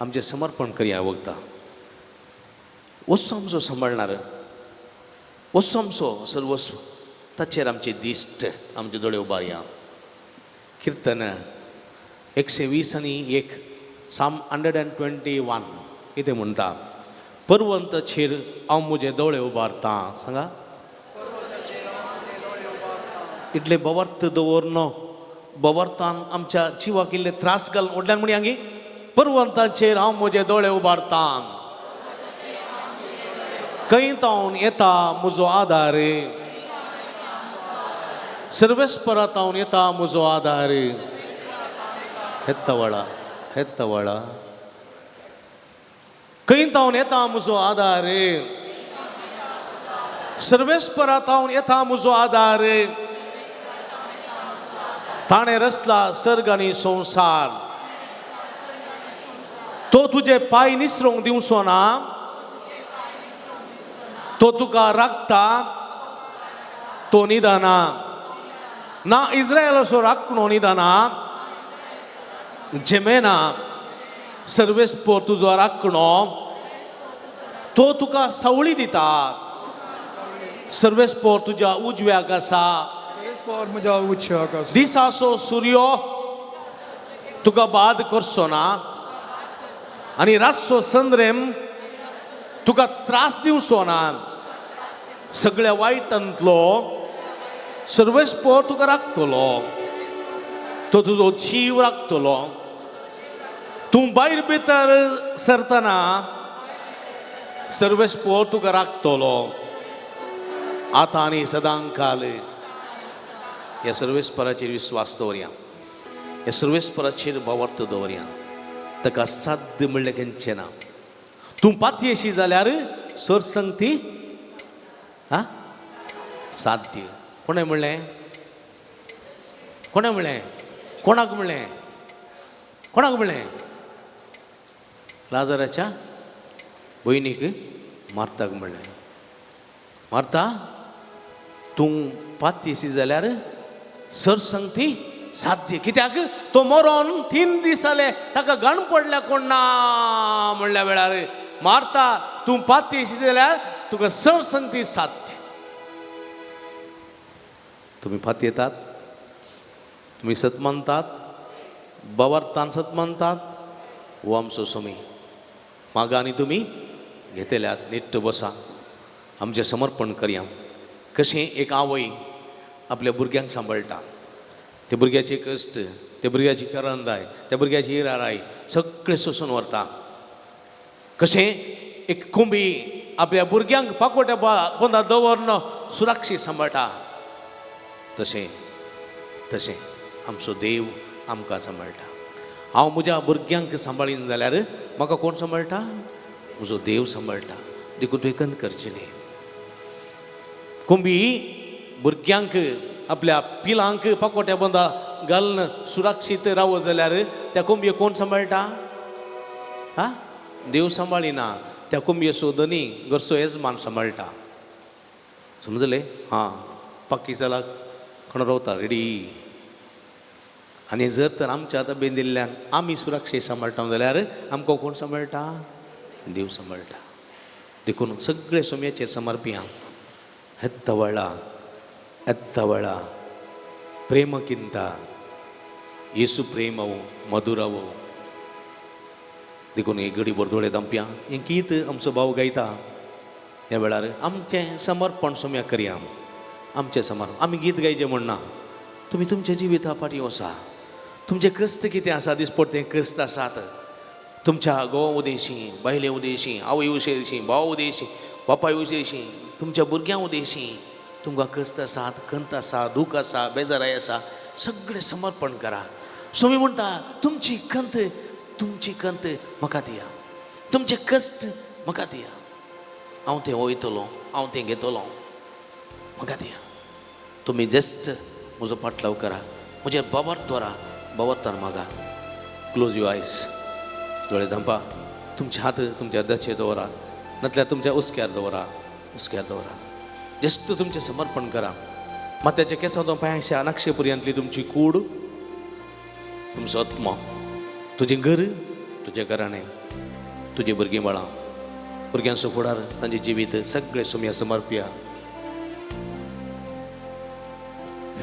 आमचें समर्पण करया वखदां. वस्तू आमचो सांबाळणार, वस्तू आमचो सर्वस्व, ताचेर आमचे दिश्ट, आमचे दोळे उबारया. किर्तन 120 1, साम 121 कितें म्हणटा? पर्वताचेर हांव म्हजे दोळे उबारतां. सांगा, इतले बवर्त दवरनो, बवर्तान आमच्या जिवाक इल्ले त्रास घालून व्हडल्यान म्हणया गी, पर्वताचेर हांव म्हजे दोळे उबारतां. खंय तावन येता म्हजो आदार? सर्वेस्परा तावन येता म्हजो आदार. हेत्तवळा हेत्तवळा, खंय तावन येता म्हजो आदार? सर्वेस्परा तावन येता म्हजो आदार. ताणें रचला सर्ग आनी संवसार. तो तुजे पांय निसरोंक दिवचो ना. तो तुका राखता, तो निदाना ना. इस्रायलाचो राखणो निदाना जेमेना. सर्वेस्पोर तुजो राखणो, तो तुका सावळी दिता. सर्वेस्पोर तुज्या उजव्याक आसा. पर म्हज्या उच्चाक आसा. दिसाचो सुर्यो तुका बाद करचो ना आनी रातचो संद्रेम तुका त्रास दिवचो ना. सगळ्या वायटांतलो सर्वेस्पोर तुका राखतलो. तो तुजो जीव राखतलो. तूं भायर भितर सरतना सर्वेस्पोर तुका राखतलो, आतां आनी सदांकाल. ह्या सर्वेस्पराचेर विस्वास दवरया, ह्या सर्वेस्पराचेर भावार्थ दवरया. ताका साध्य म्हणलें खंयचें ना. तूं पातयेशी जाल्यार सोर संगती हा साध्य. कोणें म्हणलें? कोणें म्हणलें? कोणाक म्हणलें? कोणाक म्हणलें? लाजराच्या भयणीक मार्ताक म्हणलें, मार्ता तूं पातयेशी जाल्यार सर संगती साध्य. कित्याक तो मरोन 3 दीस जाले, ताका घाण पडल्या कोण ना म्हणल्या वेळार मार्ता तूं पातयेशी जाल्यार तुका सर संगती साध्य. तुमी पातयेतात, तुमी सत मानतात, बावार्थान सत मानतात. हो आमचो स्वामी मागा आनी तुमी घेतल्यात. निट्ट बसा, आमचें समर्पण करया. कशें एक आवय आपल्या भुरग्यांक सांबाळटा, त्या भुरग्याचे कश्ट, त्या भुरग्याची करंदाय, त्या भुरग्याची हिराराय सगळें सोसून व्हरता. कशें एक कोंबी आपल्या भुरग्यांक पाकोट्या पोंदा दवरन सुरक्षीत सांबाळटा, तशें तशें आमचो देव आमकां सांबाळटा. हांव म्हज्या भुरग्यांक सांबाळीन जाल्यार म्हाका कोण सांबाळटा? म्हजो देव सांबाळटा. देखून तुवें खंत करचें न्ही. कोंबी भुरग्यांक आपल्या पिलांक पाकोट्या पोंदा घालून सुरक्षीत रावत जाल्यार त्या कोंबये कोण सांबाळटा? हा, देव सांबाळिना. त्या कोंबयेचो धनी घरचो येजमान सांबाळटा. समजले? हां, पाकी जाल्यार कोण रावता रेडी. आनी जर तर आमच्या आतां बेंदिल्ल्यान आमी सुरक्षीत सांबाळटा जाल्यार आमकां कोण सांबाळटा? देव सांबाळटा. देखून सगळे सोम्याचेर समर्पिया. हेत्तवळा ಎತ್ತವಳ ಪ್ರೇಮಕ್ಕಿಂತ ಯೇಸು ಪ್ರೇಮವು मधुरವು. देखून एक घडी भर दोळे धांपया. हें गीत आमचो भाव गायता ह्या वेळार आमचें समर्पण सोम्या करया. आमचें समर्पण आमी गीत गायचें म्हणना. तुमी तुमच्या जिविता फाटीं वसा. तुमचें कश्ट कितें आसा दिसपडटें कश्ट आसात. तुमच्या घोवा उदेशी, बायले उदेशी, आवय उदेशी, भाव उदेशी, बापाय उदेशी, तुमच्या भुरग्यां उदेशी तुमकां कश्ट आसात, खंत आसा, दूख आसा, बेजाराय आसा, सगळें समर्पण करा. स्वामी म्हणटा तुमची खंत, तुमची खंत म्हाका दिया, तुमचे कश्ट म्हाका दिया, हांव तें वयतलो, हांव तें घेतलो, म्हाका दिया. तुमी जस्ट म्हजो पाटलाव करा, म्हजेर बाबार द्वारा बाबार मागा. क्लोज your आयज, दोळे धांपा. तुमचे हात तुमच्या अर्दाचेर दवरा, नातल्यार तुमच्या हुस्क्यार दवरा, हुस्क्यार दवरा. जस्ट तुमचें समर्पण करा. मात्याच्या केंसां पांयाच्या अनाक्षे पर्यंतली तुमची कूड, तुमचो आत्मा, तुजें घर, तुजें घराणें, तुजीं भुरगीं बाळां, भुरग्यांचो फुडार, तांचें जिवीत सगळें सोम्या समर्पया.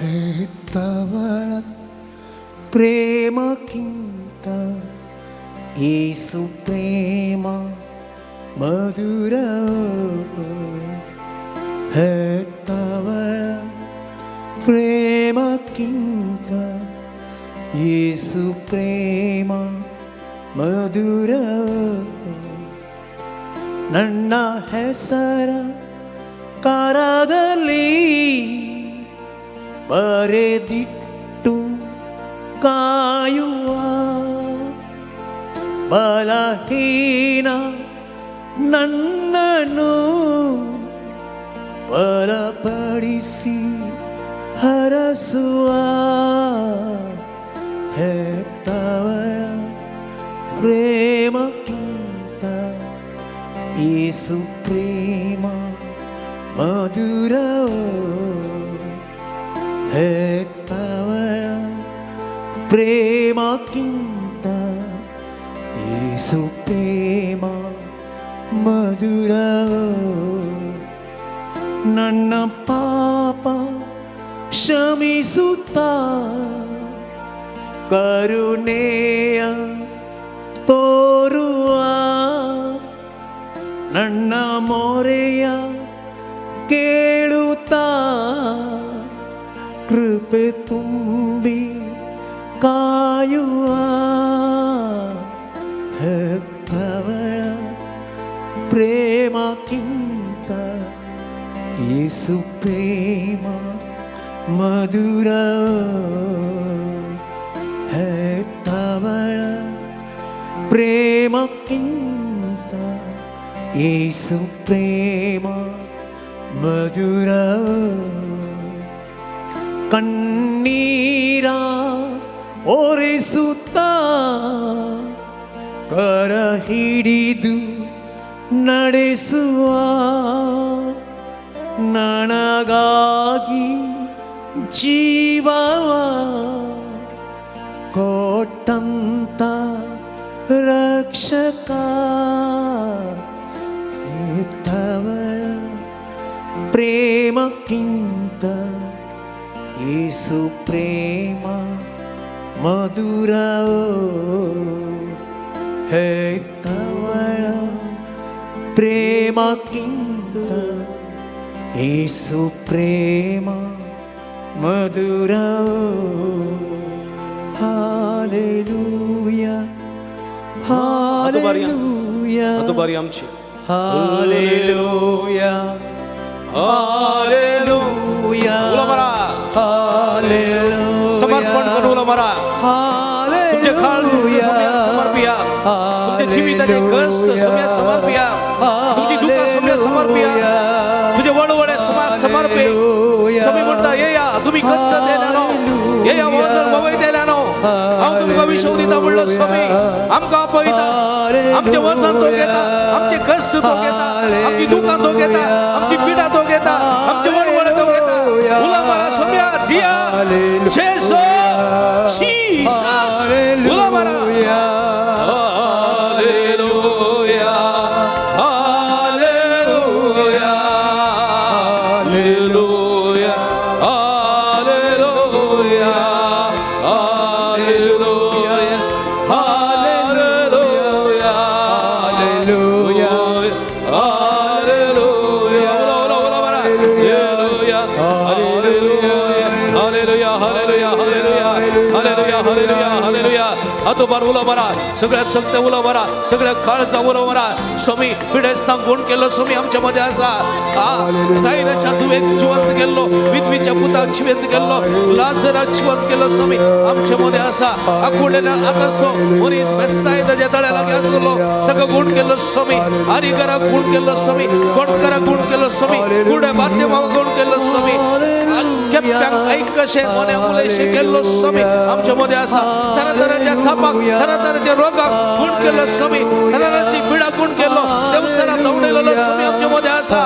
ಹೆತ್ತವಳ ಪ್ರೇಮಕ್ಕಿಂತ ಯೇಸು ಪ್ರೇಮ ಮಧುರ. ಹೆತ್ತವಳ ಪ್ರೇಮಕ್ಕಿಂತ ಯೇಸು ಪ್ರೇಮ ಮಧುರ. ನನ್ನ ಹೆಸರ ಕಾರದಲ್ಲಿ ಬರೆದಿಟ್ಟು ಕಾಯುವ ಬಲಹೀನ ನನ್ನನ್ನು ಬಲಪಡಿಸಿ ಹರಸುವ ಹೆತ್ತವಳ ಪ್ರೇಮಕ್ಕಿಂತ ಯೇಸು ಪ್ರೇಮ ಮಧುರ. ಹೆತ್ತವಳ ಪ್ರೇಮಕ್ಕಿಂತ ಯೇಸು ಪ್ರೇಮ ಮಧುರ. ನನ್ನ ಪಾಪ ಕ್ಷಮಿಸುತ್ತ ಕರುಣೆಯ ತೋರುವ ನನ್ನ ಮೊರೆಯ ಕೇಳುತ್ತಾ ಕೃಪೆ ತುಂಬಿ ಕಾಯುವ ಹೆತ್ತವಳ ಪ್ರೇಮಕ್ಕಿಂತ ಯೇಸು ಪ್ರೇಮ ಮಧುರ. ಹೆತ್ತವಳ ಪ್ರೇಮಕ್ಕಿಂತ ಯೇಸು ಪ್ರೇಮ ಮಧುರ. ಕಣ್ಣೀರ ಒರೆಸುತ್ತ ಕರ ಹಿಡಿದು ನಡೆಸುವ, ನನಗಾಗಿ ಜೀವವ ಕೊಟ್ಟಂತ ರಕ್ಷಕ. ಹೆತ್ತವಳ ಪ್ರೇಮಕ್ಕಿಂತ ಯೇಸು ಪ್ರೇಮ ಮಧುರ. ಹೆತ್ತವಳ ಪ್ರೇಮಕ್ಕಿಂತ ಯೇಸು ಪ್ರೇಮ ಮಧುರ. ಹಾಲೆಲೂಯಾ, ಹಾಲೆಲೂಯಾ, ಅದು ಬಾರಿ ಆಮಚಿ. Hallelujah, hallelujah, hallelujah. समर्पण करू मारा. तुमचे काळ समर्पिया, तुमच्या जिविताचे कष्ट सम्या समर्पिया, तुमची दुःख सम्या समर्पिया, तुझे वळवळे समाज समर्पे. समी म्हणता येया तुम्ही कष्ट दिल्यानो, येया वजन भोवयतेल्यानो, हांव तुमकां विशव दिता म्हणलो समी आमकां आपयता. आमचे वजन तो घेता, आमचे कष्ट तो घेता, आमची दुःखां तो घेता, आमची पिडा तो घेता, आमचे वळवळे तो घेता. उला मारा सम्या जिया जेसू जीसस उला मारा. हालेलुया, हालेलुया, हालेलुया, हालेलुया, हालेलुया, हालेलुया, हालेलुया, हालेलुया. उला उला उला मारा. हालेलुया, हालेलुया, हालेलुया, हालेलुया, हालेलुया, हालेलुया, हालेलुया. हातोबार उलो मारा, सगळ्या शक्त उलो मारा, सगळ्या काळजा उलो मारा. स्वामी पिडेस्तांक गुण केल्लो स्वामी आमच्या मध्ये आसा. जायराच्या दुवेक जिवंत केल्लो, विधवीच्या पुताक जिवंत केल्लो, लाजराक जिवंत केल्लो स्वामी आमच्या मध्ये आसा. आकुडलेल्या आतासो मनीस बेसायदाच्या तळ्या लागीं आसलो ताका गुण केल्लो स्वामी, आरीकराक गुण केल्लो स्वामी, गोडकराक गुण केल्लो स्वामी, कुडे बारदेवाक गुण केल्लो स्वामी, केप्यांक ऐक कशें मोन्या उलयशें केल्लो स्वामी आमच्या मध्ये आसा. तरातराच्या थापाक, तरातराच्या रोगाक गुण केल्लो स्वामी, तरातराची पिडा गुण केल्लो, देवसराक धांवडयलेलो स्वामी आमच्या मध्ये आसा.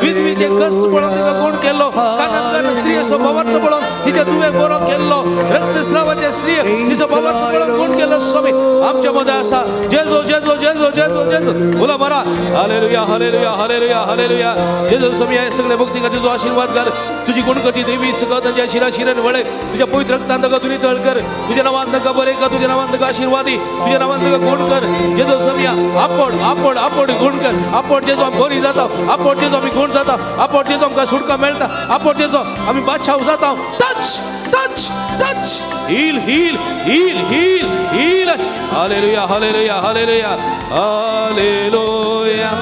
विधवीचे कष्ट पळोवन तिका गुण केल्लो, कानांतल्यान स्त्रियेचो भावार्थ पळोवन तिच्या दुवे बरो केल्लो, रक्तस्रावाचे स्त्री तिचो भावार्थ पळोवन गुण केल्लो स्वामी आमच्या मध्ये आसा. जेजो जेजो जेजो जेजो जेजो उला मारा. हालेलुया, हालेलुया, हालेलुया, हालेलुया. जेजो स्वामी हे सगळे भक्ती तुजो आशीर्वाद घाल. तुझी गुणकची देवी सगळं तांच्या शिरा शिरण वळे तुझ्या पवित्र रक्तान ताका तुरी तळ कर. तुझ्या नावान ताका बरे कर, तुझ्या नावान ताका आशीर्वादी, तुझ्या नावान ताका गुण कर. जेजो स्वामी आपण आपण आपण गुण कर. आपण जेजो आमी बरी जाता, आपण जेजो आमी गुण जाता, आपण जेजो आमकां सुटका मेळटा, आपण जेजो आमी बादशाह जाता. Touch touch touch, heal heal heal heal heal. Hallelujah, hallelujah, hallelujah, hallelujah,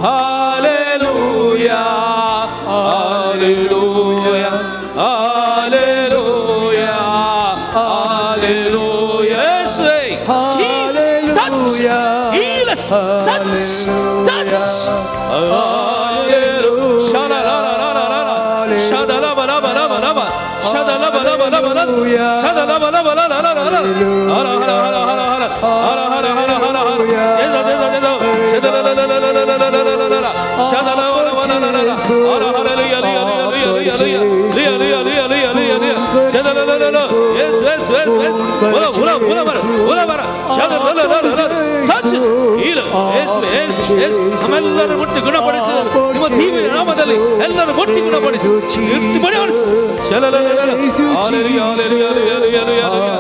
hallelujah, hallelujah, hallelujah, hallelujah. Jesus, touch, heal us, touch, touch. Hallelujah. Shada la la la la la, shada la la la la la, shada la la la la la, shada la la la la la la. Hara hara hara hara hara hara hara hara hara hara. Jesu Jesu Jesu. Shada la la la la la la la la la la. Shada la la la la la la. Hara hallelujah, hallelujah, hallelujah, hallelujah, hallelujah, hallelujah. Shada la la la la. Yes yes yes yes. Ula ula ula mara, ula mara. Shada la la la la. Touch us, heal us. Yes yes yes. ನಮ್ಮೆಲ್ಲರೂ ಮುಟ್ಟಿ ಗುಣಪಡಿಸಿದರು. ನಿಮ್ಮ ದಿವ್ಯ ನಾಮದಲ್ಲಿ ಎಲ್ಲರೂ ಮುಟ್ಟಿ ಗುಣಪಡಿಸಿ, ಗುಣಪಡಿಸಿ. ಶಲ ಲ ಲ ಲ. Hallelujah, hallelujah, hallelujah,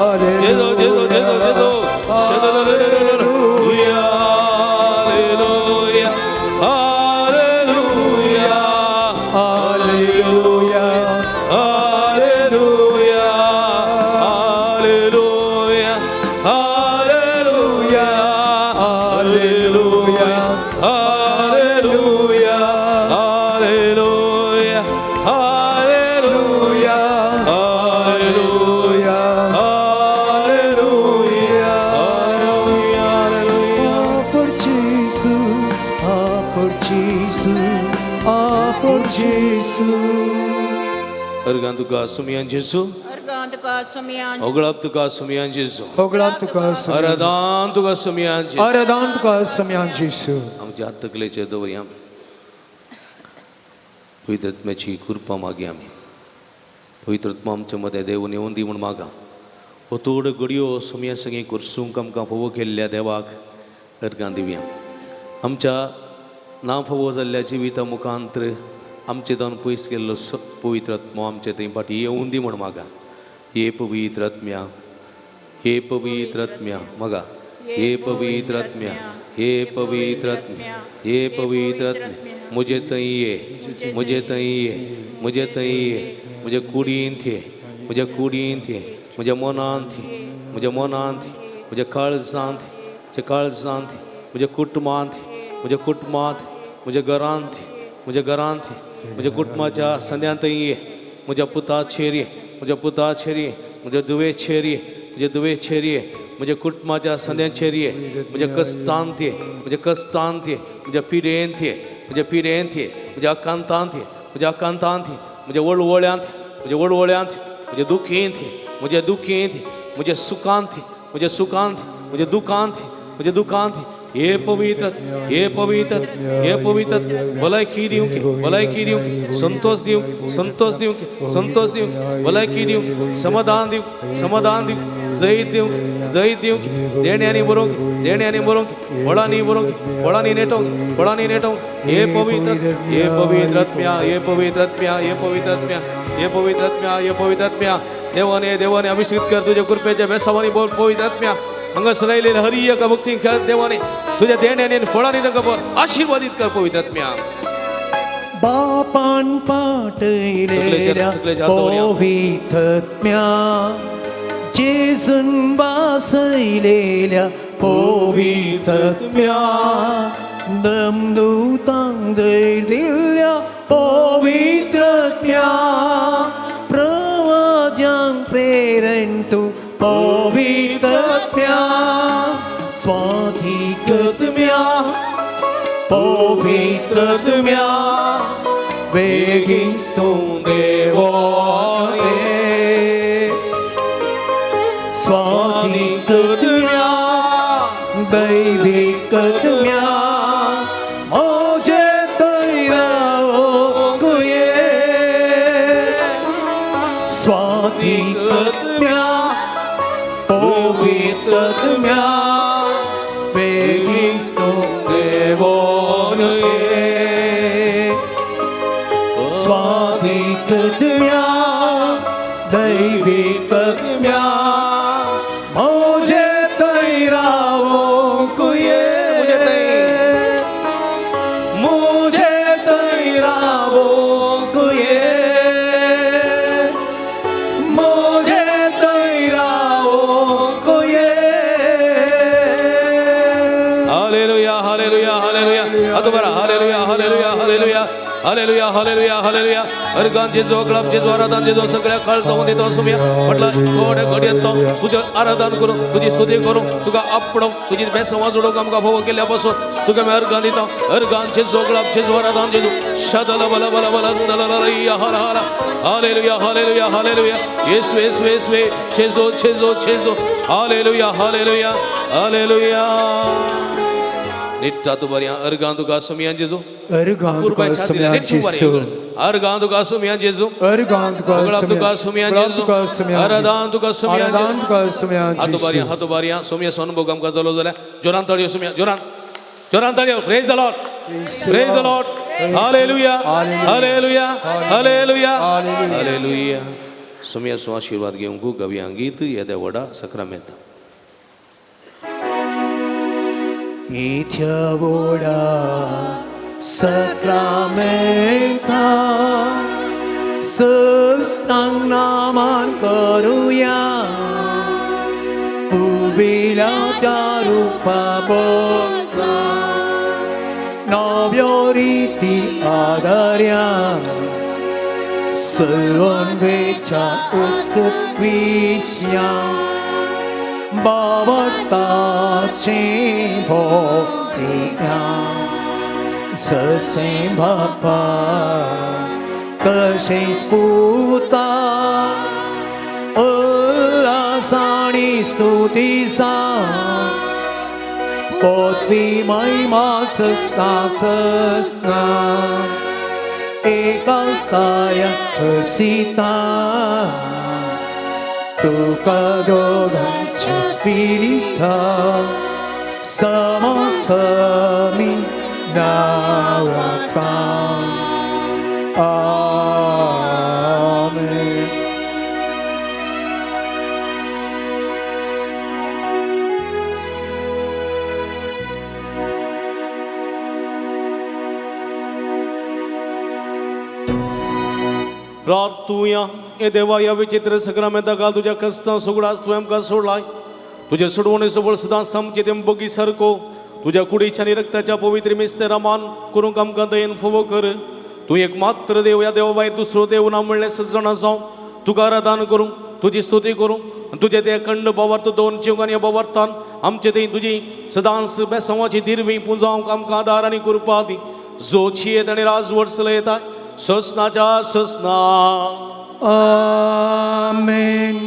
hallelujah. Jesu Jesu Jesu Jesu. ಶಲ ಲ ಲ ಲ ಲ. Hallelujah, hallelujah, hallelujah, hallelujah, hallelujah, hallelujah, hallelujah, hallelujah, hallelujah, hallelujah, hallelujah, hallelujah, hallelujah. por Gesù, ah por Gesù. Organ तुका सुमयान जेजू, अर्गां तुका सुमयान, होगळाप तुका सुमयान जेजू, होगळाप तुका सुमयान, आराधान तुका सुमयान जेजू, आराधान तुका सुमयान जेजू. आमच्या हात तकलेचेर दवरया, पवित्र आत्म्याची कृपा मागया आमी. पवित्र आत्मा आमच्या मदें देवून येवन दी म्हूण मागा. हो थोड्यो घडयो सुमया संगी कुर्सूंक आमकां फावो केल्ल्या देवाक अर्गां दिवया. आमच्या ना फावो जाल्ल्या जिविता मुखांतर आमचे जावन पयस गेल्लो पवित्र आत्मो आमचे थंय फाटीं येवन दी म्हूण मागा. हे पवित्र आत्म्या, हे पवित्र आत्म्या मागा, हे पवित्र आत्म्या, हे पवित्र आत्म्या, हे पवित्र आत्म्या, म्हजे थंय ये, म्हजे थंय ये, म्हजे थंय ये, म्हज्या कुडींत ये, म्हज्या कुडींत ये, म्हज्या मनांत ये, म्हज्या मनांत ये, म्हज्या काळजांत, म्हज्या काळजांत, म्हज्या कुटुंबांत, म्हज्या कुटुंबांत, म्हज्या घरांत, म्हज्या घरांत, म्हज्या कुटुंबाच्या संद्यांत ये, म्हज्या पुताचेर ये, म्हज्या पुताचेर ये, म्हज्या धुवेचेर ये, म्हज्या धुवेचेर ये, म्हज्या कुटुंबाच्या संद्यांचेर ये, म्हज्या कश्टांत ये, म्हज्या कश्टांत ये, म्हज्या पिडेंत ये, म्हज्या पिडेंत ये, म्हज्या आकांतांत ये, म्हज्या आकांतांत ये, म्हज्या वळवळ्यांत, म्हज्या वळवळ्यांत, म्हज्या दुखींत ये, म्हज्या दुखींत, म्हज्या सुखांत, म्हज्या सुखांत, म्हज्या दुखांत, म्हज्या दुखांत. हे पवित्र, हे पवित्र, हे पवित्र, भलायकी दिवंक, भलायकी दिवंक, संतोष दिवंक, संतोष दिवंक, संतोष दिवंक, भलायकी दिवंक, समाधान दिवंक, समाधान दिवंक, जैत दिवंक, जैत दिवंक, देण्यांनी बरोवंक, देण्यांनी बरोवंक, फळांनी बरोवंक, फळांनी नेटोवंक, फळांनी नेटोवंक. हे पवित्र, हे पवित्र आत्म्या, हे पवित्र आत्म्या, हे पवित्र आत्म्या, हे पवित्र आत्म्या, हे पवित्र आत्म्या, देवाने देवाने अभिषेक कर तुझ्या कृपेच्या बेसावानी बोल पवित्र आत्म्या. हांगासर आयिल्ले हरी एका भक्तीन खेळ देवाने तुझ्या देण्याने आनी फळांनी तांकां बर आशिर्वादीत कर पवित्र आत्म्या. बापान पाटयलेल्या पवित्र आत्म्या, जेजून वासयलेल्या पवित्र आत्म्या, दमदूतांक धैर्य दिल्ल्या पवित्र आत्म्या, प्रवाद्यांक प्रेरण तूं पवित्र आत्म्या, स्वाधीक आत्म्या, पवित्र आत्म्या, वेगींच तूं देवान ये. स्वाधीक आत्म्या, दैवीक आत्म्या, म्हजे थंय रावंक ये. स्वाधीक आत्म्या, पवित्र आत्म्या, वेगींच तूं देवान ये. स्वाधीक आत्म्या, दैवीक आत्म्या, म्हजे थंय रावंक ये, म्हजे थंय रावंक ये, म्हजे थंय रावंक ये. हालेलुया, हालेलुया, हालेलुया. आतां बरा hallelujah, hallelujah, hallelujah, hallelujah, hallelujah, hallelujah. Organ जेजू, अगळाप जेजू, आराधन जेजू, सगळ्या काळजावन दिता सुमया. म्हटलं थोड्या घडयेत तो तुजें आराधन करूं, तुजी स्तुती करूं, तुका आपडोवंक, तुजी बेसवां जोडोवंक आमकां फावो केल्ल्या पासून तुका आमी अर्गान दिता. अर्गान जेजू, अगळाप जेजू, आराधन जेजू. शदल बल बल बल दल ललैया हर हर. हालेलुया, हालेलुया, हालेलुया. येसू, येसू, येसू, जेजू, जेजू, जेजू. हालेलुया, हालेलुया, हालेलुया. निट्टा तूं बऱ्या अर्गान तुका सुमयान जेजू, अर्गान तुका सुमयान जेजू, अर्गान तुका सुमयान जेजू, अर्गान तुका होगळाप तुका सुमयान जेजू, आराधान तुका सुमयान जेजू. हातो बारया, हातो बारया, सुमया अनुभव आमकां जालो जाल्यार जोरान ताळयो सुमया, जोरान जोरान ताळयो. Praise the Lord, praise the Lord. Hallelujah, hallelujah, hallelujah, hallelujah. सुमयाचो आशिर्वाद घेवंक गवया गीत येद्या व्हडा सक्रामेंता. इथ्या व्हडा सक्रामेंता सस्तांग नामान करुया, उबिल्या त्या रुपा बदला नव्यो रिती आदार्या, सलवन वेच्या उस्तविस्या, बावटाचें भोंवतिया, ससें बापा तशेंच पुता उल्हासाणी स्तुती सा पोतवी महिमा सस्ता सस्ना एकास्ताय हसिता तुका दोगांच्या स्पिरिता समसमी नावाता. आमेन. प्रार्थुया. हे देवा, ह्या विचित्र सक्रामेंता घाल तुज्या कस्तां सुगडास तुवें आमकां सोडलाय. तुज्या सोडवणेचो बळ सदां सामकें तें बोगी सारको तुज्या कुडीच्या आनी रक्ताच्या पवित्र मिस्तेरा मान करूंक आमकां दयेन फोवो कर. तूं एक मात्र देव, ह्या देवा भायर दुसरो देव ना म्हणलें सज्जण जावं तुका आराधन करूं, तुजी स्तुती करूं आनी तुजे ते अखंड भावार्थ दोन जीव आनी भावार्थान आमचे थंय तुजी सदांच बेसांवाची दिरवी पुंजावंक आमकां आदार आनी कृपा दी, जो छियेत आनी राजवट चलयता ससनाच्या ससना. आमेन.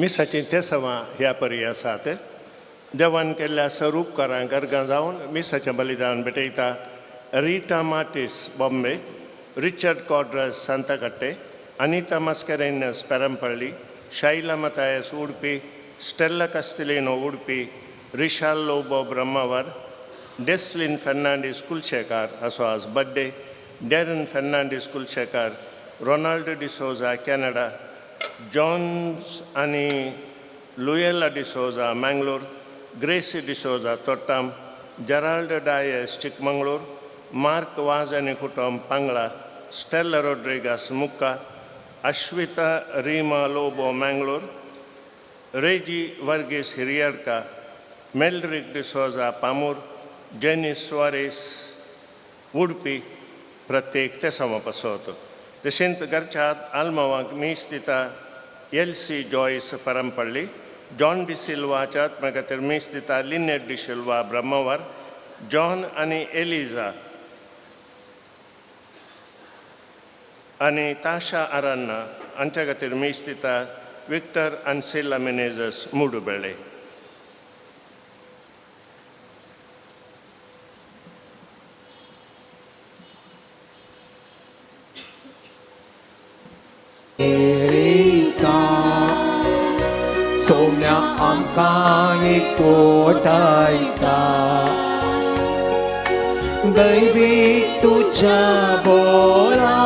मिसाचीं तेसवां ह्या परी आसात. देवान केल्ल्या स्वरूपकारांक अर्गां जावन मिसाचें बलिदान भेटयता Rita Martis Bombay, Richard Quadras Santhakatte, Anita Mascarenhas Perampalli, Shaila Mathias Udupi, Stella Castelino Udupi, Rishal Lobo Brahmavar, Deslin Fernandes Kulshekar हाचो आज birthday, Darren Fernandes Kulshekar, Ronald D'Souza Canada, Johns आनी Luella D'Souza Mangalore, Gracy D'Souza Thottam, Gerald Dias Chikmagalur, Mark Vaz आनी कुटुंब पांगळा, Stella Rodrigues Mukka, Ashwita Reema Lobo Mangalore, Reggie Varghese Hiriyadka, Meldrick D'Souza Pamur, Jenny Soares Udupi प्रत्येक तेसांवा पासत. तशेंच घरच्या आल्मावांक मीस दिता LC Joyce परमपल्ली, John डिसिल्वाच्या आत्म्या खातीर मीस दिता लिनेट डिसिल्वा ब्रह्मवर, जॉन आनी एलिजा आनी ताशा आरान्ना हांच्या खातीर मीस दिता विक्टर आनी मिनेजस मुडुबेळे. सोम्या आमकां एकवटायता दैवी तुज्या बोळा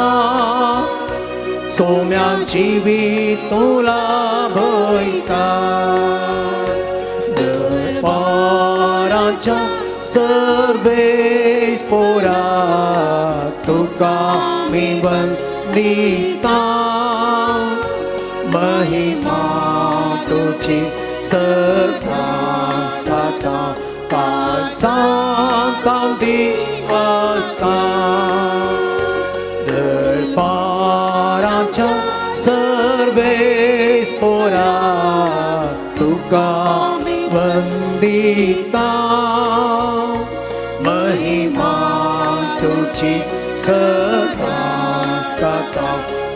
सोम्या जिवीत तुला भयता दळपाराच्या सर्वेस पोरा तुका मी वंदिता महिमा तुझी सदांच गाता काल सांता दिवसा दळपाराच्या सर्वेस पोरा तुका वंदिता महिमा तुझी सदांच गाता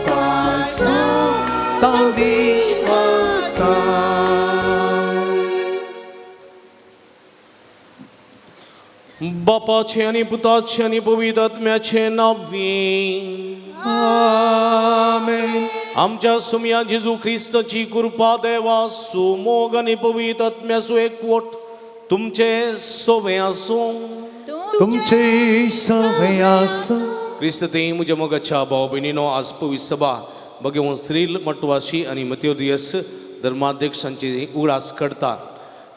काल सांता दिवसा. बापाचे आनी पुताचे आनी पवित्र आत्म्याचे नांवी आमेन. आमच्या सुमया जेजू ख्रिस्ताची कृपा देवा सुमोग आनी पवित्र आत्म्याचो एकवट तुमचे सोवे आसूं. तुमचे सवे आसूं. क्रिस्त ते म्हज्या मोगाच्या भाव भयणीनो, आज पवित्र सभा भगवान श्रील मटवाशी आनी मत्योदियस धर्माध्यक्षांची उगडास करता.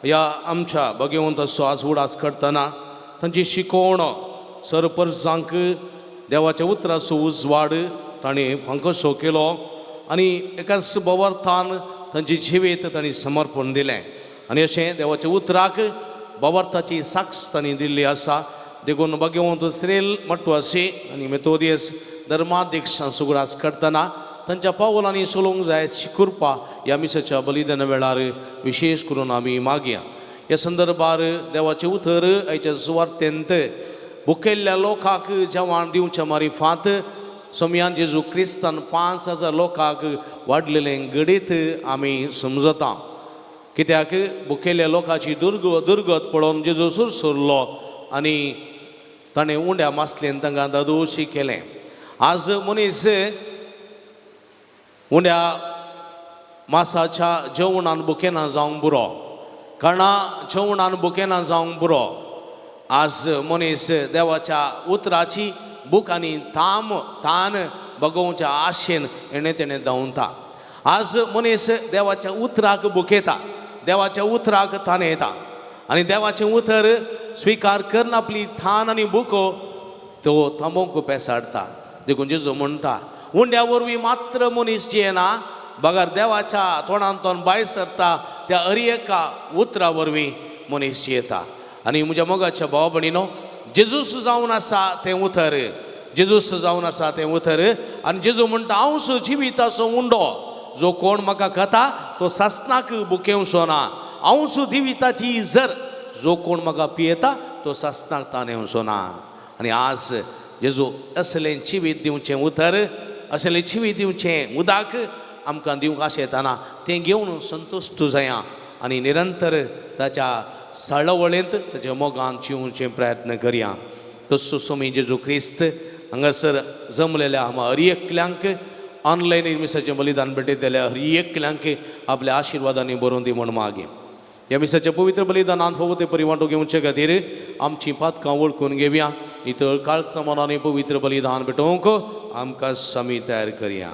ह्या आमच्या भगवंताचो आज उगडास करतना तांची शिकवण सरपरजांक देवाच्या उतराचो उजवाड ताणें फांकसो केलो आनी एकाच भवार्थान तांची जिवीत तांणी समर्पण दिलें आनी अशें देवाच्या उतराक भवार्थाची साक्ष तांणी दिल्ली आसा. देखून भगवंत श्रील मटवासी आनी मेथोदियस धर्माध्यक्षांचो उगडास करतना तांच्या पावलांनी चलोवंक जाय अशी कृपा ह्या मिसाच्या बलिदाना वेळार विशेष करून आमी मागया. ह्या संदर्भार देवाचें उतर आयच्या सुवार्तेंत भुकेल्ल्या लोकांक जेवण दिवच्या मारिफात सोमयान जेजू क्रिस्तान 5000 लोकांक वाडलेलें घडीत आमी समजता. कित्याक भुकेल्ल्या लोकांची दुर्गत पळोवन जेजू सुरसुरलो आनी ताणें उंड्या मासलेन तांकां दादोशी केलें. आज मनीस उंड्या मासाच्या जेवणान भुकेना जावंक पुरो, कारणा जेवणान भुकेना जावंक पुरो. आज मनीस देवाच्या उतराची भूक आनी तान भगोवच्या आशेन हेणें तेणें धांवता. आज मनीस देवाच्या उतराक भुकेता, देवाच्या उतराक तान येता आनी देवाचें उतर स्विकार करून आपली थान आनी भुको तो थांबोवंक पेसाडटा. देखून जेजू म्हणटा उंड्या वरवीं मात्र मनीस जियेना बगर देवाच्या तोंडांतल्यान भायर सरता त्या हर एका उतरा वरवीं मनीस जियेता. आनी म्हज्या मोगाच्या भाव भयणीनो, जेजूस जावन आसा तें उतर, जेजूस जावन आसा तें उतर. आनी जेजू म्हणटा हांव जिविताचो उंडो, जो कोण म्हाका खाता तो सासनाक भुकेवचो ना. हांव जिविताची जर, जो कोण म्हाका पियेता तो सासनाक तान येवचो ना. आनी आज जेजू असलें जिवीत दिवचें उतर, असलें जिवीत दिवचें उदक आमकां दिवंक आशेतना तें घेवन संतुश्ट जाया आनी निरंतर ताच्या साळवळेंत ताच्या मोगान जिवचे प्रयत्न करया. तसो स्वामी जेजू क्रिस्त हांगासर जमलेल्या आमा हर एकल्यांक ऑनलायन मिसाचें बलिदान भेटयतल्या हर एकल्यांक आपल्या आशिर्वादांनी बरोवन दी म्हूण मागीर ह्या मिसाच्या पवित्र बलिदानांत फावो ते परी वांटो घेवचे खातीर आमची पातकां वळखून घेवया. नितळ काळसा मनांनी पवित्र बलिदान भेटोवंक आमकां स्वामी तयार करया.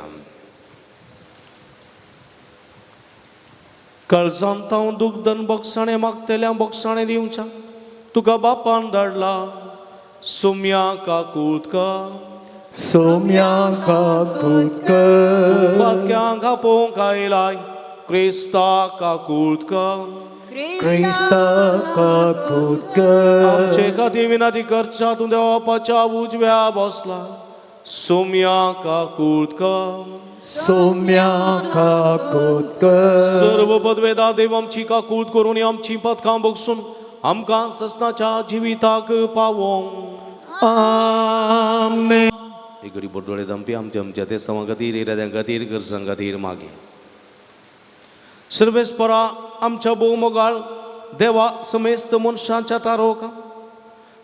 काळजांत हांव दुग्धन बोगसाणें मागतल्या बोगसाणें दिवच्या तुका बापान धाडला सोम्या काकूत का सोम्या काकूत कर. पातक्यांक आपोवंक आयलाय क्रिस्ता काकूत का क्रिस्ता काकूत कर. आमचे खातीर विनंती करच्या तूं देवाच्या उजव्या बसला सोम्या काकूत का सोम्या काकूत कर. सर्व पदवेदा देव आमची काकूत करून आमची पदकां बगसून आमकां ससनाच्या जिविताक पावोवंक. आमेन. एक गरीब दोळे दमपी आमच्या आमच्या देसां खातीर इराद्यां खातीर गरजां खातीर मागीर सर्वेस्परा आमच्या भोवमोगाळ देवा समेस्त मनशांच्या तारोका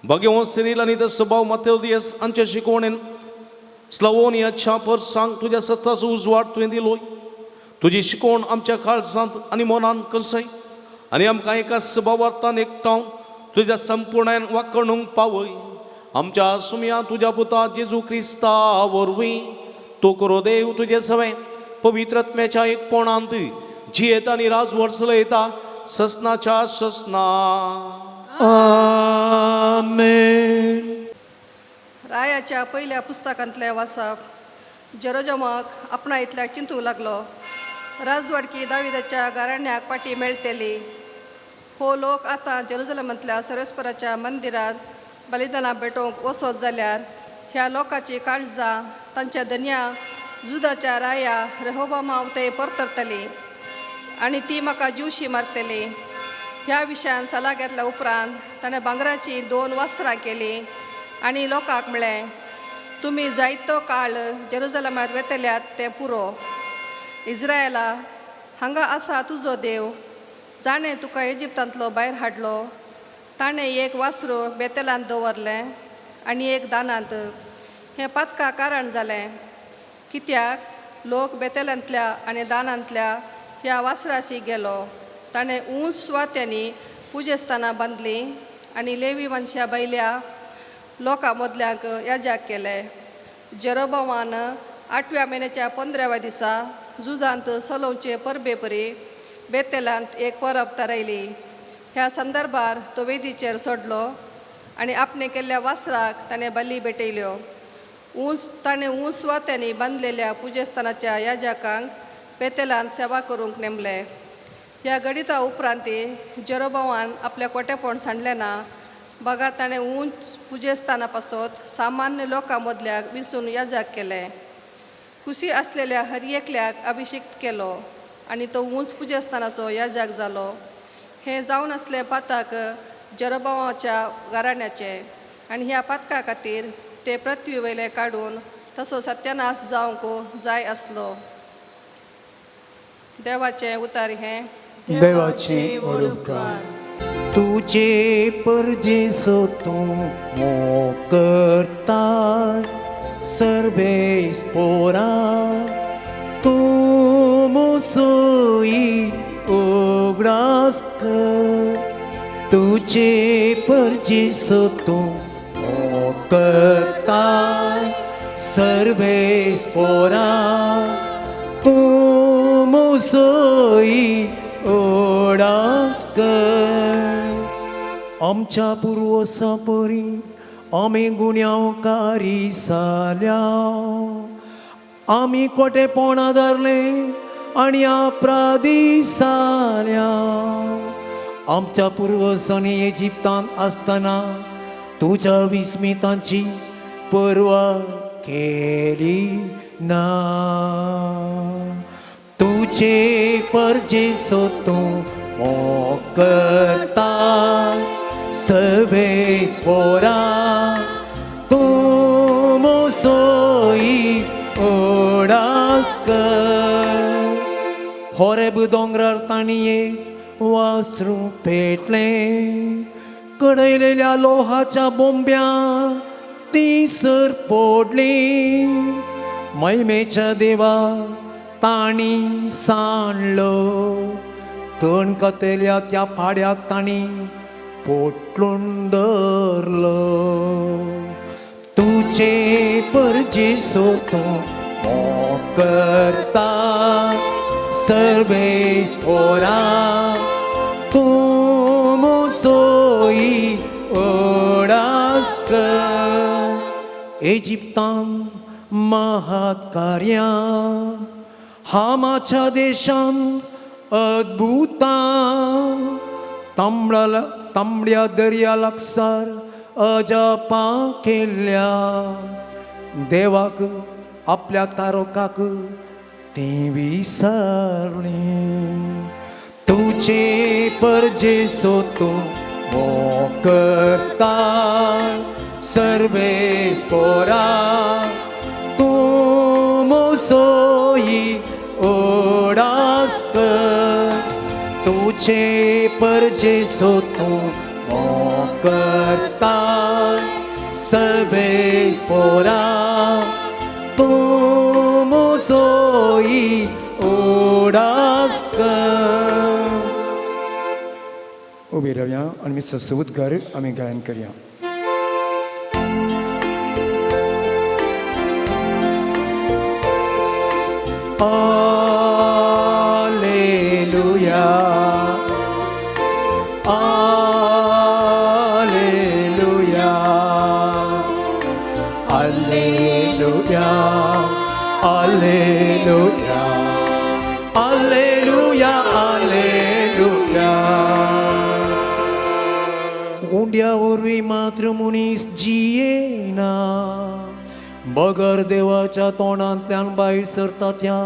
भगवंत सिरील आनी ते सभाव मातेवदियस हांचे शिकवणेन स्लवोनियाच्या परसांक तुज्या सत्ताचो उजवाड तुवें दिलोय. तुजी शिकवण आमच्या काळजांत आनी मनांत करसय आनी आमकां एका सभावार्थान एकठावन तुज्या संपूर्णायन वाकणूंक पावय. आमच्या सुमया तुज्या पुता जेजू क्रिस्ता वरवीं तो करो देव तुजे सवें पवित्र आत्म्याच्या एकपणांत जियेता आनी राजवट चलयता ससनाच्या ससना. आमेन. रायाच्या पहिल्या पुस्तकांतले वाचप. जेरोजमाक आपणा इतल्याक चिंतूंक लागलो राजवाडकी दाविदाच्या गाराण्याक पाटी मेळटली. हो लोक आतां जेरुजलमांतल्या सर्वेस्पराच्या मंदिरांत बलिदानां भेटोवंक वचत जाल्यार ह्या लोकांची काळजां तांच्या धनया जुदाच्या राया रेहोबामा ते परतरतली आनी ती म्हाका जिवशी मारतली. ह्या विशयान सल्ला घेतल्या उपरांत ताणें भांगराचीं 2 वस्त्रां केलीं आनी लोकांक म्हळें तुमी जायतो काळ जेरुजलमांत वेतल्यात तें पुरो. इज्रायला हांगा आसा तुजो देव जाणें तुका इजिप्तांतलो भायर हाडलो. ताणें एक वासरू बेतेलांत दवरलें आनी एक दानांत. हें पातका कारण जालें कित्याक लोक बेतेलांतल्या आनी दानांतल्या ह्या वासराशी गेलो. ताणें ऊंच सुवात्यांनी पुजेस्थानां बांदलीं आनी लेवी मनशां बैल्या लोकां मदल्यांक याजाक केले. जेरोबावान 8व्या म्हयन्याच्या 15व्या दिसा जुदांत सलोवचे परबेपरी बेतेलांत एक परब थारायली. ह्या संदर्भार तो वेदीचेर सोडलो आनी आपणे केल्ल्या वासराक ताणें बली भेटयल्यो. ऊंच ताणें ऊंच सुवात्यांनी बांदलेल्या पुजेस्थानाच्या याजकांक बेतेलांत सेवा करूंक नेमले. ह्या गणिता उपरांती जेरोबावान आपल्या कोटेपण सांडलें ना, बगर ताणें ऊंच पुजेस्थाना पासत सामान्य लोकां मदल्याक विंचून याजक केले. कुशी आसलेल्या हर एकल्याक अभिषिक्त केलो आनी तो ऊंच पुजेस्थानाचो याजक जालो. हें जावन आसलें पाताक जेरोबावाच्या घराण्याचें आनी ह्या पातका खातीर ते पृथ्वी वयले काडून तसो सत्यानाश जावंक जाय आसलो. देवाचें उतार हें. देवाचे उपकार. तुझे परजेसो तूं मोग करता सर्वेस पोरा, तूं मोसोई उगडास कर. तुझे परजेसो तूं मोग करता सर्वेस पोरा, तूं मोसोई उगडास कर. आमच्या पुर्वसां परी आमी गुन्यांवकारी जाल्या, आमी कोटेपणा धरलें आनी अपराधी जाल्या. आमच्या पुर्वजांनी इजिप्तांत आसतना तुज्या विस्मितांची पर्वा केली ना. तुझे परजेसो तूं मोग करता सर्वेस पोरा, तूं मोसोई उडास कर. होरेब दोंगरार तांणी एक वासरू पेटलें, कडयलेल्या लोहाच्या बोंब्या ती सर पोडली. महिमेच्या देवा तांणी सांडलो, तण कतेल्या त्या पाड्याक तांणी पोटलून धरलो. तुझे परजेसो तूं मोग करता सर्वेस पोरा, तूं मोसोई उडास कर. इजिप्तांत महाकार्यां, हामाच्या देशांत अद्भुतां, तांबड्या दर्या लागसार अजापां केल्या. देवाक आपल्या तारकाक ती विसरली. तुझे परजेसो तूं मोग करता सर्वेस पोरा, तूं मोसोई उडास कर. तुझे परजेसो तूं मोग करता सर्वेस पोरा, तूं मोसोई उडास कर. उबी रावया आनी मिसाचो उद्गार आमी गायन करया. Alleluia, Alleluia, Alleluia, Alleluia, Alleluia, Alleluia. उंड्या वरवीं मात्र मनीस जियेना, बगर देवाच्या तोंडांतल्यान भायर सरता त्या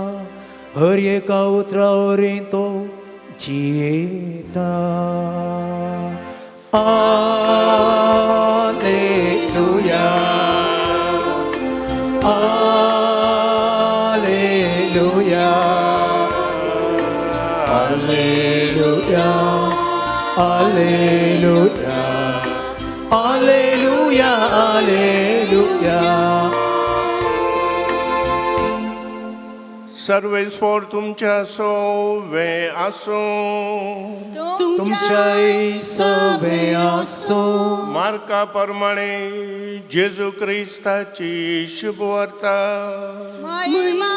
हर एका उतरा वरवीं तो जियेता. Alleluia, Alleluia, Alleluia, Alleluia, Alleluia, Alleluia. सर्वेस्पोर तुमच्या सोवे आसूं. तुमच्याय सवे आसूं. मार्का प्रमाणे जेजू क्रिस्ताची शुभवार्ता. महिमा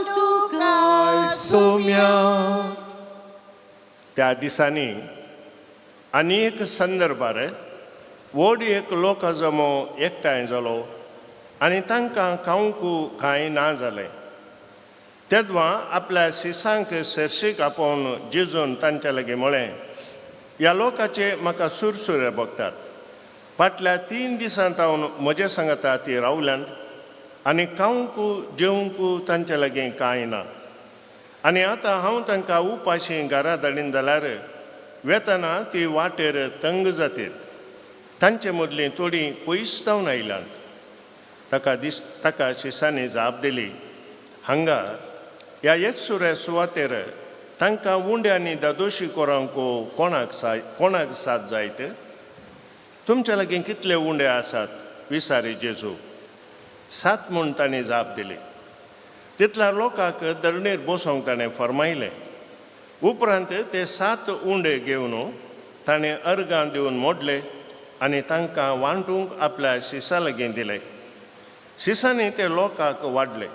तुका. सोम्या. त्या दिसांनी आनी एक संदर्भार व्हड एक लोकजमो एकठांय जालो आनी तांकां खावंक कांय ना जालें. तेदवा आपल्या शिसांक सरशीक आपोवन जेजून तांच्या लागीं म्हळें, ह्या लोकाचे म्हाका सुरसुरे भोगतात. फाटल्या 3 दिसां सावन म्हजे सांगता ती रावल्यांत आनी खावंक जेवंक तांचे लागीं कांय ना. आनी आतां हांव तांकां उपाशी घरा धाडीन जाल्यार वेतना ती वाटेर तंग जातीत. तांचे मदलीं थोडीं पयस जावन आयल्यांत. ताका शिसांनी जाप दिली, हांगा ह्या एकसुऱ्या सुवातेर तांकां उंड्यांनी दादोशी कोरांक कोणाक साथ जायत? तुमच्या लागीं कितले उंडे आसात? विसारी जेजू. 7 म्हूण तांणी जाप दिली. तितल्या लोकांक धरणीर बसोवंक ताणें फर्मायलें. उपरांत ते 7 उंडे घेवन ताणें अर्गां दिवन मोडले आनी तांकां वांटूंक आपल्या शिसा लागीं दिले. शिसांनी ते लोकांक वाडले.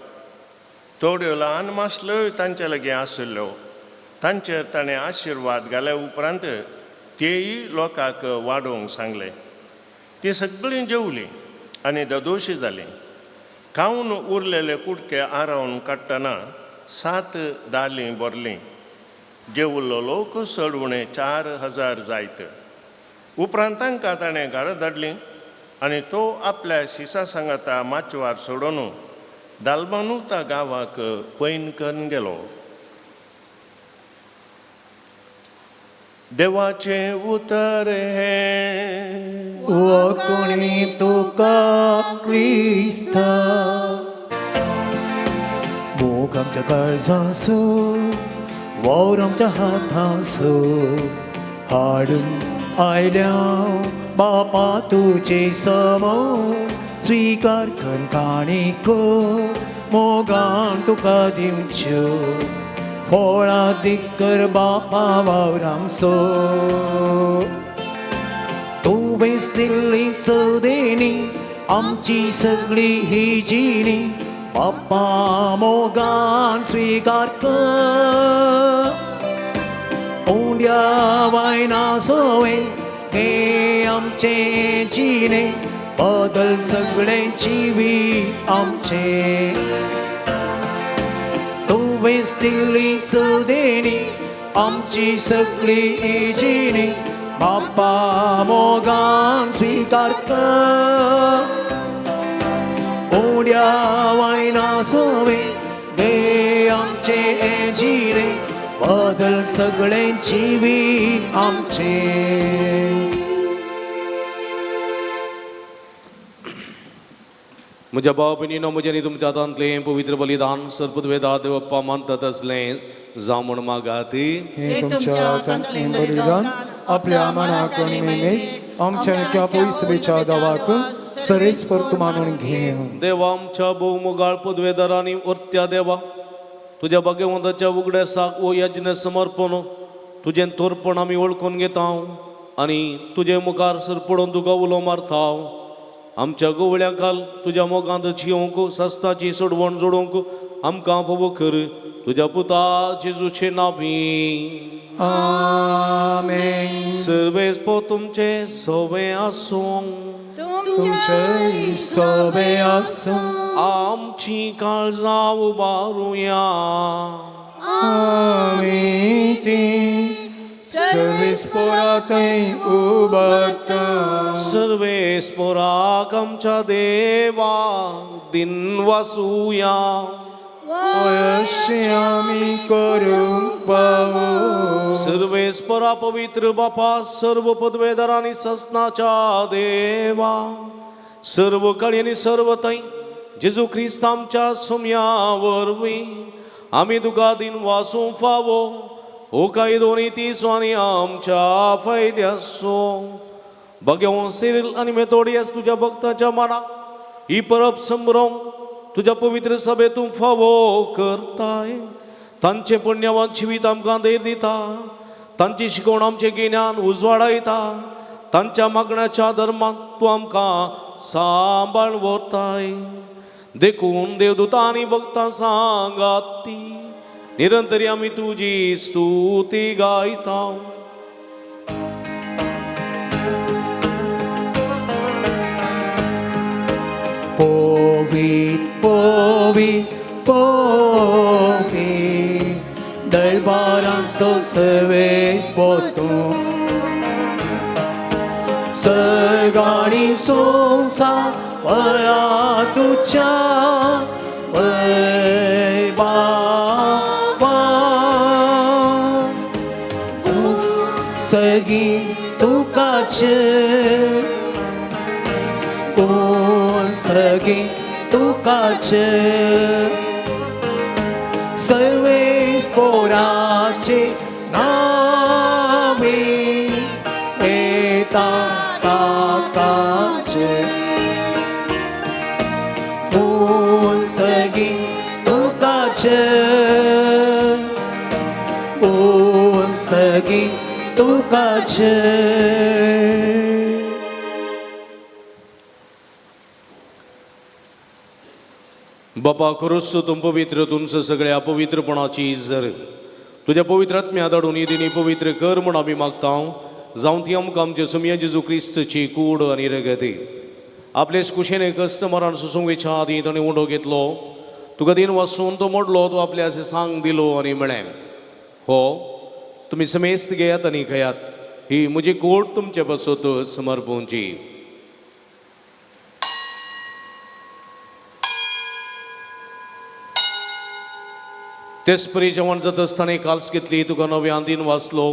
थोड्यो ल्हान मासल्योय तांचे लागीं आशिल्ल्यो. तांचेर ताणें आशिर्वाद घाले उपरांत तेय लोकांक वाडोवंक सांगलें. तीं सगळीं जेवलीं आनी ददोशी जालीं. खावन उरलेले कुडके आरावन काडटना 7 दालीं भरलीं. जेवल्लो लोक चड उणें 4000 जायत. उपरांत तांकां ताणें घरा धाडलीं आनी तो आपल्या शिसा सांगाता माचवार सोडून दालमानुता गांवाक पैन करून गेलो. देवाचें उतर हें. कोणी तुका क्रिस्ता. मोग आमच्या काळजासो, वावर आमच्या हातासो, हाडून आयल्या बापा तुजे समोर. स्वीकार कर काणिको मोगान तुका दिवच्यो, फळादीक कर बापा वावरांसो. तुवें दिल्ली सदेणी आमची सगळी ही जिणी, बापा मोगान स्वीकार कर. उंड्या वायना सोवे हे आमचे जिणे, बदल सगळे जिवीत आमचे. तुवें दिल्ली सदेणी आमची सगळी जिणी, बापा मोगान स्वीकार कर. उंड्या वायना सोवे गे आमचे जिणे, बदल सगळे जिवीत आमचे. म्हज्या भाव भयणीनो, म्हजें आनी तुमच्या हातांतलें पवित्र बलिदान सर्पद्वेदा देवप्पा मानतात असलें जावं म्हूण मागात. हे तुमच्या हातांतलें बलिदान आपल्या मनाक आनी मेमेक आमच्या त्या पयसबेच्या दावाक सरेस्पर तूं मानून घे. देवा आमच्या भोवमोगाळ पदवेदारांनी वर्त्या देवा, तुज्या भाग्यवंताच्या उगड्यासाक ओ यज्ञ समर्पण तुजें तोरपण आमी वळखून घेता आनी तुजे मुखार सरपडून तुका उलो मारता. आमच्या गोवळ्या काल तुज्या मोगांत जियोंक सस्ताची सोडवण जोडूंक आमकां फावो कर तुज्या पुता जेजूचे नांवी. आमेन. सर्वेस्पो तुमचे सवे आसूं. तुमचे सवे आसूं. आमची काळजां उबारुया. आमी ती सर्वेस्पोरा थंय उबारता. सर्वेस्पोराक आमच्या देवा दिन वासुया. अशें आमी करूंक फावो. सर्वेस्परा पवित्र बापा, सर्व पदवेदार आनी ससनाच्या देवा, सर्व काळी आनी सर्व थंय जेजू क्रिस्त आमच्या सुम्या वरवीं आमी तुका दिन वासूंक फावो. हो कायदो आनी तीसो आनी आमच्या फायद्याचो भाग्यवंत सिरील आनी मेथोडियस तुज्या भक्ताच्या मनाक ही परब संभ्रम तुज्या पवित्र सभेतूं फावो करताय. तांचें पुण्यवान जिवीत आमकां धैर्य दिता, तांची शिकवण आमचें गिन्यान उजवाडायता, तांच्या मागण्याच्या धर्मांत तूं आमकां सांबाळ व्हरताय. देखून देवदूतां आनी भक्तां सांगात ती निरंतरी आमी तुजी स्तुती गायता. पोवी पोवी पोवी दरबारांचो सर्वेस पोतू सर्गाणी संवसार वळा तुज्या वैभावान सगीं तुकाचे सगीं तुकाचे सर्वेस पोराचे नावे येता ताकाचे सगीं तुकाचे सगीं तुकाचे. बापा खरोच तूं पवित्र, तुमचं सगळ्या पवित्रपणाची जर तुज्या पवित्र आत्म्या धाडून दिनी पवित्र कर म्हूण आमी मागता. जावं ती आमकां आमच्या सुमया जेजू क्रिस्तची कूड आनी रगती. आपलेच कुशेने कश्ट मरण सोसूंक वेच्या आदीं ताणें उंडो घेतलो, तुका दिन वासून तो मोडलो, तो आपल्या सांग दिलो आनी म्हळें, हो तुमी समेस्त घेयात आनी खायात, ही म्हजी कूड तुमचे पासत समर्पूंची. तेच परी जेवण जाता आसतना काल्स घेतली, तुका नव्यान दिन वाचलो,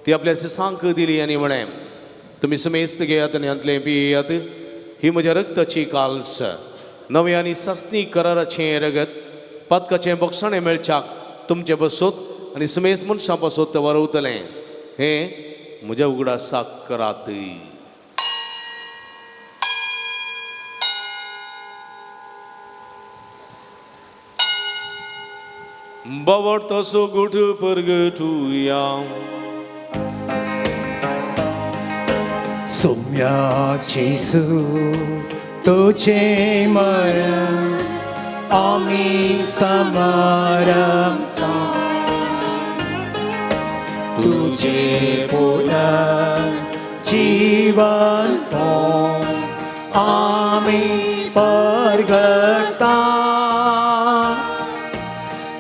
ती आपल्या सांक दिली आनी म्हळें, तुमी समेस्त घेयात आनी हांतलें पियात, ही म्हज्या रक्ताची काल्स, नव्या आनी सासणी कराराचें रगत, पातकाचें बोगसाणें मेळच्याक तुमचे पासत आनी समेस्त मनशां पासत तें वारवतलें. हें म्हज्या उगडासाक करात. बावडतो सोगूट परगटुया. सोम्या जेजू तुझे मरण आमी समारंभता, तुझे पुनर्जीवन आमी परगटा,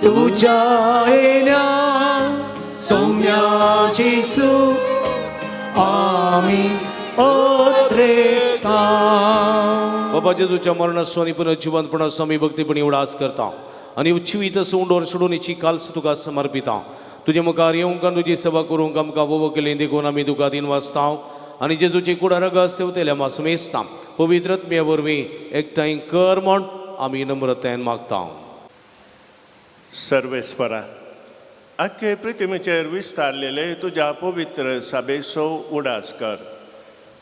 तुझ्या येण्या सोम्या जेजू आमी ओत्रेता. बाबा जेजूच्या मरणाचो आनी पुनर्जिवंतपणाचो आमी भक्तीपणी उडास करता आनी उच्चवीत उंडोर सोडून काल्स तुका समर्पिता. तुजे मुखार येवंक आनी तुजी सेवा करूंक आमकां वोवो केली देखून आमी तुका दिन वाचता आनी जेजूची कुडा रगस तेवतेल्या मासमेस्ता पवित्र आत्म्या वरवीं एकठांय कर म्हण आमी नम्रतायेन मागता. सर्वेस्परा, आख्खे पृथ्वीचेर विस्तारलेले तुज्या पवित्र सभेचो उडास कर.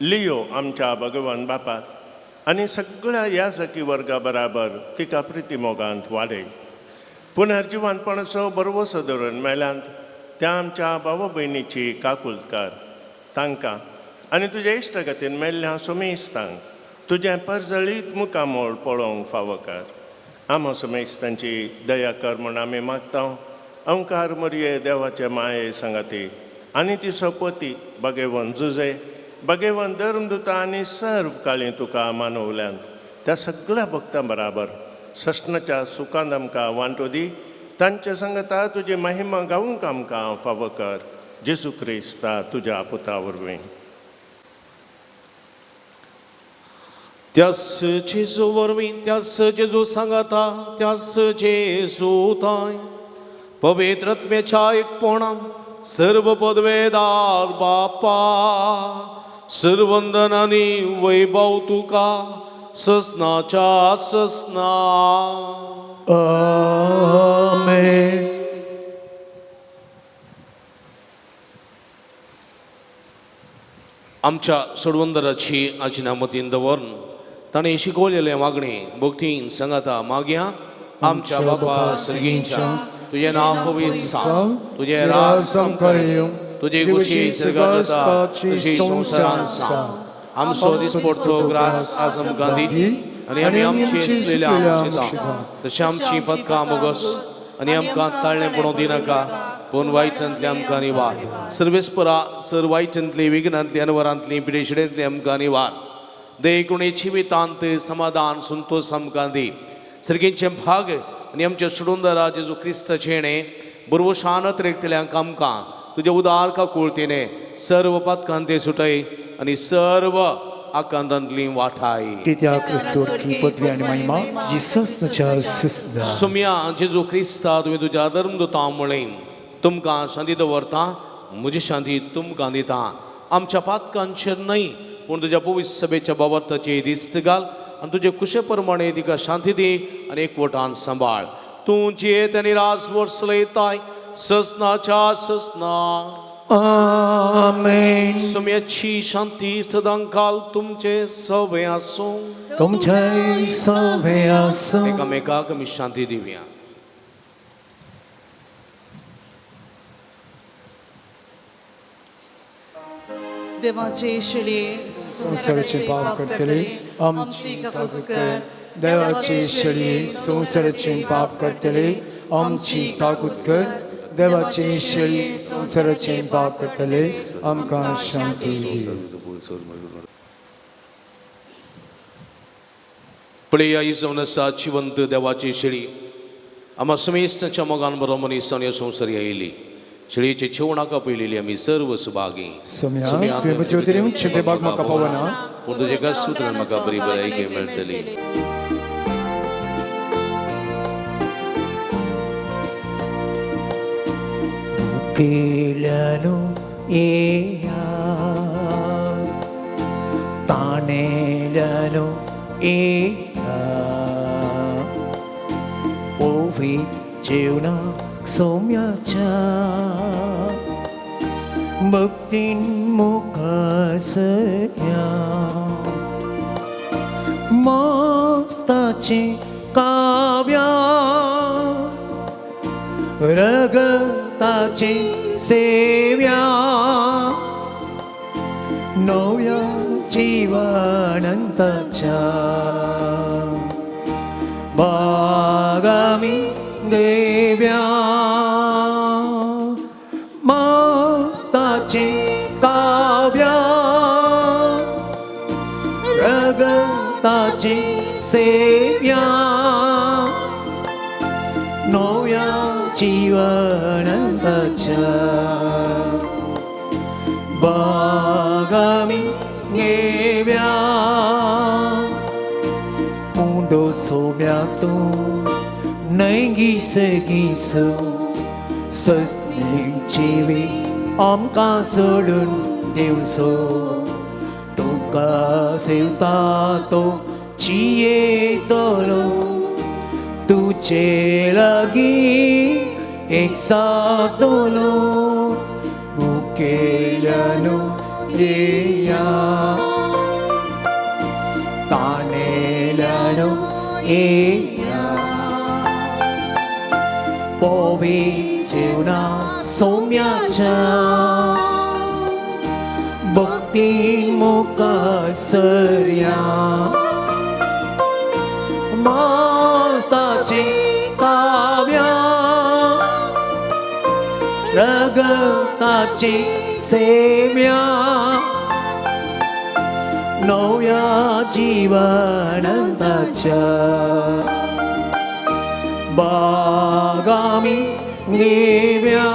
लियो आमच्या भगवान बापा आनी सगळ्या याजकी वर्गा बराबर तिका प्रितीमोगांत वाडय. पुनर्जिवंतपणाचो बरवसो धरून मेल्यांत त्या आमच्या भावा भयणीची काकूल कर. तांकां आनी तुज्या इश्टगतीन मेल्ल्या सुमेस्तांक तुजें परजळीत मुखामोळ पळोवंक फावो कर. आमा सुमेस्तांची दया कर म्हूण आमी मागता. अंकार मरये देवाचे माये सांगाती आनी ती सोपती भगेवन जुजे भगेवन धर्मदुता आनी सर्व काळी तुका मानवल्यांत त्या सगळ्या भक्तां बराबर सस्नाच्या सुखांत आमकां वांटो दी. तांचे सांगता तुजी महिमा गावूंक आमकां फावो कर. जेजू क्रिस्ता तुज्या पुता वरवीं. त्यास जेजू वरवीं, त्यास जेजू सांगाता, त्यास जेजू ताय पवित्र आत्म्याच्या एकपणान सर्व पदवेदार बापा सर्वंदन आनी वैभव तुका ससनाच्या ससना. आमेन. आमच्या सोडवंदराची आजिना मतीन दवरून ताणें शिकवलेलें वागणें भक्तीन सांगाता मागया. आमच्या बापा सर्गींच्या तुजें नांव पवित्र जावं, तुजें राज आमकां येवं, तुजी खुशी सर्गात जाता तशी संवसारांत जावं. आमचो दिसपडतो ग्रास आज आमकां दी आनी आमी आमची आसलेल्या आमचे तशें आमची पदकां मोगस आनी आमकां ताळणें पडोवंक दिनाका, पूण वायटांतली आमकां निवार. सर्वेस्परा सर वायटांतली विघ्नांतली अनवरांतली पिडेशिडेंतली आमकां निवार. देखून जिवितांत समाधान संतोश आमकां दी. सर्गींचे भाग आनी आमच्या सोडूनदारा जेजू क्रिस्ताचें हेणें बरवशान त्रेकतल्यांक आमकां तुज्या उदार काकुळतेने सर्व पातकांते सुटय आनी सर्व आकांतांतली वाठाय. कित्याक सोडकी पदवी आनी महिमा तुजी सस्नच्या सस्ना. सुम्या जेजू क्रिस्ता तुवें तुज्या धर्मदुतां म्हळें तुमकां शांती दवरता, म्हजी शांती तुमकां दिता. आमच्या पातकांचेर न्हय पूण तुज्या पवित्र सभेच्या बाबताची दिस्त घाल आनी तुजे कुशे प्रमाणे तिका शांती दी आनी एकवटान सांबाळ. तूं जियेत आनी राजवट चलयताय ससनाच्या ससना. आमेन. सुम्याची शांती सदांकाल तुमचे सवे आसूं. तुमचे सवे आसूं. एकामेकाक आमी शांती दिवया. देवाचे शेळये संवसाराचे पाप करतले आमची ताकद कर. देवाचे शेळये संवसाराचे पाप करतले आमची ताकद कर. देवाचे शेळये संवसाराचे पाप करतले आमकां शांती दी. पळया ही जावन आसा जिवंत देवाची शेळी. आम्हा समेस्ताच्या मोगान बरो मनीस आनी संवसारी आयली. शेळयेचे जेवणाक पयलेली आमी सर्व सुभागी. सोम्या तुवें म्हज्या वतीन चिंतेबाग म्हाका पावना, पूण तुज्या एका सुत्रान म्हाका बरी भलायकी मेळटली. केल्यानु येया ताणेल्यानु येया ओवी जेवणाक सोम्याच्या भक्तीन मुखासया मस्ताचें काव्या रगताचे सेव्या नव्या जीवनंताच्या बागामी देव्या मस्ताचे काव्या रगताचे सेव्या नव्या जीवनंताच्या बागामी घेव्या. मुंडो सोम्या तूं न्हय सगीस सस्नी जिवी आमकां सोडून दिवसो. तुका सेवता तो जियेतलो तुजे लागीं एक सातलो. मुखेल्यानु येया ताणेल्यानु येया पोवी जेवणा सोम्याच्या भक्ती मुखासर्या मासाचे काव्या रगताचे सेव्या नव्या जीवनंताच्या बागामी घेव्या.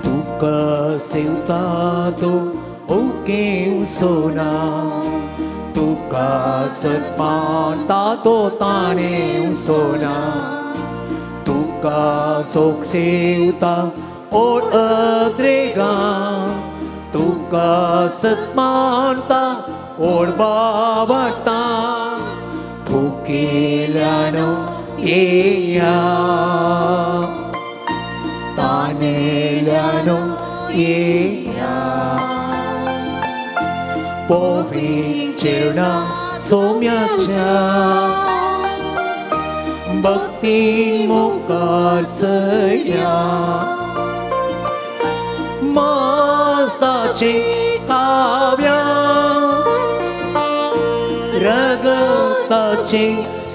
तुका सेवता तो ओकेवसो ना, तुका सत्मानता तो ताणेवसो ना, तुका सोक सेवता ओड अत्रेगा, तुका सत्मानता ओड बाबता. फुकेल्यानो येया तानेल्यानो येया पोवी चेडा सोम्याच्या भक्ती मुखार सया मस्ताची काव्या रगताची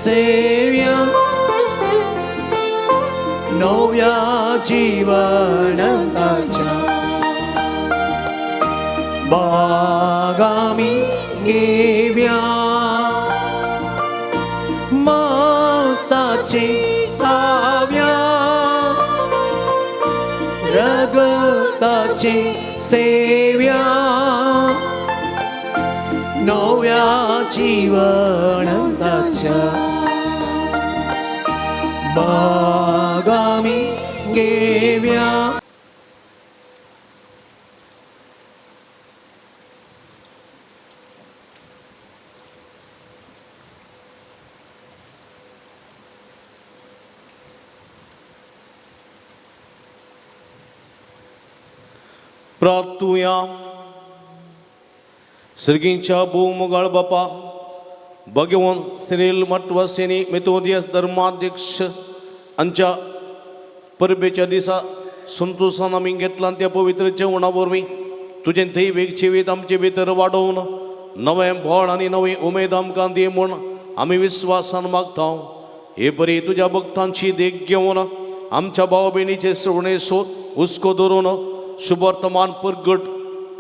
सेव्या नव्या जीवनाच्या बागामी घेव्या मस्ताची काव्या रगताची सेव्या नव्या जीवनाच्या बागामी घेव्या. प्रार्थुया. सर्गींच्या भोवमुगाळ बापा भगवंत सिरील मटवासिनी मेथोदियस धर्माध्यक्ष हांच्या परबेच्या दिसा संतोशान आमी घेतला त्या पवित्र जेवणा वरवीं तुजें दैवीक जिवीत आमचे भितर वाडोवन नवें बळ आनी नवी उमेद आमकां दी म्हूण आमी विस्वासान मागता. हे परी तुज्या भक्तांची देख घेवन आमच्या भाव भयणीचे सवणेचो हुस्को धरून शुभवर्तमान परगट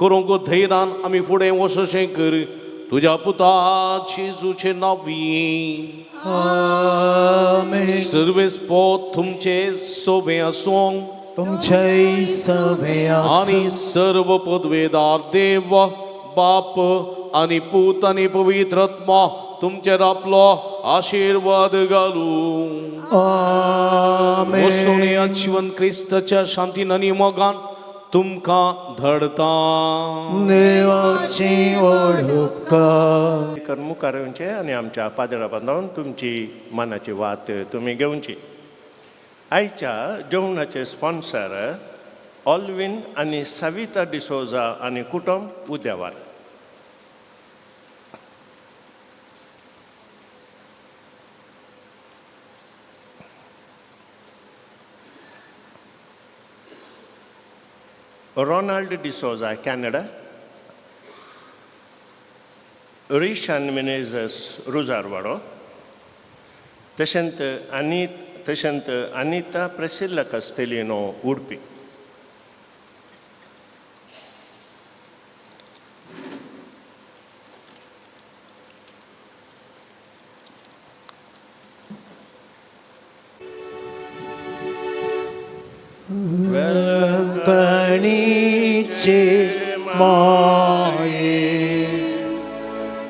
करूंक धैर्यान आमी फुडें वचशें कर तुज्या पुता जेजूचे नांवी. आमेन. सर्वेस्पोत तुमचे सोबे आसूं तुमचे सवे आनी आसूं. सर्व पदवेदार देव बाप आनी पूत आनी पवित्र आत्मा तुमचेर आपलो आशिर्वाद घालूं. आमेन. वचून ह्या जिवन क्रिस्ताच्या शांतीन आनी मोगान तुमकां धाडता. देवाची ओळख कर मुखार येवचें आनी आमच्या पाद्रा बांदून तुमची मनाची वात तुमी घेवची. आयच्या जेवणाचे स्पॉन्सर ऑलविन आनी सविता डिसोजा आनी कुटुंब उद्यावर. रोनाल्ड डिसोजा कॅनडा, रिशन मिनेजस रुजारवाडो, तशेंच आनी तशेंच अनिता प्रेसिल्ला कस्तेलिनो उडपी. कणीचे माये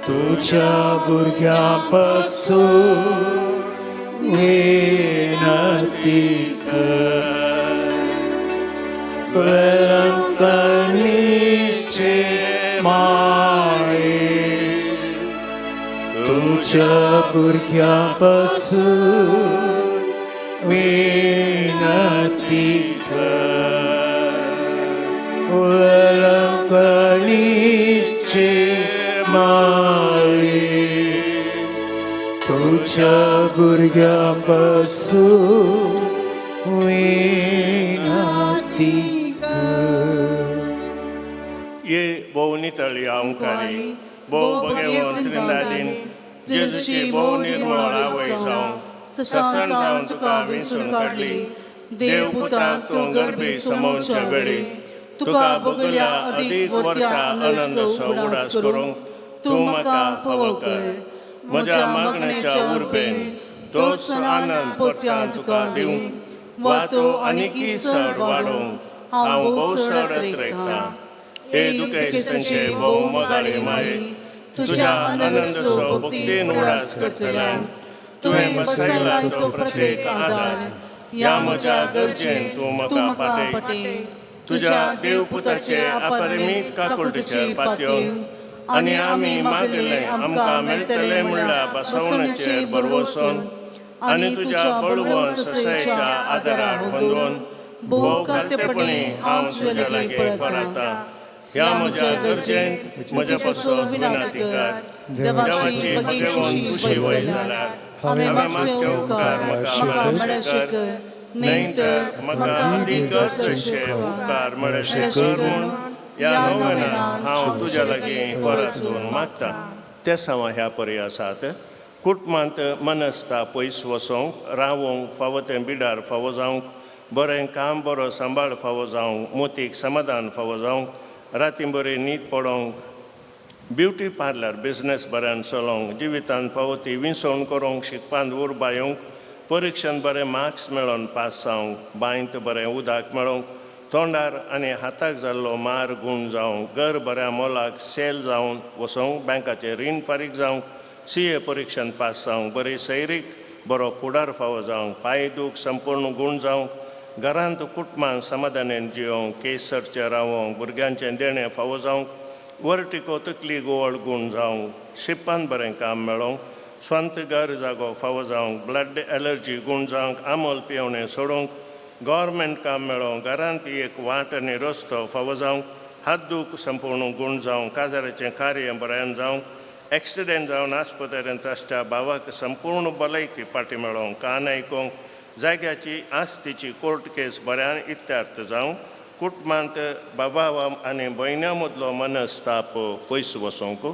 तुझ्या भुरग्यापासून विनंती कर. वेलंकणीचे माये तुझ्या भुरग्यापासून विनंती कर. वेलंकणीचे माये तुझ्या भुरग्यापासून विनंती कर. ये भोव नितळ या ओंकारी भोव भगवंत त्रिंदादीन जेजूची भोव निर्मळ आवय जावं ससान जावन तुका विंचून काडली. देव पुताक तूं गर्भी समोवच्या वेळी तुका बगल्या अदीक वर्ता आनंदाचो उडास करूंक तूं म्हाका फावो कर. म्हज्या मागण्याच्या उर्बेन तोच आनंद परत्यान तुका दिवंक वा तूं आनीकय चड वाडोवंक हांव भोव चड अत्रेकतां. हे दुखेस्तांचे भोव मोगाळे माये तुज्या आनंदाचो भक्तीन उडास करतल्यान तुवें बसयला तो प्रत्येक आदार ह्या म्हज्या गरजेन तूं म्हाका पाटय. तुज्या देवपुताचे अपरिमीत काकुळटीचेर पातयेवन आनी आमी मागलें आमकां मेळटलें म्हणल्यार बसवण्याचेर भरवसून आनी तुज्या बळवंत ससायेच्या आदारार होंदून भोव खालतेपणी हांव तुज्या लागीं परता. ह्या म्हज्या गरजेंत म्हज्या पासत विनंती कर. देवाची भगेवन खुशी वय जाल्यार हांवें मागचे उपकार म्हाका मेळशे कर, न्हय तर म्हाका अदीक गरज उपकार मेळशे कर म्हूण ह्या नोवेनान हांव तुज्या लागीं परतून मागता. ते सवां ह्या परी आसात. कुटुंबांत मनस्ता पयस वचोंक, रावोंक फावो तें बिडार फावो जावंक, बरें काम बरो सांबाळ फावो जावंक, मोतीक समाधान फावो जावंक, राती बरी न्हीद पडोंक, ब्युटी पार्लर बिजनेस बऱ्यान चलोवंक, जिवितान फावो ती विंसवण करूंक, शिकपांत उर्बा येवंक, परिक्षेंत बरें मार्क्स मेळोन पास जावंक, बांयत बरें उदक मेळोंक, तोंडार आनी हाताक जाल्लो मार गूण जावंक, घर बऱ्या मोलाक सेल जावन वचोंक, बँकाचें रीण फारीक जावंक, CA परिक्षेंत पास जावंक, बरी सैरीक बरो फुडार फावो जावंक, पांय दूख संपूर्ण गूण जावंक, घरांत कुटुंबान समाधानेन जियोंक, केस सरचें रावोंक, भुरग्यांचें देणें फावो जावंक, वर्टिको तकली गोवळ गूण जावंक, शिपान बरें काम मेळोंक, स्वांत घर जागो फावो जावंक, ब्लड एलर्जी गूण जावंक, आमोल पिवणें सोडोवंक, गव्हर्मेंट काम मेळोवंक, घरांत एक वाट आनी रस्तो फावो जावंक, हात दूख संपूर्ण गूण जावंक, काजाराचें कार्य बऱ्यान जावंक, एक्सिडेंट जावन आस्पत्रेंत आसच्या भावाक संपूर्ण भलायकी फाटी मेळोवंक, कान आयकोंक, जाग्याची आस्तीची कोर्ट केस बऱ्यान इत्यार्थ जावंक, कुटुंबांत बाबा आनी भयण्यां मदलो मनस्ताप पयस वचोंक,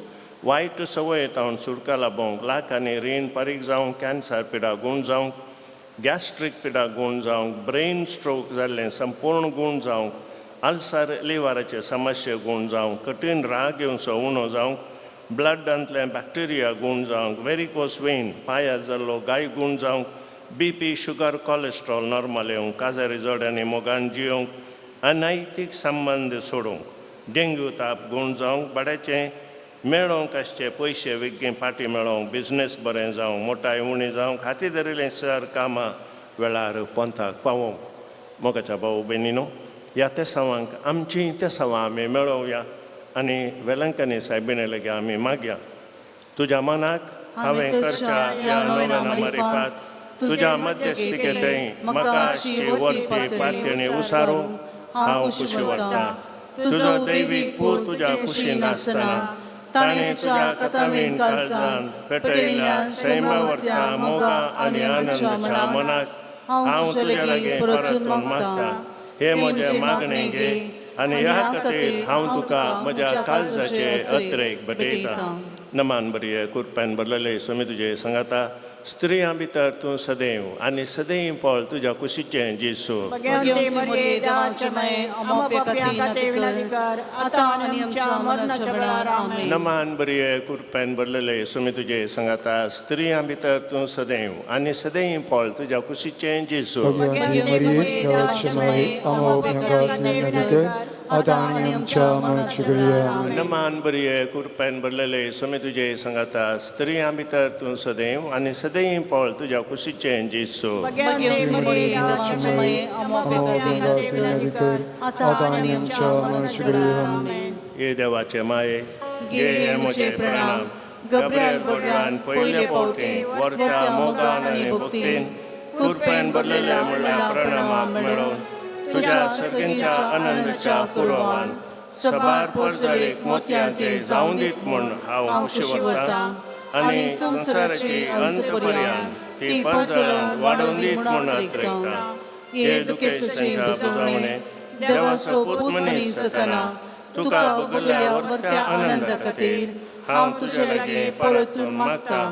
वायट संवय तावन सुटका लाबोवंक, लाखांनी रीण फारीक जावंक, कॅन्सर पिडा गूण जावंक, गॅस्ट्रीक पिडा गूण जावंक, ब्रेन स्ट्रोक जाल्लें संपूर्ण गूण जावंक, अल्सर लिवराचे समस्या गूण जावंक, कठीण राग येवचो उणो जावंक, ब्लडांतलें बॅक्टेरिया गूण जावंक, वेरिकोस वेन पांयार जाल्लो गाय गूण जावंक, BP sugar cholesterol normal येवंक, काजारी जोड्यांनी मोगान जियोवंक, अनैतीक संबंद सोडूंक, डेंग्यू ताप गूण जावंक, बड्याचें मेळोवंक आसचे पयशे वेगळी फाटी मेळोवंक, बिजनेस बरें जावंक, मोटाय उणी जावंक, हाती धरिल्लें सर कामां वेळार पंथाक पावोवंक. मोगाच्या भाऊ भयणीनो, ह्या तेसांवांक आमचीं तेसांवां आमी मेळोवया आनी वेलंकनी सायबिणे लागीं आमी मागया. तुज्या मनाक हांवें करच्या ह्या नोवेना मारिफात तुज्या मध्यस्थिकेंतय म्हाका आसची वरती पात्यणी उसारूंक हांव खुशी वता. तुजो दैवीक पूत तुज्या कुशीन आसतना ताणें तुज्या कथावीन काळजान पेटयल्ल्या सैमावरत्या मोगा आनी आनंदाच्या मनाक हांव तुज्या लागीं परतून मागता. हे म्हजें मागणें घे आनी ह्या खातीर हांव तुका म्हज्या काळजाचे अत्रेक भेटयता. नमान बरी कुरप्यान भरलेले स्वामी तुजे सांगाता, स्त्रियां भितर तूं सदैव आनी सदैव फळ तुज्या कुशीचें जेजू. नमान बरी कुरप्यान भरलेले स्वामी तुजे सांगाता, स्त्रियां भितर तूं सदैव आनी सदैव फळ तुज्या कुशीचें जेजू. नमान बरी कुरप्यान भरलेले स्वामी तुजे सांगाता, स्त्रियां भितर तूं सदैव आनी सदैव फळ तुज्या कुशीचें जेजू. हे देवाचे माये, घे हे म्हजे प्रणाम. गब्रियल बोडव्यान पयले पावटी वरत्या मोगान आनी भक्तीन कुरप्यान भरलेल्या म्हणल्या प्रणामाक मेळोवन तुज्या सगळ्यांच्या आनंदाच्या पुरवान सबार परजळीक मोतयां ते जावन दीत म्हूण हांव खुशी वता आनी संवसाराची अंत पर्यंत ती परजळान वाडोवन दीत म्हूण आत्रेकता. हे दुखेस्तांच्या बुजावणे देवाचो पूत मनीस जातना तुका बगल्या वरत्या आनंदा खातीर हांव तुजे लागीं परतून मागता.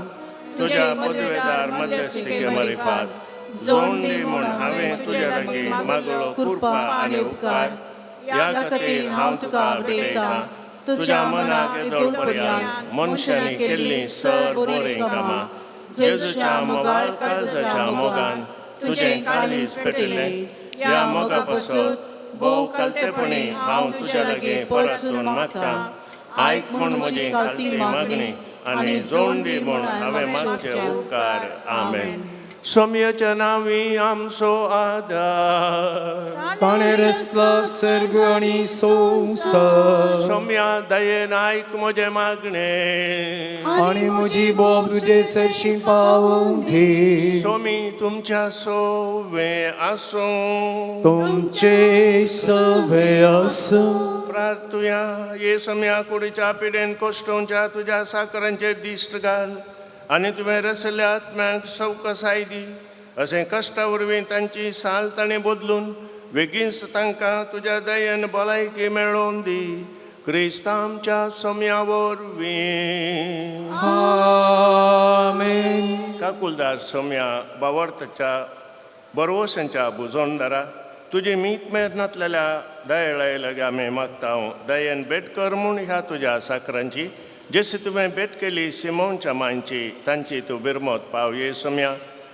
तुज्या पदवेदार मध्यस्थिके मारिफात जोड दी म्हूण हांवें तुज्या लागीं मागलो कृपा आनी उपकार. ह्या खातीर हांव तुका भेटयता. तुज्या मनाक येदोळ पर्यंत मनशांनी केल्लीं सर बरीं कामां जेजूच्या मोगाळ काळजाच्या मोगान तुजें काळीज पेटिल्लें. ह्या मोगा पासत भोव कालतेपणी हांव तुज्या लागीं परतून मागता. आयक म्हूण म्हजी खालती मागणी आनी जोड दी म्हूण हांवें मागचे उपकार. आमेन. सोमयाच्या नांवी आमचो आदार, ताणें रचला सर्ग आनी संवसार. सोम्या दयेन आयक म्हजें मागणें आनी म्हजी बोब तुजे सरशी पावोवंक दी. सोमी तुमच्या सोवे आसूं, तुमचे सवे आसूं. प्रार्थुया ये सम्या कुडीच्या पिडेन कोश्टोवच्या तुज्या साकरांचेर दिश्ट घाल आनी तुवें रसल्या आत्म्याक सवकसाय दी अशें कश्टा वरवीं तांची साल ताणें बदलून बेगीनच तांकां तुज्या दयेन भलायकी मेळोवन दी क्रिस्त आमच्या सम्या वरवीं. आमेन. काकुलदार सोम्या बावर्थच्या बरवशांच्या बुजोणदारा तुजी मीत मेर नातलेल्या दयेळाय लागीं आमी मागता दयेन भेट कर म्हूण ह्या तुज्या साकरांची जशी तुवें भेट केली सिमोनच्या मांयची तांची तूं बिरमत पाव ये सोम्या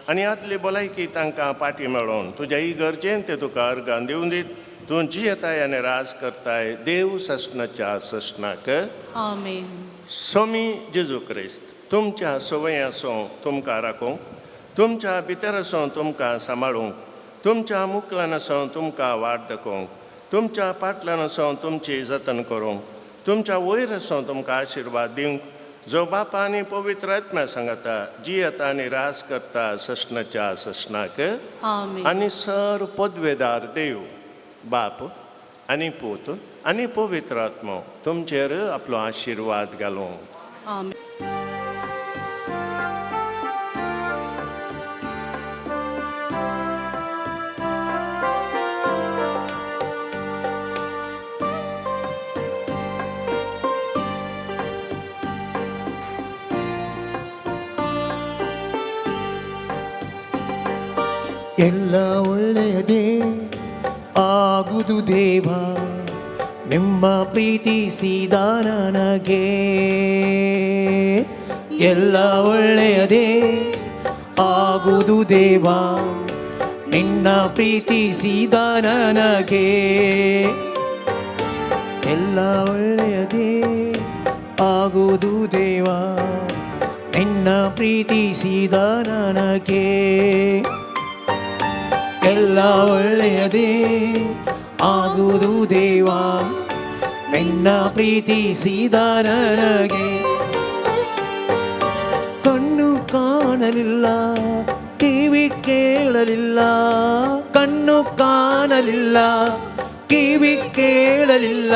आनी आदली भलायकी तांकां पाटी मेळोवन तुज्या ही गरजेन ते तुका अर्गान दिवन दीत तूं जियेताय आनी राज करताय देव ससनाच्या ससनाक. आमेन. स्वामी जेजू क्रिस्त तुमच्या सवंय आसूं तुमकां राखूंक तुमच्या भितर आसूं तुमकां सांबाळूंक तुमच्या मुकल्यान आसूं तुमकां वाट दाखोवंक तुमच्या पाटल्यान आसूं तुमची जतन करूंक तुमच्या वयर आसूं तुमकां आशिर्वाद दिवंक जो बापा आनी पवित्र आत्म्या सांगता जियेता आनी रास करता ससनाच्या ससनाक. आमेन. आनी सर पदवेदार देव बाप आनी पूत आनी पवित्र आत्मो तुमचेर आपलो आशिर्वाद घालूं. आमेन. ಎಲ್ಲ ಒಳ್ಳೆಯದೇ ಆಗುದು ದೇವ ನಿಮ್ಮ ಪ್ರೀತಿಸಿದ ನನಗೆ. ಎಲ್ಲ ಒಳ್ಳೆಯದೇ ಆಗುದು ದೇವ ನಿನ್ನ ಪ್ರೀತಿಸಿದ ನನಗೆ. ಎಲ್ಲ ಒಳ್ಳೆಯದೇ ಆಗುದು ದೇವ ನಿನ್ನ ಪ್ರೀತಿಸಿದ ನನಗೆ. ಎಲ್ಲ ಒಳ್ಳೆಯದೇ ಆಗುದು ದೇವ ನಿನ್ನ ಪ್ರೀತಿಸಿದ ನನಗೆ. ಕಣ್ಣು ಕಾಣಲಿಲ್ಲ ಕಿವಿ ಕೇಳಲಿಲ್ಲ ಕಣ್ಣು ಕಾಣಲಿಲ್ಲ ಕಿವಿ ಕೇಳಲಿಲ್ಲ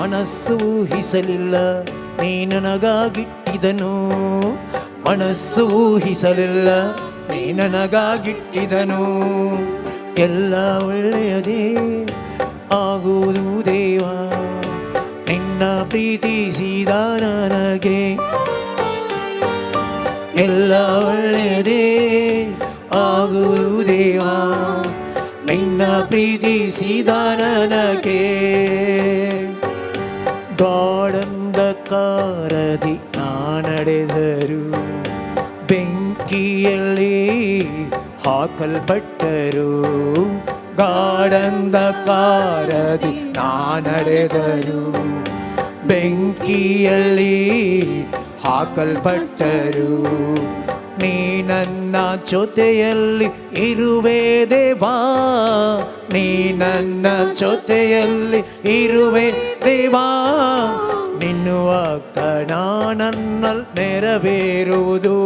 ಮನಸ್ಸು ಊಹಿಸಲಿಲ್ಲ ನೀ ನನಗಾಗಿಟ್ಟಿದನು ಮನಸ್ಸು ಊಹಿಸಲಿಲ್ಲ ನೀ ನನಗಾಗಿಟ್ಟಿದನು. ಎಲ್ಲ ಒಳ್ಳೆಯದೇ ಆಗುವುದು ದೇವ ನಿನ್ನ ಪ್ರೀತಿಸಿದ ನನಗೆ. ಎಲ್ಲ ಒಳ್ಳೆಯದೇ ಆಗುವುದು ದೇವ ನಿನ್ನ ಪ್ರೀತಿಸಿದ ನನಗೆ. ಗಾಢಂಧಕಾರದಿ ನಾ ನಡೆದರು ಬೆಂಕಿಯಲ್ಲಿ ಹಾಕಲ್ಪಟ್ಟರು ಗಾಢಂಧಕಾರದಿ ನಾ ನಡೆದರು ಬೆಂಕಿಯಲ್ಲಿ ಹಾಕಲ್ಪಟ್ಟರು. ನೀ ನನ್ನ ಜೊತೆಯಲ್ಲಿ ಇರುವೆ ದೇವಾ ನೀ ನನ್ನ ಜೊತೆಯಲ್ಲಿ ಇರುವೆ ದೇವಾ. ನಿನ್ನ ವಾಗ್ದಾನ ನನ್ನಲ್ಲಿ ನೆರವೇರುವುದು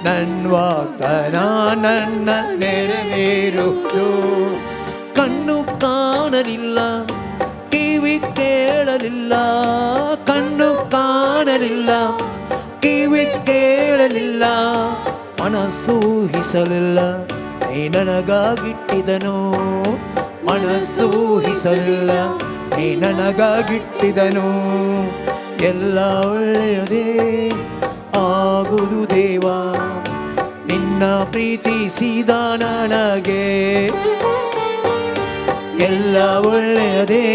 ನನ್ನ ವಾಗ್ದಾನ ನನ್ನ ನೆರವೇರುವುದು. ಕಣ್ಣು ಕಾಣಲಿಲ್ಲ ಕಿವಿ ಕೇಳಲಿಲ್ಲ ಕಣ್ಣು ಕಾಣಲಿಲ್ಲ ಕಿವಿ ಕೇಳಲಿಲ್ಲ ಮನಸ್ಸು ಊಹಿಸಲಿಲ್ಲ ನೀ ನನಗಾಗಿಟ್ಟಿದನು ಮನಸ್ಸು ಊಹಿಸಲಿಲ್ಲ ನೀ ನನಗಾಗಿಟ್ಟಿದನು. ಎಲ್ಲ ಒಳ್ಳೆಯದೇ ಆಗುವುದು ದೇವ ನಿನ್ನ ಪ್ರೀತಿಸಿದ ನನಗೆ. ಎಲ್ಲ ಒಳ್ಳೆಯದೇ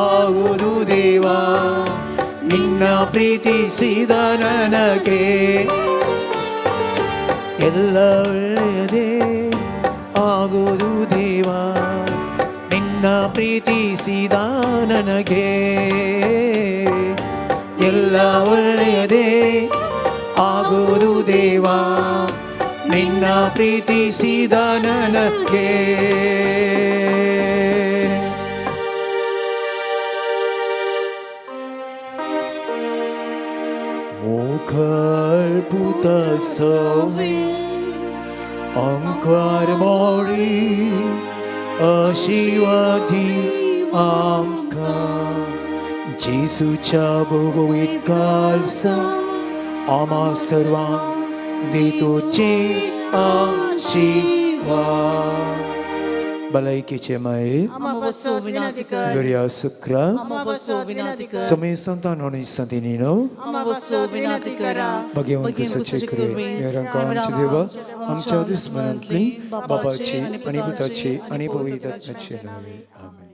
ಆಗುವುದು ದೇವ ನಿನ್ನ ಪ್ರೀತಿಸಿದ ನನಗೆ. ಎಲ್ಲ ಒಳ್ಳೆಯದೇ ಆಗುವುದು ದೇವ ನಿನ್ನ ಪ್ರೀತಿಸಿದ ನನಗೆ. ಎಲ್ಲ ಒಳ್ಳೆಯದೇ ಆಗುವುದು ದೇವ ನಿನ್ನ ಪ್ರೀತಿಸಿದ ನನಗೆ. ಮುಖಲ್ಪುತ ಸವಿ ಅಂಕ್ವಾರ್ ಮೋಡಿ ಆಶೀರ್ವಾದಿ आमकां जेजूच्या भोवयत कालसा आमा सर्वांक दितोचे आशिर्वाद. भलायकेचे माये आमा बसो विनाती कर दर्या सुक्रा आमा बसो विनाती कर समय संतान आणि संतिनीनो आमा बसो विनाती करा. भगेवन क्रिस्ताचे कृपे निरंकार आमचे देवा आमच्या दुस्मनांतली बाबाची आणि पुताची आणि पवित्र आत्म्याचे नावे. आमेन.